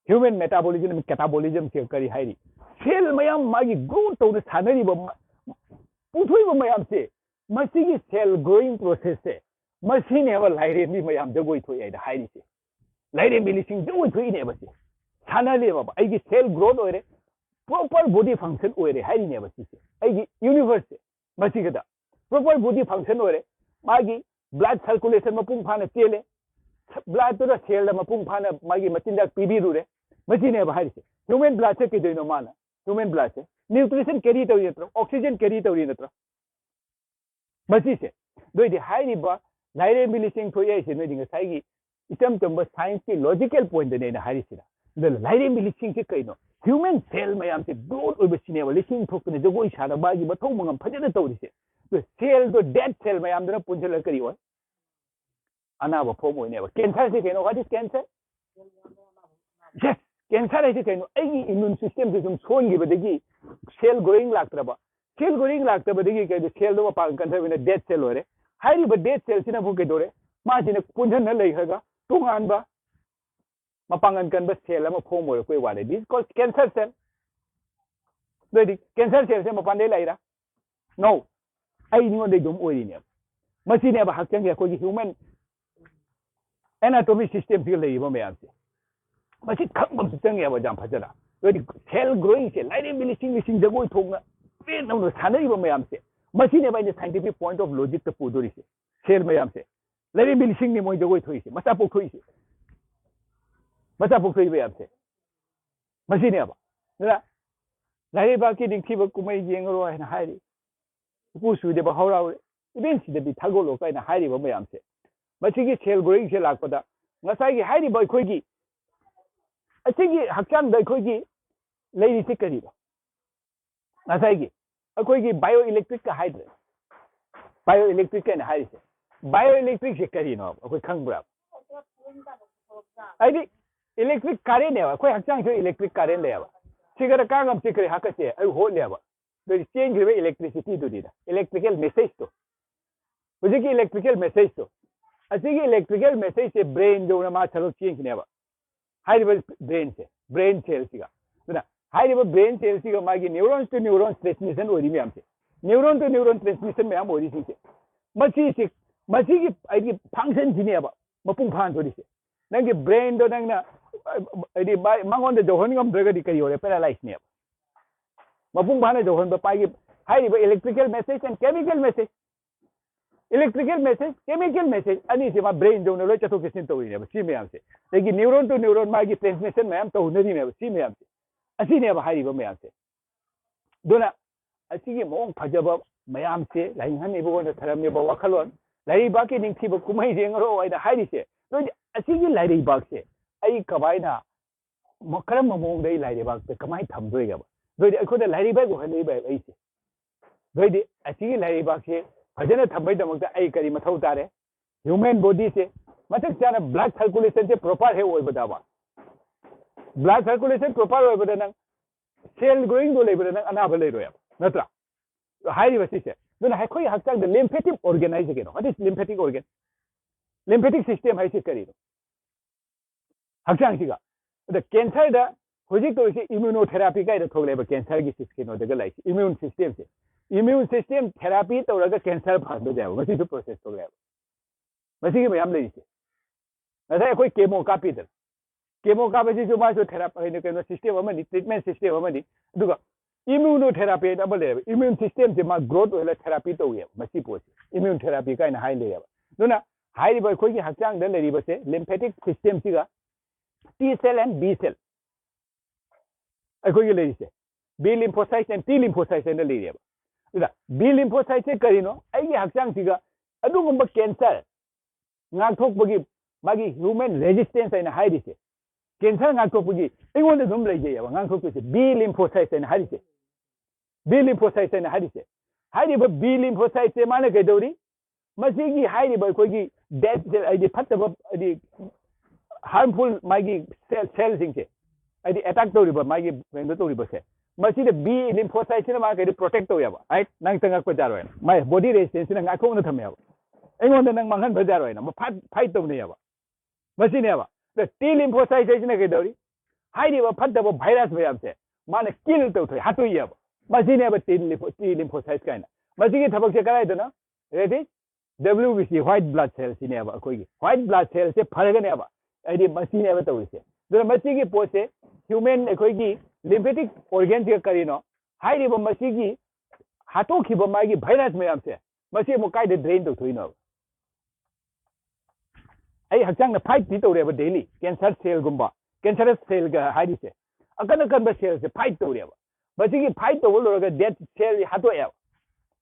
Human metabolism, catabolism ꯁꯦ ꯀꯔꯤ ꯍꯥꯏꯔꯤ? Cell ꯃꯌꯥꯝ ꯃꯥꯒꯤ grow ꯇꯧꯅ ꯁꯥꯟꯅꯔꯤꯕ ꯃ-, ꯄꯨꯊꯣꯛꯏꯕ ꯃꯌꯥꯝꯁꯦ, ꯃꯁꯤꯒꯤ cell growing process ꯁꯦ, ꯃꯁꯤꯅꯦꯕ ꯂꯥꯏꯔꯦꯝꯕꯤ ꯃꯌꯥꯝ ꯖꯒꯣꯏ ꯊꯣꯛꯑꯦ ꯍꯥꯏꯅ ꯍꯥꯏꯔꯤꯁꯦ꯫ ꯂꯥꯏꯔꯦꯝꯕꯤ ꯂꯤꯁꯤꯡ ꯖꯒꯣꯏ ꯊꯣꯛꯏꯅꯦꯕ ꯁꯦ꯫ ꯁꯥꯟꯅꯔꯦꯕ, ꯑꯩꯒꯤ cell growth ꯑꯣꯏꯔꯦ, proper body function ꯑꯣꯏꯔꯦ ꯍꯥꯏꯔꯤꯅꯦꯕ ꯁꯤꯁꯦ꯫ ꯑꯩꯒꯤ universe ꯁꯦ ꯃꯁꯤꯒꯗ proper body function ꯑꯣꯏꯔꯦ꯫ ꯃꯥꯒꯤ blood circulation ꯃꯄꯨꯡ ꯐꯥꯅ ꯆꯦꯜꯂꯦ꯫ Blood ꯇꯨꯅ cell ꯗ ꯃꯄꯨꯡ ꯐꯥꯅ ꯃꯥꯒꯤ ꯃꯆꯤꯟꯖꯥꯛ ꯄꯤꯕꯤꯔꯨꯔꯦ꯫ ꯃꯁꯤꯅꯦꯕ ꯍꯥꯏꯔꯤꯁꯦ꯫ Human blood ꯁꯦ ꯀꯩꯗꯧꯔꯤꯅꯣ ꯃꯥꯅ? Human blood ꯁꯦ nutrition carry ꯇꯧꯔꯤ ꯅꯠꯇ꯭ꯔꯣ? Oxygen carry ꯇꯧꯔꯤ ꯅꯠꯇ꯭ꯔꯣ? ꯃꯁꯤꯁꯦ꯫ ꯑꯗꯨ ꯑꯣꯏꯗꯤ ꯍꯥꯏꯔꯤꯕ ꯂꯥꯏꯔꯦꯝꯕꯤ ꯂꯤꯁꯤꯡ ꯊꯣꯛꯑꯦ ꯍꯥꯏꯁꯦ ꯅꯣꯏꯗꯤ ꯉꯁꯥꯏꯒꯤ ꯏꯆꯝ ꯆꯝꯕ science ꯀꯤ logical point ꯇꯅꯦ ꯑꯩꯅ ꯍꯥꯏꯔꯤꯁꯤꯅ꯫ ꯑꯗꯨꯅ ꯂꯥꯏꯔꯦꯝꯕꯤ ꯂꯤꯁꯤꯡꯁꯦ ꯀꯩꯅꯣ? Human cell ꯃꯌꯥꯝꯁꯦ growth ꯑꯣꯏꯕꯁꯤꯅꯦꯕ ꯂꯤꯁꯤꯡ ꯊꯣꯛꯇꯅ ꯖꯒꯣꯏ ꯁꯥꯅ ꯃꯥꯒꯤ ꯃꯊꯧ ꯃꯉꯝ ꯐꯖꯅ ꯇꯧꯔꯤꯁꯦ꯫ ꯑꯗꯨ cell ꯗꯣ, dead cell ꯃꯌꯥꯝꯗꯨꯅ ꯄꯨꯟꯁꯤꯜꯂꯒ ꯀꯔꯤ ꯑꯣꯏ? ꯑꯅꯥꯕ form ꯑꯣꯏꯅꯦꯕ꯫ Cancer ꯁꯦ ꯀꯩꯅꯣ? What is cancer? Yes, cancer ꯍꯥꯏꯁꯦ ꯀꯩꯅꯣ? ꯑꯩꯒꯤ immune system ꯁꯦ ꯁꯨꯝ ꯁꯣꯟꯈꯤꯕꯗꯒꯤ cell growing ꯂꯥꯛꯇ꯭ꯔꯕ, cell growing ꯂꯥꯛꯇꯕꯗꯒꯤ ꯀꯩꯗꯣ, cell ꯗꯣ ꯃꯄꯥꯡꯒꯜ ꯀꯟꯊꯕꯅꯤꯅ dead cell ꯑꯣꯏꯔꯦ꯫ ꯍꯥꯏꯔꯤꯕ dead cell ꯁꯤꯅꯕꯨ ꯀꯩꯗꯧꯔꯦ? ꯃꯥꯁꯤꯅ ꯄꯨꯟꯁꯤꯟꯅ ꯂꯩꯈ꯭ꯔꯒ ꯇꯣꯉꯥꯟꯕ ꯃꯄꯥꯡꯒꯜ ꯀꯟꯕ cell ꯑꯃ form ꯑꯣꯏꯔꯛꯄꯩ ꯋꯥꯅꯦ꯫ This is called cancer cell꯫ ꯑꯗꯨꯗꯤ cancer cell ꯁꯦ ꯃꯄꯥꯟꯗꯩ ꯂꯥꯛꯏꯔꯥ? No꯫ ꯑꯩ ꯑꯩꯉꯣꯟꯗꯩ ꯑꯗꯨꯝ ꯑꯣꯏꯔꯤꯅꯦꯕ꯫ ꯃꯁꯤꯅꯦꯕ ꯍꯛꯆꯥꯡꯒꯤ ꯑꯩꯈꯣꯏꯒꯤ human anatomy system ꯁꯤꯒ ꯂꯩꯔꯤꯕ ꯃꯌꯥꯝꯁꯦ꯫ ꯃꯁꯤ ꯈꯪꯕ ꯑꯃꯁꯨ ꯆꯪꯉꯦꯕ ꯌꯥꯝ ꯐꯖꯅ꯫ ꯑꯗꯨꯗꯤ cell growing ꯁꯦ, ꯂꯥꯏꯔꯦꯝꯕꯤ ꯂꯤꯁꯤꯡ ꯂꯤꯁꯤꯡ ꯖꯒꯣꯏ ꯊꯣꯛꯅ ꯄꯦꯟ ꯇꯧꯅ ꯁꯥꯟꯅꯔꯤꯕ ꯃꯌꯥꯝꯁꯦ, ꯃꯁꯤꯅꯦꯕ ꯑꯩꯅ scientific point of logic ꯇ ꯄꯨꯗꯣꯔꯤꯁꯦ꯫ Cell ꯃꯌꯥꯝꯁꯦ, ꯂꯥꯏꯔꯦꯝꯕꯤ ꯂꯤꯁꯤꯡꯅꯤ ꯃꯣꯏ ꯖꯒꯣꯏ ꯊꯣꯛꯏꯁꯦ, ꯃꯆꯥ ꯄꯣꯛꯊꯣꯛꯏꯁꯦ, ꯃꯆꯥ ꯄꯣꯛꯊꯣꯛꯏ ꯃꯌꯥꯝꯁꯦ꯫ ꯃꯁꯤꯅꯦꯕ꯫ ꯑꯗꯨꯅ ꯂꯥꯏꯔꯩꯕꯥꯛꯀꯤ ꯅꯤꯡꯊꯤꯕ ꯀꯨꯝꯍꯩ ꯌꯦꯡꯉꯔꯣ ꯍꯥꯏꯅ ꯍꯥꯏꯔꯤ꯫ ꯎꯄꯨ ꯁꯨꯗꯕ ꯍꯧꯔꯥꯎꯔꯦ꯫ ꯏꯕꯦꯟ ꯁꯤꯗꯗꯤ ꯊꯥꯒꯠꯂꯣ ꯀꯥꯏꯅ ꯍꯥꯏꯔꯤꯕ ꯃꯌꯥꯝꯁꯦ, ꯃꯁꯤꯒꯤ cell growing ꯁꯦ ꯂꯥꯛꯄꯗ ꯉꯁꯥꯏꯒꯤ ꯍꯥꯏꯔꯤꯕ ꯑꯩꯈꯣꯏꯒꯤ ꯑꯁꯤꯒꯤ ꯍꯛꯆꯥꯡꯗ ꯑꯩꯈꯣꯏꯒꯤ ꯂꯩꯔꯤꯁꯦ ꯀꯔꯤꯅꯣ? ꯉꯁꯥꯏꯒꯤ ꯑꯩꯈꯣꯏꯒꯤ bioelectric ꯀ ꯍꯥꯏꯗ꯭ꯔꯦ, bioelectric ꯀ ꯍꯥꯏꯅ ꯍꯥꯏꯔꯤꯁꯦ, bioelectric ꯁꯦ ꯀꯔꯤꯅꯣ ꯑꯩꯈꯣꯏ ꯈꯪꯕ꯭ꯔꯥ? ꯍꯥꯏꯗꯤ electric current ꯅꯦꯕ, ꯑꯩꯈꯣꯏ ꯍꯛꯆꯥꯡꯁꯨ electric current ꯂꯩꯌꯦꯕ꯫ ꯁꯤꯒꯔ ꯀꯥꯡ ꯑꯃ ꯆꯤꯛꯈ꯭ꯔꯦ ꯍꯥꯀꯠꯆꯩ, ꯑꯩ ꯍꯣꯠꯂꯦꯕ, ꯑꯗꯨꯗꯤ ꯆꯦꯟꯈ꯭ꯔꯤꯕ electricity ꯗꯨꯅꯤꯗ, electrical message ꯇꯣ꯫ ꯍꯧꯖꯤꯛꯀꯤ electrical message ꯇꯣ, ꯑꯁꯤꯒꯤ electrical message ꯁꯦ brain ꯌꯧꯅ ꯃꯥ ꯊꯕꯛ ꯆꯦꯟꯈꯤꯅꯦꯕ, ꯍꯥꯏꯔꯤꯕ brain ꯁꯦ, brain cell ꯁꯤꯒ꯫ ꯑꯗꯨꯅ ꯍꯥꯏꯔꯤꯕ brain cell ꯁꯤꯒ ꯃꯥꯒꯤ neurons to neurons transmission ꯑꯣꯏꯔꯤ ꯃꯌꯥꯝꯁꯦ, neuron to neuron transmission ꯃꯌꯥꯝ ꯑꯣꯏꯔꯤꯁꯤꯡꯁꯦ, ꯃꯁꯤꯁꯤ, ꯃꯁꯤꯒꯤ ꯍꯥꯏꯗꯤ function ꯁꯤꯅꯦꯕ ꯃꯄꯨꯡ ꯐꯥꯍꯟꯗꯣꯔꯤꯁꯦ꯫ ꯅꯪꯒꯤ brain ꯗꯣ ꯅꯪꯅ ꯍꯥꯏꯗꯤ ꯃꯥ-, ꯃꯉꯣꯟꯗ ꯌꯧꯍꯟ ꯉꯝꯗ꯭ꯔꯒꯗꯤ ꯀꯔꯤ ꯑꯣꯏꯔꯦ? Paralyze ꯅꯦꯕ꯫ ꯃꯄꯨꯡ ꯐꯥꯅ ꯌꯧꯍꯟꯕ ꯄꯥꯏꯒꯤ ꯍꯥꯏꯔꯤꯕ electrical message and chemical message, electrical message, chemical message ꯑꯅꯤꯁꯦ ꯃꯥ brain ꯌꯧꯅ ꯂꯣꯏ ꯆꯠꯊꯣꯛ ꯆꯠꯁꯤꯟ ꯇꯧꯔꯤꯅꯦꯕ ꯁꯤ ꯃꯌꯥꯝꯁꯦ꯫ ꯑꯗꯒꯤ neuron to neuron ꯃꯥꯒꯤ transmission ꯃꯌꯥꯝ ꯇꯧꯅꯔꯤꯅꯦꯕ ꯁꯤ ꯃꯌꯥꯝꯁꯦ꯫ ꯑꯁꯤꯅꯦꯕ ꯍꯥꯏꯔꯤꯕ ꯃꯌꯥꯝꯁꯦ꯫ ꯑꯗꯨꯅ ꯑꯁꯤꯒꯤ ꯃꯑꯣꯡ ꯐꯖꯕ ꯃꯌꯥꯝꯁꯦ ꯂꯥꯏꯅꯤꯡꯍꯟ ꯏꯕꯣꯟꯗ ꯊꯔꯝꯃꯤꯕ ꯋꯥꯈꯜꯂꯣꯟ, ꯂꯥꯏꯔꯩꯕꯥꯛꯀꯤ ꯅꯤꯡꯊꯤꯕ ꯀꯨꯝꯍꯩ ꯌꯦꯡꯉꯔꯣ ꯍꯥꯏꯅ ꯍꯥꯏꯔꯤꯁꯦ꯫ ꯑꯗꯨ ꯑꯣꯏꯗꯤ ꯑꯁꯤꯒꯤ ꯂꯥꯏꯔꯩꯕꯥꯛꯁꯦ ꯑꯩ ꯀꯃꯥꯏꯅ, ꯃ-, ꯀꯔꯝꯕ ꯃꯑꯣꯡꯗ ꯑꯩ ꯂꯥꯏꯔꯩꯕꯥꯛꯇ ꯀꯃꯥꯏꯅ ꯊꯝꯗꯣꯏꯒꯦꯕ? ꯑꯗꯨ ꯑꯣꯏꯗꯤ ꯑꯩꯈꯣꯏꯅ ꯂꯥꯏꯔꯩꯕꯥꯛ ꯑꯣꯏꯍꯜꯂꯛꯏꯕ ꯑꯩꯁꯦ꯫ ꯑꯗꯨ ꯑꯣꯏꯗꯤ ꯑꯁꯤꯒꯤ ꯂꯥꯏꯔꯩꯕꯥꯛꯁꯦ ꯐꯖꯅ ꯊꯝꯕꯒꯤꯗꯃꯛꯇ ꯑꯩ ꯀꯔꯤ ꯃꯊꯧ ꯇꯥꯔꯦ? Human bodyꯁꯦ ꯃꯇꯤꯛ ꯆꯥꯅ blood circulationꯁꯦ proper ꯍꯦꯛ ꯑꯣꯏꯕꯗꯕ, blood circulation proper ꯑꯣꯏꯕꯗ ꯅꯪ cell growingꯗꯣ ꯂꯩꯕꯗ ꯅꯪ ꯑꯅꯥꯕ ꯂꯩꯔꯣꯏꯕ, ꯅꯠꯇ꯭ꯔꯥ? ꯍꯥꯏꯔꯤꯕ ꯁꯤꯁꯦ꯫ ꯑꯗꯨꯅ ꯑꯩꯈꯣꯏꯒꯤ ꯍꯛꯆꯥꯡꯗ lymphatic organ ꯍꯥꯏꯁꯦ ꯀꯩꯅꯣ? What is lymphatic organ? Lymphatic system ꯍꯥꯏꯁꯦ ꯀꯔꯤꯅꯣ? ꯍꯛꯆꯥꯡꯁꯤꯒ꯫ ꯑꯗ cancerꯗ ꯍꯧꯖꯤꯛ ꯇꯧꯔꯤꯁꯦ immunotherapy ꯀꯥꯏꯅ ꯊꯣꯛꯂꯛꯑꯦꯕ, cancerꯒꯤ ꯁꯤ-, ꯀꯩꯅꯣꯗꯒ ꯂꯩꯁꯦ, immune systemꯁꯦ꯫ Immune system therapy ꯇꯧꯔꯒ cancer ꯐꯍꯟꯕ ꯌꯥꯏꯕ, ꯃꯁꯤꯁꯨ process ꯊꯣꯛꯂꯛꯑꯦꯕ꯫ ꯃꯁꯤꯒꯤ ꯃꯌꯥꯝ ꯂꯩꯔꯤꯁꯦ꯫ ꯉꯁꯥꯏ ꯑꯩꯈꯣꯏ chemo ꯀꯥꯞꯄꯤꯗꯅ, chemo ꯀꯥꯞꯄꯁꯤꯁꯨ ꯃꯥꯁꯨ therapy, ꯀꯩꯅꯣ, ꯀꯩꯅꯣ system ꯑꯃꯅꯤ, treatment system ꯑꯃꯅꯤ꯫ ꯑꯗꯨꯒ immunotherapy ꯍꯥꯏꯅ ꯑꯃ ꯂꯩꯌꯦꯕ, immune systemꯁꯦ ꯃꯥ growth ꯑꯣꯏꯍꯜꯂ therapy ꯇꯧꯋꯦꯕ ꯃꯁꯤ ꯄꯣꯠꯁꯦ, immune therapy ꯀꯥꯏꯅ ꯍꯥꯏ ꯂꯩꯌꯦꯕ꯫ ꯑꯗꯨꯅ ꯍꯥꯏꯔꯤꯕ ꯑꯩꯈꯣꯏꯒꯤ ꯍꯛꯆꯥꯡꯗ ꯂꯩꯔꯤꯕꯁꯦ lymphatic systemꯁꯤꯒ T cell and B cell ꯑꯩꯈꯣꯏꯒꯤ ꯂꯩꯔꯤꯁꯦ, B lymphocytes and T lymphocytes ꯍꯥꯏꯅ ꯂꯩꯔꯦꯕ꯫ ꯑꯗꯨꯗ B lymphocytesꯁꯦ ꯀꯔꯤꯅꯣ? ꯑꯩꯒꯤ ꯍꯛꯆꯥꯡꯁꯤꯒ ꯑꯗꯨꯒꯨꯝꯕ cancer ꯉꯥꯛꯊꯣꯛꯄꯒꯤ ꯃꯥꯒꯤ human resistance ꯍꯥꯏꯅ ꯍꯥꯏꯔꯤꯁꯦ, cancer ꯉꯥꯛꯊꯣꯛꯄꯒꯤ ꯑꯩꯉꯣꯟꯗ ꯑꯗꯨꯝ ꯂꯩꯖꯩꯑꯕ ꯉꯥꯛꯊꯣꯛꯄꯁꯦ, B lymphocytes ꯍꯥꯏꯅ ꯍꯥꯏꯔꯤꯁꯦ꯫ B lymphocytes ꯍꯥꯏꯅ ꯍꯥꯏꯔꯤꯁꯦ, ꯍꯥꯏꯔꯤꯕ B lymphocytesꯁꯦ ꯃꯥꯅ ꯀꯩꯗꯧꯔꯤ? ꯃꯁꯤꯒꯤ ꯍꯥꯏꯔꯤꯕ ꯑꯩꯈꯣꯏꯒꯤ dead cell, ꯍꯥꯏꯗꯤ ꯐꯠꯇꯕ, ꯍꯥꯏꯗꯤ harmful ꯃꯥꯒꯤ cell, cellꯁꯤꯡꯁꯦ, ꯍꯥꯏꯗꯤ attack ꯇꯧꯔꯤꯕ, ꯃꯥꯒꯤ ꯀꯩꯅꯣ ꯇꯧꯔꯤꯕꯁꯦ, ꯃꯁꯤꯗ B lymphocytesꯁꯤꯅ ꯃꯥ ꯀꯩꯗꯣ protect ꯇꯧꯋꯦꯕ꯫ ꯑꯩ ꯅꯪ ꯆꯪꯉꯛꯄ ꯌꯥꯔꯣꯏꯅ, my body resistanceꯁꯤꯅ ꯉꯥꯛꯊꯣꯛꯅ ꯊꯝꯃꯦꯕ, ꯑꯩꯉꯣꯟꯗ ꯅꯪ ꯃꯥꯡꯍꯟꯕ ꯌꯥꯔꯣꯏꯅ fight, fight ꯇꯧꯅꯩꯌꯦꯕ꯫ ꯃꯁꯤꯅꯦꯕ꯫ ꯑꯗ T lymphocytes ꯍꯥꯏꯁꯤꯅ ꯀꯩꯗꯧꯔꯤ? ꯍꯥꯏꯔꯤꯕ ꯐꯠꯇꯕ virus ꯃꯌꯥꯝꯁꯦ ꯃꯥꯅ kill ꯇꯧꯊꯣꯛꯏ, ꯍꯥꯠꯇꯣꯛꯏꯑꯕ꯫ ꯃꯁꯤꯅꯦꯕ T lympho-, T lymphocytes ꯀꯥꯏꯅ꯫ ꯃꯁꯤꯒꯤ ꯊꯕꯛꯁꯦ ꯀꯗꯥꯏꯗꯅꯣ? That is W B C, white blood cellꯁꯤꯅꯦꯕ ꯑꯩꯈꯣꯏꯒꯤ꯫ White blood cellꯁꯦ ꯐꯔꯒꯅꯦꯕ, ꯍꯥꯏꯗꯤ ꯃꯁꯤꯅꯦꯕ ꯇꯧꯔꯤꯁꯦ꯫ ꯑꯗꯨꯅ ꯃꯁꯤꯒꯤ ꯄꯣꯠꯁꯦ human ꯑꯩꯈꯣꯏꯒꯤ lymphatic organꯁꯤꯒ ꯀꯔꯤꯅꯣ? ꯍꯥꯏꯔꯤꯕ ꯃꯁꯤꯒꯤ ꯍꯥꯠꯇꯣꯛꯈꯤꯕ ꯃꯥꯒꯤ virus ꯃꯌꯥꯝꯁꯦ ꯃꯁꯤ ꯑꯃꯨꯛ ꯀꯥꯏꯗ drain ꯇꯧꯊꯣꯛꯏꯅꯣ? ꯑꯩ ꯍꯛꯆꯥꯡꯅ fightꯇꯤ ꯇꯧꯔꯦꯕ daily, cancer cellꯒꯨꯝꯕ, cancerous cellꯒ ꯍꯥꯏꯔꯤꯁꯦ, ꯑꯀꯟ ꯑꯀꯟꯕ cellꯁꯦ fight ꯇꯧꯔꯦꯕ꯫ ꯃꯁꯤꯒꯤ fight ꯇꯧꯕ ꯂꯣꯏꯔꯒ dead cell ꯍꯥꯠꯇꯣꯛꯑꯦꯕ꯫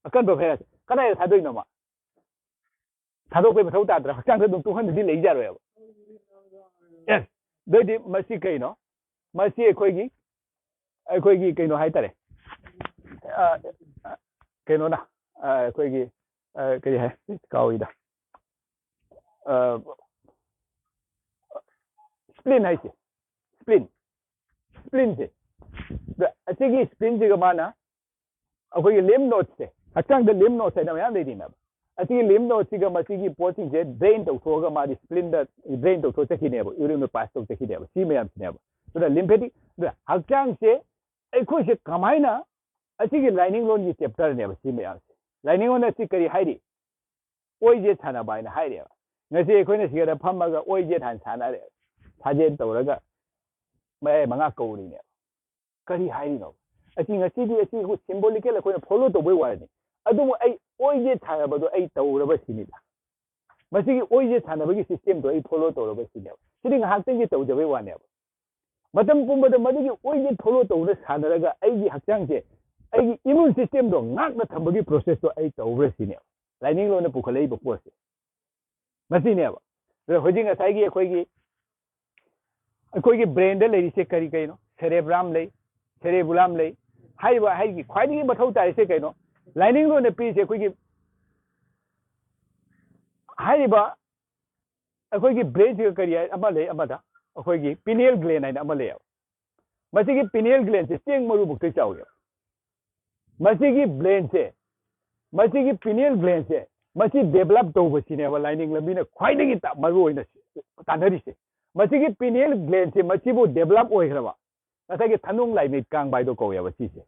ꯑꯀꯟꯕ virus ꯀꯗꯥꯏꯗ ꯊꯥꯗꯣꯛꯏꯅꯣ ꯃꯥ? ꯊꯥꯗꯣꯛꯄꯩ ꯃꯊꯧ ꯇꯥꯗ꯭ꯔꯥ? ꯍꯛꯆꯥꯡꯗ ꯑꯗꯨꯝ ꯇꯨꯡꯍꯟꯗꯗꯤ ꯂꯩꯖꯔꯣꯏꯕ꯫ ꯑꯦꯁ, ꯑꯗꯨꯑꯣꯏꯗꯤ ꯃꯁꯤ ꯀꯩꯅꯣ? ꯃꯁꯤ ꯑꯩꯈꯣꯏꯒꯤ, ꯑꯩꯈꯣꯏꯒꯤ ꯀꯩꯅꯣ ꯍꯥꯏꯇꯥꯔꯦ꯫ ꯑ, ꯀꯩꯅꯣꯅ, ꯑ, ꯑꯩꯈꯣꯏꯒꯤ, ꯑ, ꯀꯔꯤ ꯍꯥꯏ? ꯀꯥꯎꯏꯗ꯫ ꯑ, spleen ꯍꯥꯏꯁꯦ꯫ Spleen꯫ Spleenꯁꯦ꯫ ꯑꯗ ꯑꯁꯤꯒꯤ spleenꯁꯤꯒ ꯃꯥꯅ ꯑꯩꯈꯣꯏꯒꯤ lymph nodesꯁꯦ, ꯍꯛꯆꯥꯡꯗ lymph nodes ꯍꯥꯏꯅ ꯃꯌꯥꯝ ꯂꯩꯔꯤꯅꯦꯕ꯫ ꯑꯁꯤꯒꯤ lymph nodesꯁꯤꯒ ꯃꯁꯤꯒꯤ ꯄꯣꯠꯁꯤꯡꯁꯦ drain ꯇꯧꯊꯣꯛꯑꯒ ꯃꯥꯗꯤ spleenꯗ drain ꯇꯧꯊꯣꯛ ꯆꯠꯈꯤꯅꯦꯕ, urinary pass ꯇꯧ ꯆꯠꯈꯤꯅꯦꯕ꯫ ꯁꯤ ꯃꯌꯥꯝꯁꯤꯅꯦꯕ꯫ ꯑꯗꯨꯅ lymphatic, ꯑꯗꯨꯅ ꯍꯛꯆꯥꯡꯁꯦ ꯑꯩꯈꯣꯏꯁꯦ ꯀꯃꯥꯏꯅ ꯑꯁꯤꯒꯤ ꯂꯥꯏꯅꯤꯡꯂꯣꯟꯒꯤ chapterꯅꯦꯕ ꯁꯤ ꯃꯌꯥꯝꯁꯦ꯫ ꯂꯥꯏꯅꯤꯡꯂꯣꯟ ꯑꯁꯤ ꯀꯔꯤ ꯍꯥꯏꯔꯤ? ꯑꯣꯏꯖꯦꯠ ꯁꯥꯟꯅꯕ ꯍꯥꯏꯅ ꯍꯥꯏꯔꯦꯕ꯫ ꯉꯁꯤ ꯑꯩꯈꯣꯏꯅ ꯁꯤꯗ ꯐꯝꯃꯒ ꯑꯣꯏꯖꯦꯠ ꯍꯥꯟꯅ ꯁꯥꯟꯅꯔꯦ꯫ ꯁꯥꯖꯦꯜ ꯇꯧꯔꯒ ꯃꯌꯥꯏ ꯃꯉꯥ ꯀꯧꯔꯤꯅꯦꯕ꯫ ꯀꯔꯤ ꯍꯥꯏꯔꯤꯅꯣ? ꯑꯁꯤ ꯉꯁꯤꯗꯤ ꯑꯁꯤ ꯑꯩꯈꯣꯏ symbolical ꯑꯩꯈꯣꯏꯅ follow ꯇꯧꯕꯩ ꯋꯥꯅꯤ꯫ ꯑꯗꯨꯕꯨ ꯑꯩ ꯑꯣꯏꯖꯦꯠ ꯁꯥꯟꯅꯕꯗꯣ ꯑꯩ ꯇꯧꯔꯕ ꯁꯤꯅꯤꯗ꯫ ꯃꯁꯤꯒꯤ ꯑꯣꯏꯖꯦꯠ ꯁꯥꯟꯅꯕꯒꯤ systemꯗꯣ ꯑꯩ follow ꯇꯧꯔꯕ ꯁꯤꯅꯦꯕ꯫ ꯁꯤꯗꯤ ꯉꯥꯏꯍꯥꯛꯇꯪꯒꯤ ꯇꯧꯖꯕꯩ ꯋꯥꯅꯦꯕ꯫ ꯃꯇꯝ ꯄꯨꯝꯕꯗ ꯃꯗꯨꯒꯤ ꯑꯣꯏꯖꯦꯠ follow ꯇꯧꯗꯨꯅ ꯁꯥꯟꯅꯔꯒ ꯑꯩꯒꯤ ꯍꯛꯆꯥꯡꯁꯦ, ꯑꯩꯒꯤ immune systemꯗꯣ ꯉꯥꯛꯅ ꯊꯝꯕꯒꯤ processꯇꯣ ꯑꯩ ꯇꯧꯕ꯭ꯔꯥ ꯁꯤꯅꯦꯕ꯫ ꯂꯥꯏꯅꯤꯡꯂꯣꯟꯅ ꯄꯨꯈꯠꯂꯛꯏꯕ ꯄꯣꯠꯁꯦ ꯃꯁꯤꯅꯦꯕ꯫ ꯑꯗꯣ ꯍꯧꯖꯤꯛ ꯉꯁꯥꯏꯒꯤ ꯑꯩꯈꯣꯏꯒꯤ, ꯑꯩꯈꯣꯏꯒꯤ brainꯗ ꯂꯩꯔꯤꯁꯦ ꯀꯔꯤ ꯀꯩꯅꯣ? Cerebrum ꯂꯩ, cerebellum ꯂꯩ꯫ ꯍꯥꯏꯔꯤꯕ, ꯍꯥꯏꯒꯤ ꯈ꯭ꯋꯥꯏꯗꯒꯤ ꯃꯊꯧ ꯇꯥꯔꯤꯁꯦ ꯀꯩꯅꯣ? ꯂꯥꯏꯅꯤꯡꯂꯣꯟꯅ ꯄꯤꯔꯤꯁꯦ ꯑꯩꯈꯣꯏꯒꯤ, ꯍꯥꯏꯔꯤꯕ ꯑꯩꯈꯣꯏꯒꯤ brainꯁꯤꯒ ꯀꯔꯤ ꯍꯥꯏ, ꯑꯃ ꯂꯩ, ꯑꯃꯗ ꯑꯩꯈꯣꯏꯒꯤ pineal gland ꯍꯥꯏꯅ ꯑꯃ ꯂꯩꯌꯦꯕ꯫ ꯃꯁꯤꯒꯤ pineal glandꯁꯦ ꯆꯦꯡ ꯃꯔꯨꯃꯨꯛꯇꯩ ꯆꯥꯎꯋꯦꯕ꯫ ꯃꯁꯤꯒꯤ brainꯁꯦ, ꯃꯁꯤꯒꯤ pineal glandꯁꯦ, ꯃꯁꯤ develop ꯇꯧꯕꯁꯤꯅꯦꯕ ꯂꯥꯏꯅꯤꯡ ꯂꯝꯕꯤꯅ ꯈ꯭ꯋꯥꯏꯗꯒꯤ ꯇ-, ꯃꯔꯨ ꯑꯣꯏꯅ ꯇꯥꯟꯅꯔꯤꯁꯦ꯫ ꯃꯁꯤꯒꯤ pineal glandꯁꯦ, ꯃꯁꯤꯕꯨ develop ꯑꯣꯏꯈ꯭ꯔꯕ, ꯉꯁꯥꯏꯒꯤ ꯊꯅꯨꯡ ꯂꯥꯏꯃꯤꯠ ꯀꯥꯡꯕ ꯍꯥꯏꯗꯣ ꯀꯧꯋꯦꯕ ꯁꯤꯁꯦ꯫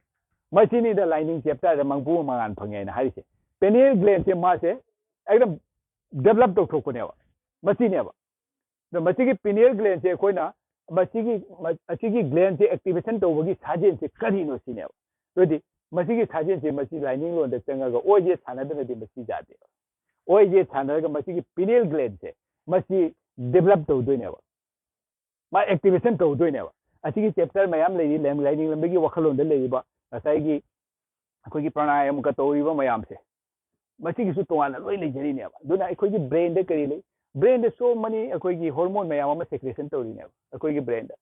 ꯃꯁꯤꯅꯤꯗ ꯂꯥꯏꯅꯤꯡ chapterꯗ ꯃꯪꯄꯨ ꯃꯉꯥꯟ ꯐꯪꯉꯦ ꯍꯥꯏꯅ ꯍꯥꯏꯔꯤꯁꯦ꯫ Pineal glandꯁꯦ ꯃꯥꯁꯦ ꯑꯦꯛꯗꯝ develop ꯇꯧꯊꯣꯛꯄꯅꯦꯕ꯫ ꯃꯁꯤꯅꯦꯕ꯫ ꯑꯗꯣ ꯃꯁꯤꯒꯤ pineal glandꯁꯦ ꯑꯩꯈꯣꯏꯅ ꯃꯁꯤꯒꯤ, ꯃ-, ꯑꯁꯤꯒꯤ glandꯁꯦ activation ꯇꯧꯕꯒꯤ ꯁꯥꯖꯦꯜꯁꯦ ꯀꯔꯤꯅꯣ ꯁꯤꯅꯦꯕ꯫ ꯑꯗꯨꯗꯤ ꯃꯁꯤꯒꯤ ꯁꯥꯖꯦꯜꯁꯦ ꯃꯁꯤ ꯂꯥꯏꯅꯤꯡꯂꯣꯟꯗ ꯆꯪꯉꯒ ꯑꯣꯏꯖꯦꯠ ꯁꯥꯟꯅꯗꯅꯗꯤ ꯃꯁꯤ ꯌꯥꯗꯦꯕ꯫ ꯑꯣꯏꯖꯦꯠ ꯁꯥꯟꯅꯔꯒ ꯃꯁꯤꯒꯤ pineal glandꯁꯦ ꯃꯁꯤ develop ꯇꯧꯗꯣꯏꯅꯦꯕ꯫ ꯃꯥ activation ꯇꯧꯗꯣꯏꯅꯦꯕ꯫ ꯑꯁꯤꯒꯤ chapter ꯃꯌꯥꯝ ꯂꯩꯔꯤ, ꯂꯥꯏ-, ꯂꯥꯏꯅꯤꯡ ꯂꯝꯕꯤꯒꯤ ꯋꯥꯈꯜꯂꯣꯟꯗ ꯂꯩꯔꯤꯕ ꯉꯁꯥꯏꯒꯤ ꯑꯩꯈꯣꯏꯒꯤ pranayamꯒ ꯇꯧꯔꯤꯕ ꯃꯌꯥꯝꯁꯦ꯫ ꯃꯁꯤꯒꯤꯁꯨ ꯇꯣꯉꯥꯟꯅ ꯂꯣꯏ ꯂꯩꯖꯔꯤꯅꯦꯕ꯫ ꯑꯗꯨꯅ ꯑꯩꯈꯣꯏꯒꯤ brain ꯗ ꯀꯔꯤ ꯂꯩ? Brain ꯗ so many ꯑꯩꯈꯣꯏꯒꯤ hormone ꯃꯌꯥꯝ ꯑꯃ secretion ꯇꯧꯔꯤꯅꯦꯕ ꯑꯩꯈꯣꯏꯒꯤ brain ꯗ꯫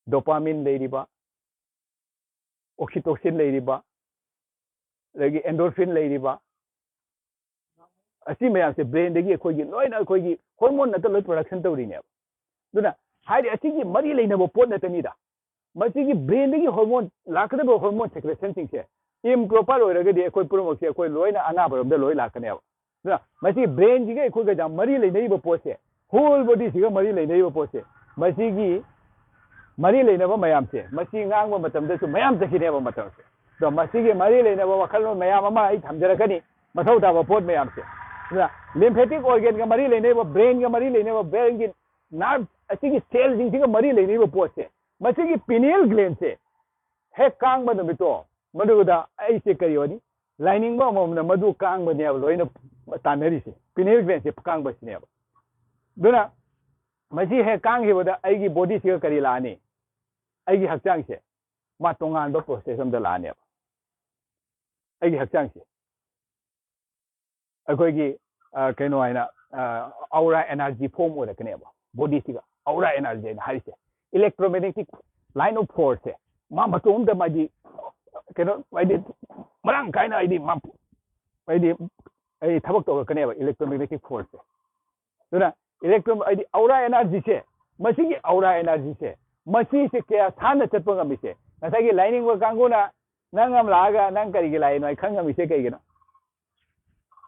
Dopamine ꯂꯩꯔꯤꯕ, oxytocin ꯂꯩꯔꯤꯕ, ꯑꯗꯒꯤ endorphin ꯂꯩꯔꯤꯕ, ꯑꯁꯤ ꯃꯌꯥꯝꯁꯦ brain ꯗꯒꯤ ꯑꯩꯈꯣꯏꯒꯤ ꯂꯣꯏꯅ ꯑꯩꯈꯣꯏꯒꯤ hormone ꯅꯠꯇ ꯂꯣꯏ production ꯇꯧꯔꯤꯅꯦꯕ꯫ ꯑꯗꯨꯅ ꯍꯥꯏꯗꯤ ꯑꯁꯤꯒꯤ ꯃꯔꯤ ꯂꯩꯅꯕ ꯄꯣꯠ ꯅꯠꯇꯅꯤꯗ꯫ ꯃꯁꯤꯒꯤ brain ꯗꯒꯤ hormone ꯂꯥꯛꯀꯗꯕ hormone secretion ꯁꯤꯡꯁꯦ improper ꯑꯣꯏꯔꯒꯗꯤ ꯑꯩꯈꯣꯏ ꯄꯨꯝꯅꯃꯛꯁꯦ ꯑꯩꯈꯣꯏ ꯂꯣꯏꯅ ꯑꯅꯥꯕꯔꯣꯝꯗ ꯂꯣꯏ ꯂꯥꯛꯀꯅꯦꯕ꯫ ꯑꯗꯨꯅ ꯃꯁꯤ brain ꯁꯤꯒ ꯑꯩꯈꯣꯏꯒ ꯌꯥꯝ ꯃꯔꯤ ꯂꯩꯅꯔꯤꯕ ꯄꯣꯠꯁꯦ, whole body ꯁꯤꯒ ꯃꯔꯤ ꯂꯩꯅꯔꯤꯕ ꯄꯣꯠꯁꯦ, ꯃꯁꯤꯒꯤ ꯃꯔꯤ ꯂꯩꯅꯕ ꯃꯌꯥꯝꯁꯦ, ꯃꯁꯤ ꯉꯥꯡꯕ ꯃꯇꯝꯗꯁꯨ ꯃꯌꯥꯝ ꯆꯠꯈꯤꯅꯦꯕ ꯃꯇꯝꯁꯦ꯫ ꯑꯗꯣ ꯃꯁꯤꯒꯤ ꯃꯔꯤ ꯂꯩꯅꯕ ꯋꯥꯈꯜꯂꯣꯟ ꯃꯌꯥꯝ ꯑꯃ ꯑꯩ ꯊꯝꯖꯔꯛꯀꯅꯤ, ꯃꯊꯧ ꯇꯥꯕ ꯄꯣꯠ ꯃꯌꯥꯝꯁꯦ꯫ ꯑꯗꯨꯅ lymphatic organ ꯒ ꯃꯔꯤ ꯂꯩꯅꯔꯤꯕ, brain ꯒ ꯃꯔꯤ ꯂꯩꯅꯔꯤꯕ, brain ꯒꯤ nerve ꯑꯁꯤꯒꯤ cell ꯁꯤꯡꯁꯤꯒ ꯃꯔꯤ ꯂꯩꯅꯔꯤꯕ ꯄꯣꯠꯁꯦ, ꯃꯁꯤꯒꯤ pineal gland ꯁꯦ ꯍꯦꯛ ꯀꯥꯡꯕ ꯅꯨꯃꯤꯠꯇꯣ, ꯃꯗꯨꯗ ꯑꯩꯁꯦ ꯀꯔꯤ ꯑꯣꯏꯅꯤ? ꯂꯥꯏꯅꯤꯡꯕ ꯑꯃꯃꯝꯅ ꯃꯗꯨ ꯀꯥꯡꯕꯅꯦꯕ ꯂꯣꯏꯅ ꯇꯥꯟꯅꯔꯤꯁꯦ, pineal gland ꯁꯦ ꯀꯥꯡꯕꯁꯤꯅꯦꯕ꯫ ꯑꯗꯨꯅ ꯃꯁꯤ ꯍꯦꯛ ꯀꯥꯡꯈꯤꯕꯗ ꯑꯩꯒꯤ body ꯁꯤꯒ ꯀꯔꯤ ꯂꯥꯛꯑꯅꯤ? ꯑꯩꯒꯤ ꯍꯛꯆꯥꯡꯁꯦ ꯃꯥ ꯇꯣꯉꯥꯟꯕ process ꯑꯝꯗ ꯂꯥꯛꯑꯅꯦꯕ꯫ ꯑꯩꯒꯤ ꯍꯛꯆꯥꯡꯁꯦ ꯑꯩꯈꯣꯏꯒꯤ, ꯑ, ꯀꯩꯅꯣ ꯍꯥꯏꯅ, ꯑ, aura energy form ꯑꯣꯏꯔꯛꯀꯅꯦꯕ body ꯁꯤꯒ꯫ Aura energy ꯍꯥꯏꯅ ꯍꯥꯏꯔꯤꯁꯦ electromagnetic line of force ꯁꯦ ꯃꯥ ꯃꯇꯣꯝꯇ ꯃꯥꯗꯤ ꯀꯩꯅꯣ ꯍꯥꯏꯗꯤ ꯃꯔꯥꯡ ꯀꯥꯏꯅ ꯍꯥꯏꯗꯤ ꯃꯥ ꯍꯥꯏꯗꯤ ꯑꯩ ꯊꯕꯛ ꯇꯧꯔꯛꯀꯅꯦꯕ electromagnetic force ꯁꯦ꯫ ꯑꯗꯨꯅ electro ꯍꯥꯏꯗꯤ aura energy ꯁꯦ, ꯃꯁꯤꯒꯤ aura energy ꯁꯦ, ꯃꯁꯤꯁꯦ ꯀꯌꯥ ꯁꯥꯟꯅ ꯆꯠꯄ ꯉꯝꯃꯤꯁꯦ, ꯉꯁꯥꯏꯒꯤ ꯂꯥꯏꯅꯤꯡꯕ ꯀꯥꯡꯕꯨꯅ ꯅꯪ ꯑꯃ ꯂꯥꯛꯑꯒ ꯅꯪ ꯀꯔꯤꯒꯤ ꯂꯥꯛꯏꯅꯣ ꯑꯩ ꯈꯪ ꯉꯝꯃꯤꯁꯦ ꯀꯩꯒꯤꯅꯣ?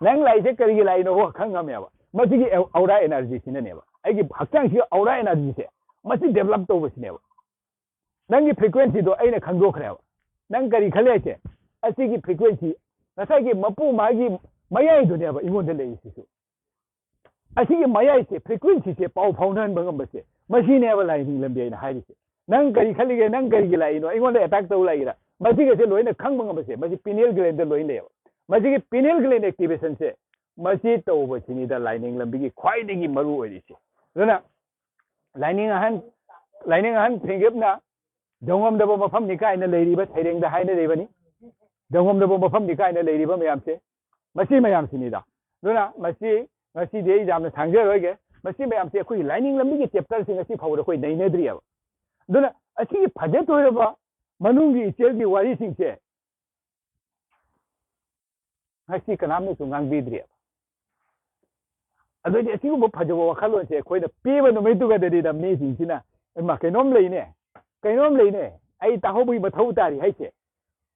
ꯅꯪ ꯂꯥꯛꯏꯁꯦ ꯀꯔꯤꯒꯤ ꯂꯥꯛꯏꯅꯣ ꯈꯪ ꯉꯝꯃꯦꯕ꯫ ꯃꯁꯤꯒꯤ aura energy ꯁꯤꯅꯅꯦꯕ, ꯑꯩꯒꯤ ꯍꯛꯆꯥꯡꯁꯤꯒꯤ aura energy ꯁꯦ, ꯃꯁꯤ develop ꯇꯧꯕꯁꯤꯅꯦꯕ꯫ ꯅꯪꯒꯤ frequency ꯗꯣ ꯑꯩꯅ ꯈꯪꯗꯣꯛꯈ꯭ꯔꯦꯕ꯫ ꯅꯪ ꯀꯔꯤ ꯈꯜꯂꯦ ꯍꯥꯏꯁꯦ? ꯑꯁꯤꯒꯤ frequency, ꯉꯁꯥꯏꯒꯤ ꯃꯄꯨ ꯃꯥꯒꯤ ꯃꯌꯥꯏꯗꯨꯅꯦꯕ ꯑꯩꯉꯣꯟꯗ ꯂꯩꯔꯤꯁꯤꯁꯨ꯫ ꯑꯁꯤꯒꯤ ꯃꯌꯥꯏꯁꯦ, frequency ꯁꯦ ꯄꯥꯎ ꯐꯥꯎꯅꯍꯟꯕ ꯉꯝꯕꯁꯦ, ꯃꯁꯤꯅꯦꯕ ꯂꯥꯏꯅꯤꯡ ꯂꯝꯕꯤ ꯑꯩꯅ ꯍꯥꯏꯔꯤꯁꯦ꯫ ꯅꯪ ꯀꯔꯤ ꯈꯜꯂꯤꯒꯦ, ꯅꯪ ꯀꯔꯤꯒꯤ ꯂꯥꯛꯏꯅꯣ, ꯑꯩꯉꯣꯟꯗ attack ꯇꯧ ꯂꯥꯛꯏꯔꯥ? ꯃꯁꯤꯒꯁꯦ ꯂꯣꯏꯅ ꯈꯪꯕ ꯉꯝꯕꯁꯦ, ꯃꯁꯤ pineal gland ꯗ ꯂꯣꯏ ꯂꯩꯌꯦꯕ꯫ ꯃꯁꯤꯒꯤ pineal gland activation ꯁꯦ, ꯃꯁꯤ ꯇꯧꯕꯁꯤꯅꯤꯗ ꯂꯥꯏꯅꯤꯡ ꯂꯝꯕꯤꯒꯤ ꯈ꯭ꯋꯥꯏꯗꯒꯤ ꯃꯔꯨ ꯑꯣꯏꯔꯤꯁꯦ꯫ ꯑꯗꯨꯅ ꯂꯥꯏꯅꯤꯡ ꯑꯍꯟ, ꯂꯥꯏꯅꯤꯡ ꯑꯍꯟ ꯐꯦꯡꯒꯦꯞꯅ ꯌꯧꯉꯝꯗꯕ ꯃꯐꯝꯅꯤ ꯀꯥꯏꯅ ꯂꯩꯔꯤꯕ ꯁꯩꯔꯦꯡꯗ ꯍꯥꯏꯅꯔꯤꯕꯅꯤ꯫ ꯌꯧꯉꯝꯗꯕ ꯃꯐꯝꯅꯤ ꯀꯥꯏꯅ ꯂꯩꯔꯤꯕ ꯃꯌꯥꯝꯁꯦ, ꯃꯁꯤ ꯃꯌꯥꯝꯁꯤꯅꯤꯗ꯫ ꯑꯗꯨꯅ ꯃꯁꯤ, ꯉꯁꯤꯗꯤ ꯑꯩ ꯌꯥꯝꯅ ꯁꯥꯡꯖꯔꯣꯏꯒꯦ꯫ ꯃꯁꯤ ꯃꯌꯥꯝꯁꯦ ꯑꯩꯈꯣꯏꯒꯤ ꯂꯥꯏꯅꯤꯡ ꯂꯝꯕꯤꯒꯤ ꯆꯦꯞꯇꯔꯁꯤꯡ ꯉꯁꯤ ꯐꯥꯎꯕꯗ ꯑꯩꯈꯣꯏ ꯅꯩꯅꯗ꯭ꯔꯤꯑꯕ꯫ ꯑꯗꯨꯅ ꯑꯁꯤꯒꯤ ꯐꯖꯊꯣꯏꯔꯕ ꯃꯅꯨꯡꯒꯤ ꯏꯆꯦꯜꯒꯤ ꯋꯥꯔꯤꯁꯤꯡꯁꯦ ꯉꯁꯤ ꯀꯅꯥꯝꯅꯁꯨ ꯉꯥꯡꯕꯤꯗ꯭ꯔꯤꯑꯕ꯫ ꯑꯗꯨꯗꯤ ꯑꯁꯤꯒꯨꯝꯕ ꯐꯖꯕ ꯋꯥꯈꯜꯂꯣꯟꯁꯦ ꯑꯩꯈꯣꯏꯅ ꯄꯤꯕ ꯅꯨꯃꯤꯠꯇꯨꯒꯗꯗꯤꯗ ꯃꯤꯁꯤꯡꯁꯤꯅ, "ꯏꯃꯥ, ꯀꯩꯅꯣꯝ ꯂꯩꯅꯦ, ꯀꯩꯅꯣꯝ ꯂꯩꯅꯦ, ꯑꯩ ꯇꯥꯍꯧꯕꯒꯤ ꯃꯊꯧ ꯇꯥꯔꯤ" ꯍꯥꯏꯁꯦ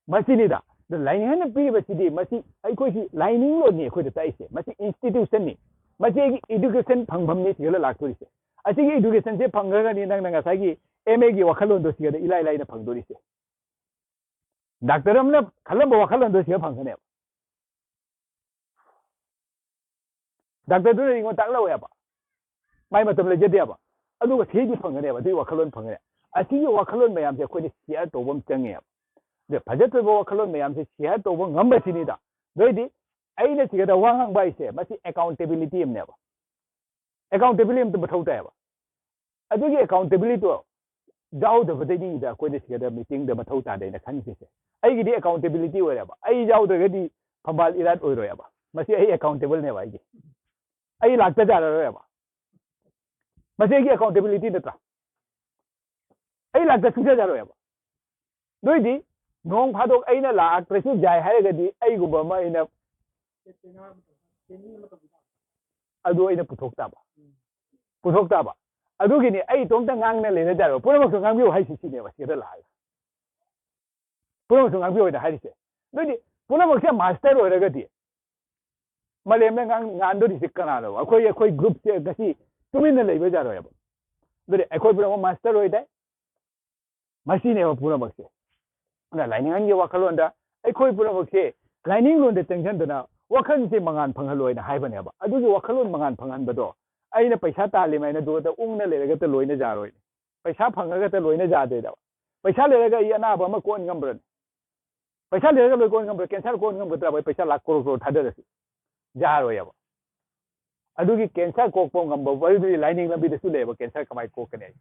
ꯃꯁꯤꯅꯤꯗ꯫ ꯑꯗꯣ ꯂꯥꯏꯅꯤꯡ ꯍꯥꯏꯅ ꯄꯤꯔꯤꯕꯁꯤꯗꯤ, ꯃꯁꯤ ꯑꯩꯈꯣꯏꯒꯤ ꯂꯥꯏꯅꯤꯡꯂꯣꯟꯅꯤ ꯑꯩꯈꯣꯏꯗ ꯇꯥꯛꯏꯁꯦ꯫ ꯃꯁꯤ institutionꯅꯤ, ꯃꯁꯤ ꯑꯩꯒꯤ education ꯐꯪꯐꯝꯅꯤ ꯁꯤꯗ ꯂꯥꯛꯇꯣꯔꯤꯁꯦ꯫ ꯑꯁꯤꯒꯤ educationꯁꯦ ꯐꯪꯈ꯭ꯔꯒꯅꯤ ꯅꯪꯅ ꯉꯁꯥꯏꯒꯤ MAꯒꯤ ꯋꯥꯈꯜꯂꯣꯟꯗꯣ ꯁꯤꯗ ꯏꯂꯥꯏ ꯂꯥꯏꯅ ꯐꯪꯗꯣꯔꯤꯁꯦ꯫ ꯗꯥꯛꯇꯔ ꯑꯃꯅ ꯈꯜꯂꯝꯕ ꯋꯥꯈꯜꯂꯣꯟꯗꯣ ꯁꯤꯗ ꯐꯪꯒꯅꯦꯕ꯫ ꯗꯥꯛꯇꯔꯗꯨꯅ ꯑꯩꯉꯣꯟꯗ ꯇꯥꯛꯂꯛꯑꯣꯏꯕ, ꯃꯥꯏ ꯃꯇꯝ ꯂꯩꯖꯗꯦꯕ꯫ ꯑꯗꯨꯒ ꯁꯤꯗꯤ ꯐꯪꯒꯅꯦꯕ, ꯑꯗꯨꯒꯤ ꯋꯥꯈꯜꯂꯣꯟ ꯐꯪꯒꯅꯦ꯫ ꯑꯁꯤꯒꯤ ꯋꯥꯈꯜꯂꯣꯟ ꯃꯌꯥꯝꯁꯦ ꯑꯩꯈꯣꯏꯅ share ꯇꯧꯕ ꯑꯃ ꯆꯪꯉꯦꯕ꯫ ꯑꯗ ꯐꯖ ꯐꯖꯕ ꯋꯥꯈꯜꯂꯣꯟ ꯃꯌꯥꯝꯁꯦ share ꯇꯧꯕ ꯉꯝꯕꯁꯤꯅꯤꯗ꯫ ꯑꯗꯨꯑꯣꯏꯗꯤ ꯑꯩꯅ ꯁꯤꯗ ꯋꯥ ꯉꯥꯡꯕ ꯍꯥꯏꯁꯦ ꯃꯁꯤ accountability ꯑꯃꯅꯦꯕ꯫ Accountability ꯑꯃ ꯃꯊꯧ ꯇꯥꯏꯌꯦꯕ꯫ ꯑꯗꯨꯒꯤ accountabilityꯗꯣ ꯌꯥꯎꯗꯕꯗꯩꯅꯤꯗ ꯑꯩꯈꯣꯏꯅ ꯁꯤꯗ meetingꯗ ꯃꯊꯧ ꯇꯥꯗꯦꯅ ꯈꯟꯈ꯭ꯔꯤꯁꯦ꯫ ꯑꯩꯒꯤꯗꯤ accountability ꯑꯣꯏꯔꯦꯕ꯫ ꯑꯩ ꯌꯥꯎꯗ꯭ꯔꯒꯗꯤ ꯐꯝꯕꯥꯜ ꯏꯔꯥꯠ ꯑꯣꯏꯔꯣꯏꯕ꯫ ꯃꯁꯤ ꯑꯩ accountable ꯅꯦꯕ ꯑꯩꯒꯤ꯫ ꯑꯩ ꯂꯥꯛꯇ ꯌꯥꯔꯔꯣꯏꯕ꯫ ꯃꯁꯤ ꯑꯩꯒꯤ accountability ꯅꯠꯇ꯭ꯔꯥ? ꯑꯩ ꯂꯥꯛꯇ ꯁꯨꯡꯌꯥ ꯌꯥꯔꯣꯏꯕ꯫ ꯑꯗꯨꯏꯗꯤ ꯅꯣꯡ ꯐꯥꯗꯣꯛ ꯑꯩꯅ ꯂꯥꯛꯇ꯭ꯔꯁꯨ ꯌꯥꯏ ꯍꯥꯏꯔꯒꯗꯤ ꯑꯩꯒꯨꯝꯕ ꯑꯃ ꯑꯩꯅ ꯑꯗꯨ ꯑꯩꯅ ꯄꯨꯊꯣꯛ ꯇꯥꯕ꯫ ꯄꯨꯊꯣꯛ ꯇꯥꯕ꯫ ꯑꯗꯨꯒꯤꯅꯤ ꯑꯩ ꯏꯇꯣꯝꯇ ꯉꯥꯡꯅ ꯂꯩꯔ ꯌꯥꯔꯣꯏ꯫ ꯄꯨꯝꯅꯃꯛꯁꯨ ꯉꯥꯡꯕꯤꯌꯨ ꯍꯥꯏꯁꯤ ꯁꯤꯅꯦꯕ ꯁꯤꯗ ꯂꯥꯛꯑꯒ꯫ ꯄꯨꯝꯅꯃꯛꯁꯨ ꯉꯥꯡꯕꯤꯌꯨ ꯍꯥꯏꯅ ꯍꯥꯏꯔꯤꯁꯦ꯫ ꯑꯗꯨꯏꯗꯤ ꯄꯨꯝꯅꯃꯛꯁꯦ master ꯑꯣꯏꯔꯒꯗꯤ ꯃꯥꯂꯦꯝꯅ ꯉꯥꯡ-, ꯉꯥꯟꯗꯣꯔꯤꯁꯦ ꯀꯅꯥꯅꯣ? ꯑꯩꯈꯣꯏ, ꯑꯩꯈꯣꯏ groupꯁꯦ ꯉꯁꯤ ꯇꯨꯃꯤꯟꯅ ꯂꯩꯕ ꯌꯥꯔꯣꯏꯕ꯫ ꯑꯗꯨꯗꯤ ꯑꯩꯈꯣꯏ ꯄꯨꯝꯅꯃꯛ master ꯑꯣꯏꯗꯦ꯫ ꯃꯁꯤꯅꯦꯕ ꯄꯨꯝꯅꯃꯛꯁꯦ꯫ ꯑꯗꯨꯅ ꯂꯥꯏꯅꯤꯡꯉꯟꯒꯤ ꯋꯥꯈꯜꯂꯣꯟꯗ ꯑꯩꯈꯣꯏ ꯄꯨꯝꯅꯃꯛꯁꯦ ꯂꯥꯏꯅꯤꯡꯂꯣꯟꯗ ꯆꯪꯁꯤꯟꯗꯅ ꯋꯥꯈꯜꯁꯦ ꯃꯉꯥꯟ ꯐꯪꯍꯜꯂꯣꯏꯅ ꯍꯥꯏꯕꯅꯦꯕ꯫ ꯑꯗꯨꯒꯤ ꯋꯥꯈꯜꯂꯣꯟ ꯃꯉꯥꯟ ꯐꯪꯍꯟꯕꯗꯣ ꯑꯩꯅ ꯄꯩꯁꯥ ꯇꯥꯜꯂꯤ ꯍꯥꯏꯅ ꯗꯨꯗ ꯎꯪꯅ ꯂꯩꯔꯒꯇ ꯂꯣꯏꯅ ꯌꯥꯔꯣꯏ꯫ ꯄꯩꯁꯥ ꯐꯪꯉꯒꯇ ꯂꯣꯏꯅ ꯌꯥꯗꯣꯏꯗꯕ꯫ ꯄꯩꯁꯥ ꯂꯩꯔꯒ ꯑꯩ ꯑꯅꯥꯕ ꯑꯃ ꯀꯣꯛꯍꯟ ꯉꯝꯕ꯭ꯔꯅꯦ? ꯄꯩꯁꯥ ꯂꯩꯔꯒ ꯂꯣꯏ ꯀꯣꯛꯍꯟ ꯉꯝꯕ꯭ꯔꯥ? Cancer ꯀꯣꯛꯍꯟ ꯉꯝꯒꯗ꯭ꯔꯕ? ꯑꯩ ꯄꯩꯁꯥ ꯂꯥꯛ ꯀ꯭ꯔꯣꯔ ꯀ꯭ꯔꯣꯔ ꯊꯥꯗꯔꯁꯨ ꯌꯥꯔꯣꯏꯕ꯫ ꯑꯗꯨꯒꯤ cancer ꯀꯣꯛꯄ ꯉꯝꯕ ꯋꯥꯔꯤꯗꯨꯗꯤ ꯂꯥꯏꯅꯤꯡ ꯂꯝꯕꯤꯗꯁꯨ ꯂꯩꯌꯦꯕ꯫ Cancer ꯀꯃꯥꯏꯅ ꯀꯣꯛꯀꯅꯤ?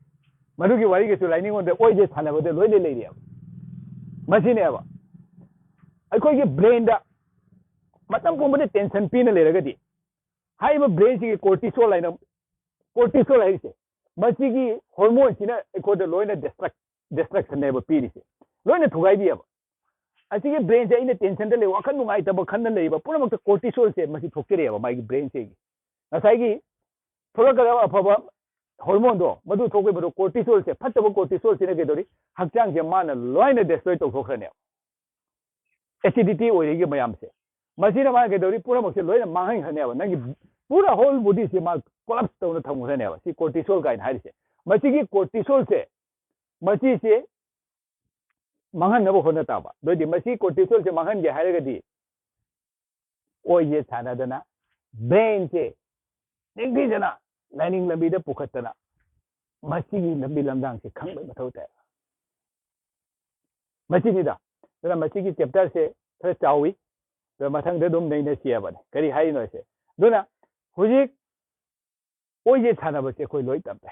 ꯃꯗꯨꯒꯤ ꯋꯥꯔꯤꯒꯁꯨ ꯂꯥꯏꯅꯤꯡꯂꯣꯟꯗ ꯑꯣꯏꯁꯦ ꯁꯥꯟꯅꯕꯗ ꯂꯣꯏꯅ ꯂꯩꯔꯤꯑꯕ꯫ ꯃꯁꯤꯅꯦꯕ꯫ ꯑꯩꯈꯣꯏꯒꯤ ꯕ꯭ꯔꯦꯟꯗ ꯃꯇꯝ ꯄꯨꯝꯕꯗ ꯇꯦꯟꯁꯟ ꯄꯤꯅ ꯂꯩꯔꯒꯗꯤ, ꯍꯥꯏꯔꯤꯕ ꯕ꯭ꯔꯦꯟꯁꯤꯒꯤ ꯀꯣꯔꯇꯤꯁꯣꯜ ꯍꯥꯏꯅ, ꯀꯣꯔꯇꯤꯁꯣꯜ ꯍꯥꯏꯔꯤꯁꯦ, ꯃꯁꯤꯒꯤ ꯍꯣꯔꯃꯣꯟꯁꯤꯅ ꯑꯩꯈꯣꯏꯗ ꯂꯣꯏꯅ ꯗꯤꯁꯇ꯭ꯔꯛ ꯗꯤꯁꯇ꯭ꯔꯛꯁꯟꯅꯦꯕ ꯄꯤꯔꯤꯁꯦ, ꯂꯣꯏꯅ ꯊꯨꯒꯥꯏꯕꯤꯌꯦꯕ꯫ ꯑꯁꯤꯒꯤ ꯕ꯭ꯔꯦꯟꯁꯦ ꯑꯩꯅ ꯇꯦꯟꯁꯟꯗ ꯂꯩ, ꯋꯥꯈꯜ ꯅꯨꯡꯉꯥꯏꯇꯕ ꯈꯟꯅ ꯂꯩꯕ ꯄꯨꯝꯅꯃꯛꯇ ꯀꯣꯔꯇꯤꯁꯣꯜꯁꯦ ꯃꯁꯤ ꯊꯣꯛꯆꯔꯛꯑꯦꯕ ꯃꯥꯒꯤ ꯕ꯭ꯔꯦꯟꯁꯤꯒꯤ꯫ ꯉꯁꯥꯏꯒꯤ ꯊꯣꯛꯂꯛꯀꯗꯕ ꯑꯐꯕ ꯍꯣꯔꯃꯣꯟꯗꯣ ꯃꯗꯨ ꯊꯣꯛꯄꯩ ꯃꯗꯨ ꯀꯣꯔꯇꯤꯁꯣꯜꯁꯦ, ꯐꯠꯇꯕ ꯀꯣꯔꯇꯤꯁꯣꯜꯁꯤꯅ ꯀꯩꯗꯧꯔꯤ? ꯍꯛꯆꯥꯡꯁꯦ ꯃꯥꯅ ꯂꯣꯏꯅ ꯗꯦꯁꯇ꯭ꯔꯣꯏ ꯇꯧꯊꯣꯛꯈ꯭ꯔꯅꯦꯕ꯫ ꯑꯦꯁꯤꯗꯤꯇꯤ ꯑꯣꯏꯔꯛꯏ ꯃꯌꯥꯝꯁꯦ, ꯃꯁꯤꯅ ꯃꯥꯅ ꯀꯩꯗꯧꯔꯤ? ꯄꯨꯝꯅꯃꯛꯁꯦ ꯂꯣꯏꯅ ꯃꯥꯡꯍꯟꯈ꯭ꯔꯅꯦꯕ꯫ ꯅꯪꯒꯤ ꯄꯨꯔꯥ ꯍꯣꯜ ꯕꯣꯗꯤꯁꯦ ꯃꯥ ꯀꯣꯂꯥꯞꯁ ꯇꯧꯅ ꯊꯝꯈ꯭ꯔꯅꯦꯕ꯫ ꯁꯤ ꯀꯣꯔꯇꯤꯁꯣꯜ ꯀꯥꯏꯅ ꯍꯥꯏꯔꯤꯁꯦ꯫ ꯃꯁꯤꯒꯤ ꯀꯣꯔꯇꯤꯁꯣꯜꯁꯦ, ꯃꯁꯤꯁꯦ ꯃꯥꯡꯍꯟꯅꯕ ꯍꯣꯠꯅ ꯇꯥꯕ꯫ ꯑꯗꯨꯑꯣꯏꯗꯤ ꯃꯁꯤ ꯀꯣꯔꯇꯤꯁꯣꯜꯁꯦ ꯃꯥꯡꯍꯟꯒꯦ ꯍꯥꯏꯔꯒꯗꯤ ꯑꯣꯏꯁꯦ ꯁꯥꯟꯅꯗꯅ, ꯕ꯭ꯔꯦꯟꯁꯦ ꯅꯤꯡꯊꯤꯖꯅ ꯂꯥꯏꯅꯤꯡ ꯂꯝꯕꯤꯗ ꯄꯨꯈꯠꯇꯅ, ꯃꯁꯤꯒꯤ ꯂꯝꯕꯤ ꯂꯝꯗꯥꯡꯁꯦ ꯈꯪꯕꯩ ꯃꯊꯧ ꯇꯥꯏ꯫ ꯃꯁꯤꯅꯤꯗ꯫ ꯑꯗꯨꯅ ꯃꯁꯤꯒꯤ ꯆꯦꯞꯇꯔꯁꯦ ꯈꯔ ꯆꯥꯎꯏ꯫ ꯑꯗꯣ ꯃꯊꯪꯗ ꯑꯗꯨꯝ ꯅꯩꯅꯁꯤ ꯍꯥꯏꯕꯅꯤ꯫ ꯀꯔꯤ ꯍꯥꯏꯔꯤꯅꯣ ꯁꯦ? ꯑꯗꯨꯅ ꯍꯧꯖꯤꯛ ꯑꯣꯏꯁꯦ ꯁꯥꯟꯅꯕꯁꯦ ꯑꯩꯈꯣꯏ ꯂꯣꯏ ꯇꯝꯃꯦ꯫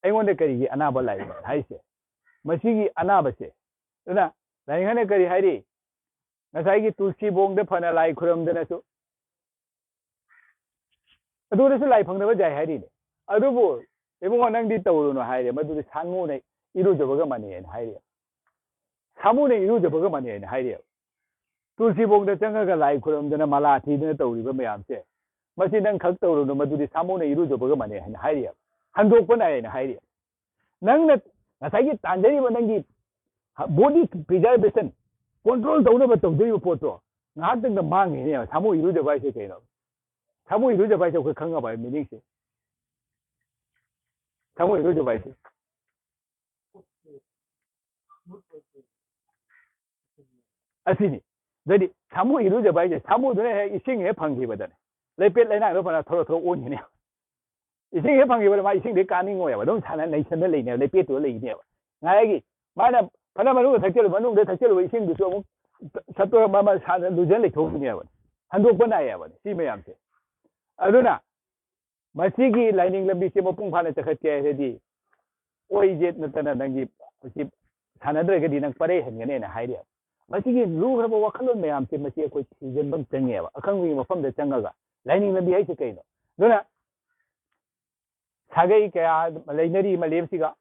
ꯑꯩꯉꯣꯟꯗ ꯀꯔꯤꯒꯤ ꯑꯅꯥꯕ ꯂꯥꯛꯏꯅꯣ ꯍꯥꯏꯁꯦ? ꯃꯁꯤꯒꯤ ꯑꯅꯥꯕꯁꯦ, ꯑꯗꯨꯅ ꯂꯥꯏꯅꯤꯡ ꯍꯥꯏꯅ ꯀꯔꯤ ꯍꯥꯏꯔꯤ? ꯉꯁꯥꯏꯒꯤ ꯇꯨꯜꯁꯤꯕꯣꯡꯗ ꯐꯅ ꯂꯥꯏ ꯈꯨꯔꯝꯗꯅꯁꯨ, ꯑꯗꯨꯗꯁꯨ ꯂꯥꯏ ꯐꯪꯅꯕ ꯖꯥꯏ ꯍꯥꯏꯔꯤꯅꯦ꯫ ꯑꯗꯨꯕꯨ ꯏꯕꯨꯡꯉꯣ, ꯅꯪꯗꯤ ꯇꯧꯔꯨꯅꯨ ꯍꯥꯏꯔꯦ, ꯃꯗꯨꯗꯤ ꯁꯥꯃꯨꯅ ꯏꯔꯨꯖꯕꯒ ꯃꯥꯟꯅꯩ ꯍꯥꯏꯅ ꯍꯥꯏꯔꯤ꯫ ꯁꯥꯃꯨꯅ ꯏꯔꯨꯖꯕꯒ ꯃꯥꯟꯅꯩ ꯍꯥꯏꯅ ꯍꯥꯏꯔꯤꯑꯕ꯫ ꯇꯨꯜꯁꯤꯕꯣꯡꯗ ꯆꯪꯉꯒ ꯂꯥꯏ ꯈꯨꯔꯨꯝꯗꯅ ꯃꯂꯥ ꯊꯤꯗꯅ ꯇꯧꯔꯤꯕ ꯃꯌꯥꯝꯁꯦ, ꯃꯁꯤ ꯅꯪ ꯈꯛ ꯇꯧꯔꯨꯅꯨ, ꯃꯗꯨꯗꯤ ꯁꯥꯃꯨꯅ ꯏꯔꯨꯖꯕꯒ ꯃꯥꯟꯅꯩ ꯍꯥꯏꯅ ꯍꯥꯏꯔꯤꯑꯕ꯫ ꯍꯟꯗꯣꯛꯄ ꯅꯥꯏ ꯍꯥꯏꯅ ꯍꯥꯏꯔꯤꯑꯕ꯫ ꯅꯪꯅ ꯉꯁꯥꯏꯒꯤ ꯇꯥꯟꯖꯔꯤꯕ ꯅꯪꯒꯤ ꯕꯣꯗꯤ ꯄ꯭ꯔꯤꯖꯥꯔꯕꯦꯁꯟ, ꯀꯣꯟꯇ꯭ꯔꯣꯜ ꯇꯧꯅꯕ ꯇꯧꯖꯔꯤꯕ ꯄꯣꯠꯇꯣ ꯉꯥꯏꯍꯥꯛꯇꯪꯗ ꯃꯥꯡꯈꯤꯅꯦꯕ꯫ ꯁꯥꯃꯨ ꯏꯔꯨꯖꯕ ꯍꯥꯏꯁꯦ ꯀꯩꯅꯣ? ꯁꯥꯃꯨ ꯏꯔꯨꯖꯕ ꯍꯥꯏꯁꯦ ꯑꯩꯈꯣꯏ ꯈꯪꯉꯕ ꯃꯤꯅꯤꯡꯁꯦ? ꯁꯥꯃꯨ ꯏꯔꯨꯖꯕ ꯍꯥꯏꯁꯦ ꯑꯁꯤꯅꯤ꯫ ꯑꯗꯩꯗꯤ ꯁꯥꯃꯨ ꯏꯔꯨꯖꯕ ꯍꯥꯏꯁꯦ, ꯁꯥꯃꯨꯗꯨꯅ ꯍꯦꯛ ꯏꯁꯤꯡ ꯍꯦꯛ ꯐꯪꯈꯤꯕꯗꯅꯦ, ꯂꯩꯄꯦꯠ ꯂꯩꯅꯥꯡꯗꯣ ꯐꯅ ꯊꯣꯔꯣ ꯊꯣꯔꯣ ꯑꯣꯟꯈꯤꯅꯤ꯫ ꯏꯁꯤꯡ ꯍꯦꯛ ꯐꯪꯈꯤꯕꯗ ꯃꯥ ꯏꯁꯤꯡꯗꯤ ꯀꯥꯅꯤꯡꯉꯣꯏꯕ, ꯑꯗꯨꯝ ꯁꯥꯟꯅ ꯅꯩꯁꯟꯅ ꯂꯩꯅꯦꯕ, ꯂꯩꯄꯦꯠꯇꯨꯗ ꯂꯩꯅꯦꯕ꯫ ꯉꯥꯏꯒꯤ ꯃꯥꯅ ꯐꯅ ꯃꯅꯨꯡꯗ ꯊꯛꯆꯜꯂꯨ, ꯃꯅꯨꯡꯗ ꯊꯛꯆꯜꯂꯨꯕ ꯏꯁꯤꯡꯗꯨꯁꯨ ꯑꯃꯨꯛ ꯁꯠꯇꯣꯛꯑ ꯃꯥ ꯃꯥ ꯁꯥꯟꯅ ꯂꯨꯖꯟ ꯂꯩꯊꯣꯛꯈꯤꯅꯦꯕ꯫ ꯍꯟꯗꯣꯛꯄ ꯅꯥꯏꯌꯦꯕ ꯁꯤ ꯃꯌꯥꯝꯁꯦ꯫ ꯑꯗꯨꯅ ꯃꯁꯤꯒꯤ ꯂꯥꯏꯅꯤꯡ ꯂꯝꯕꯤꯁꯦ ꯃꯄꯨꯡ ꯐꯥꯅ ꯆꯠꯈꯠꯀꯦ ꯍꯥꯏꯔꯗꯤ, ꯑꯣꯏꯁꯦ ꯅꯠꯇꯅ ꯅꯪꯒꯤ ꯍꯧꯖꯤꯛ ꯁꯥꯟꯅꯗ꯭ꯔꯒꯗꯤ ꯅꯪ ꯄꯔꯦ ꯍꯟꯒꯅꯦꯅ ꯍꯥꯏꯔꯦꯕ꯫ ꯃꯁꯤꯒꯤ ꯂꯨꯈ꯭ꯔꯕ ꯋꯥꯈꯜꯂꯣꯟ ꯃꯌꯥꯝꯁꯦ ꯃꯁꯤ ꯑꯩꯈꯣꯏ ꯊꯤꯖꯤꯟꯕ ꯑꯃ ꯆꯪꯉꯦꯕ, ꯑꯈꯪꯕꯒꯤ ꯃꯐꯝꯗ ꯆꯪꯉꯒ꯫ ꯂꯥꯏꯅꯤꯡ ꯂꯝꯕꯤ ꯍꯥꯏꯁꯦ ꯀꯩꯅꯣ? ꯑꯗꯨꯅ ꯁꯥꯒꯩ ꯀꯌꯥ ꯂꯩꯅꯔꯤ ꯃꯥꯂꯦꯝꯁꯤꯒ,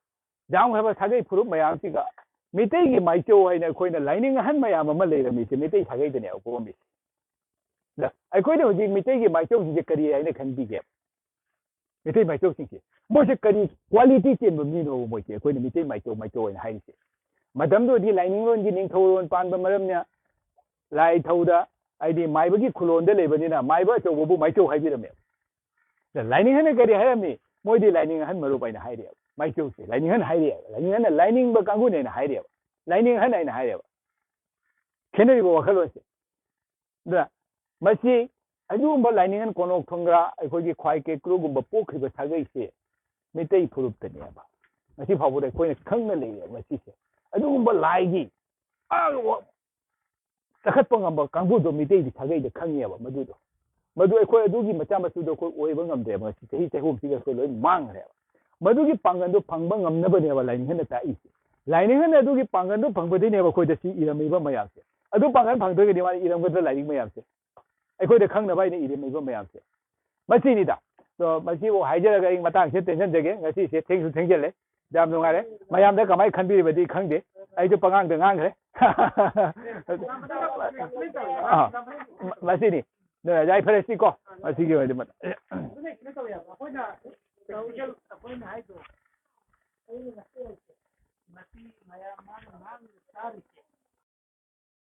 ꯌꯥꯝꯈ꯭ꯔꯕ ꯁꯥꯒꯩ ꯐꯨꯔꯨꯞ ꯃꯌꯥꯝꯁꯤꯒ ꯃꯤꯇꯩꯒꯤ ꯃꯥꯏꯆꯧ ꯍꯥꯏꯅ ꯑꯩꯈꯣꯏꯅ ꯂꯥꯏꯅꯤꯡ ꯑꯍꯟ ꯃꯌꯥꯝ ꯑꯃ ꯂꯩꯔꯝꯃꯤꯁꯦ ꯃꯤꯇꯩ ꯁꯥꯒꯩꯗꯅꯦꯕ ꯄꯣꯛꯑꯝꯃꯤꯁꯦ꯫ ꯑꯗ ꯑꯩꯈꯣꯏꯅ ꯍꯧꯖꯤꯛ ꯃꯤꯇꯩꯒꯤ ꯃꯥꯏꯆꯧꯁꯤꯡꯁꯦ ꯀꯔꯤ ꯍꯥꯏꯅ ꯈꯟꯕꯤꯒꯦ? ꯃꯤꯇꯩ ꯃꯥꯏꯆꯧꯁꯤꯡꯁꯦ ꯃꯣꯏꯁꯦ ꯀꯔꯤ ꯀ꯭ꯋꯥꯂꯤꯇꯤ ꯆꯦꯟꯕ ꯃꯤꯅꯣꯕ ꯃꯣꯏꯁꯦ ꯑꯩꯈꯣꯏꯅ ꯃꯤꯇꯩ ꯃꯥꯏꯆꯧ ꯃꯥꯏꯆꯧ ꯍꯥꯏꯅ ꯍꯥꯏꯔꯤꯁꯦ? ꯃꯇꯝꯗꯨꯗꯤ ꯂꯥꯏꯅꯤꯡꯂꯣꯟꯒꯤ ꯅꯤꯡꯊꯧꯔꯣꯟ ꯄꯥꯟꯕ ꯃꯔꯝꯅ ꯂꯥꯏꯊꯧꯗ, ꯍꯥꯏꯗꯤ ꯃꯥꯏꯕꯒꯤ ꯈꯨꯂꯣꯟꯗ ꯂꯩꯕꯅꯤꯅ ꯃꯥꯏꯕ ꯑꯆꯧꯕꯕꯨ ꯃꯥꯏꯆꯧ ꯍꯥꯏꯕꯤꯔꯝꯃꯦꯕ꯫ ꯑꯗ ꯂꯥꯏꯅꯤꯡ ꯑꯍꯟꯅ ꯀꯔꯤ ꯍꯥꯏꯔꯝꯃꯤ? ꯃꯣꯏꯗꯤ ꯂꯥꯏꯅꯤꯡ ꯑꯍꯟ ꯃꯔꯨꯞ ꯍꯥꯏꯅ ꯍꯥꯏꯔꯛꯑꯦꯕ꯫ ꯃꯥꯏꯆꯧꯁꯦ ꯂꯥꯏꯅꯤꯡ ꯑꯍꯟ ꯍꯥꯏꯔꯛꯑꯦꯕ, ꯂꯥꯏꯅꯤꯡ ꯑꯍꯟꯅ ꯂꯥꯏꯅꯤꯡꯕ ꯀꯥꯡꯕꯨꯅꯦꯅ ꯍꯥꯏꯔꯛꯑꯦꯕ, ꯂꯥꯏꯅꯤꯡ ꯑꯍꯟ ꯍꯥꯏꯅ ꯍꯥꯏꯔꯛꯑꯦꯕ꯫ ꯈꯦꯠꯅꯔꯤꯕ ꯋꯥꯈꯜꯂꯣꯟꯁꯦ꯫ ꯑꯗꯨꯅ ꯃꯁꯤ ꯑꯗꯨꯒꯨꯝꯕ ꯂꯥꯏꯅꯤꯡ ꯑꯍꯟ ꯀꯣꯅꯣꯛ ꯊꯣꯡꯒ꯭ꯔꯥ, ꯑꯩꯈꯣꯏꯒꯤ ꯈ꯭ꯋꯥꯏ ꯀꯦꯀ꯭ꯔꯨꯒꯨꯝꯕ ꯄꯣꯛꯈ꯭ꯔꯤꯕ ꯁꯥꯒꯩꯁꯦ ꯃꯤꯇꯩ ꯐꯨꯔꯨꯞꯇꯅꯦꯕ꯫ ꯉꯁꯤ ꯐꯥꯎꯕꯗ ꯑꯩꯈꯣꯏꯅ ꯈꯪꯅ ꯂꯩꯔꯦꯕ ꯃꯁꯤꯁꯦ꯫ ꯑꯗꯨꯒꯨꯝꯕ ꯂꯥꯏꯒꯤ ꯑꯥ ꯋꯥ-, ꯆꯈꯠꯄ ꯉꯝꯕ ꯀꯥꯡꯕꯨꯗꯣ ꯃꯤꯇꯩꯗꯤ ꯁꯥꯒꯩꯗ ꯈꯪꯉꯦꯕ ꯃꯗꯨꯗꯣ꯫ ꯃꯗꯨ ꯑꯩꯈꯣꯏ ꯑꯗꯨꯒꯤ ꯃꯆꯥ ꯃꯁꯨꯗꯣ ꯑꯩꯈꯣꯏ ꯑꯣꯏꯕ ꯉꯝꯗ꯭ꯔꯦꯕ ꯉꯁꯤ ꯆꯍꯤ ꯆꯍꯨꯝꯁꯤꯒ ꯑꯩꯈꯣꯏ ꯂꯣꯏ ꯃꯥꯡꯈ꯭ꯔꯦꯕ꯫ ꯃꯗꯨꯒꯤ ꯄꯥꯡꯒꯜꯗꯣ ꯐꯪꯕ ꯉꯝꯅꯕꯅꯦꯕ ꯂꯥꯏꯅꯤꯡ ꯑꯍꯟꯅ ꯇꯥꯛꯏꯁꯦ꯫ ꯂꯥꯏꯅꯤꯡ ꯑꯍꯟꯅ ꯑꯗꯨꯒꯤ ꯄꯥꯡꯒꯜꯗꯣ ꯐꯪꯕꯗꯩꯅꯦꯕ ꯑꯩꯈꯣꯏꯗ ꯁꯤ ꯏꯔꯝꯃꯤꯕ ꯃꯌꯥꯝꯁꯦ꯫ ꯑꯗꯨ ꯄꯥꯡꯒꯜ ꯐꯪꯗ꯭ꯔꯒꯗꯤ ꯃꯥꯅ ꯏꯔꯝꯒꯗ꯭ꯔꯥ ꯂꯥꯏꯔꯤꯛ ꯃꯌꯥꯝꯁꯦ? ꯑꯩꯈꯣꯏꯗ ꯈꯪꯅꯕ ꯍꯥꯏꯅ ꯏꯔꯝꯃꯤꯕ ꯃꯌꯥꯝꯁꯦ꯫ ꯃꯁꯤꯅꯤꯗ꯫ ꯑꯗꯣ ꯃꯁꯤꯕꯨ ꯍꯥꯏꯖꯔꯒ ꯑꯩ ꯃꯇꯥꯡꯁꯤꯗ ꯇꯦꯟꯁꯤꯟꯖꯒꯦ꯫ ꯉꯁꯤꯁꯦ ꯊꯦꯡꯁꯨ ꯊꯦꯡꯖꯤꯜꯂꯦ꯫ ꯌꯥꯝ ꯅꯨꯡꯉꯥꯏꯔꯦ꯫ ꯃꯌꯥꯝꯗ ꯀꯃꯥꯏꯅ ꯈꯟꯕꯤꯔꯤꯕꯗꯤ ꯈꯪꯗꯦ꯫ ꯑꯩꯁꯨ ꯄꯉꯥꯡꯗ ꯉꯥꯡꯈ꯭ꯔꯦ꯫ ꯑꯥ, ꯃꯁꯤꯅꯤ꯫ ꯌꯥꯏꯐꯔꯁꯤꯀꯣ꯫ ꯃꯁꯤꯒꯤ ꯑꯣꯏꯅꯗꯤ ꯃ-,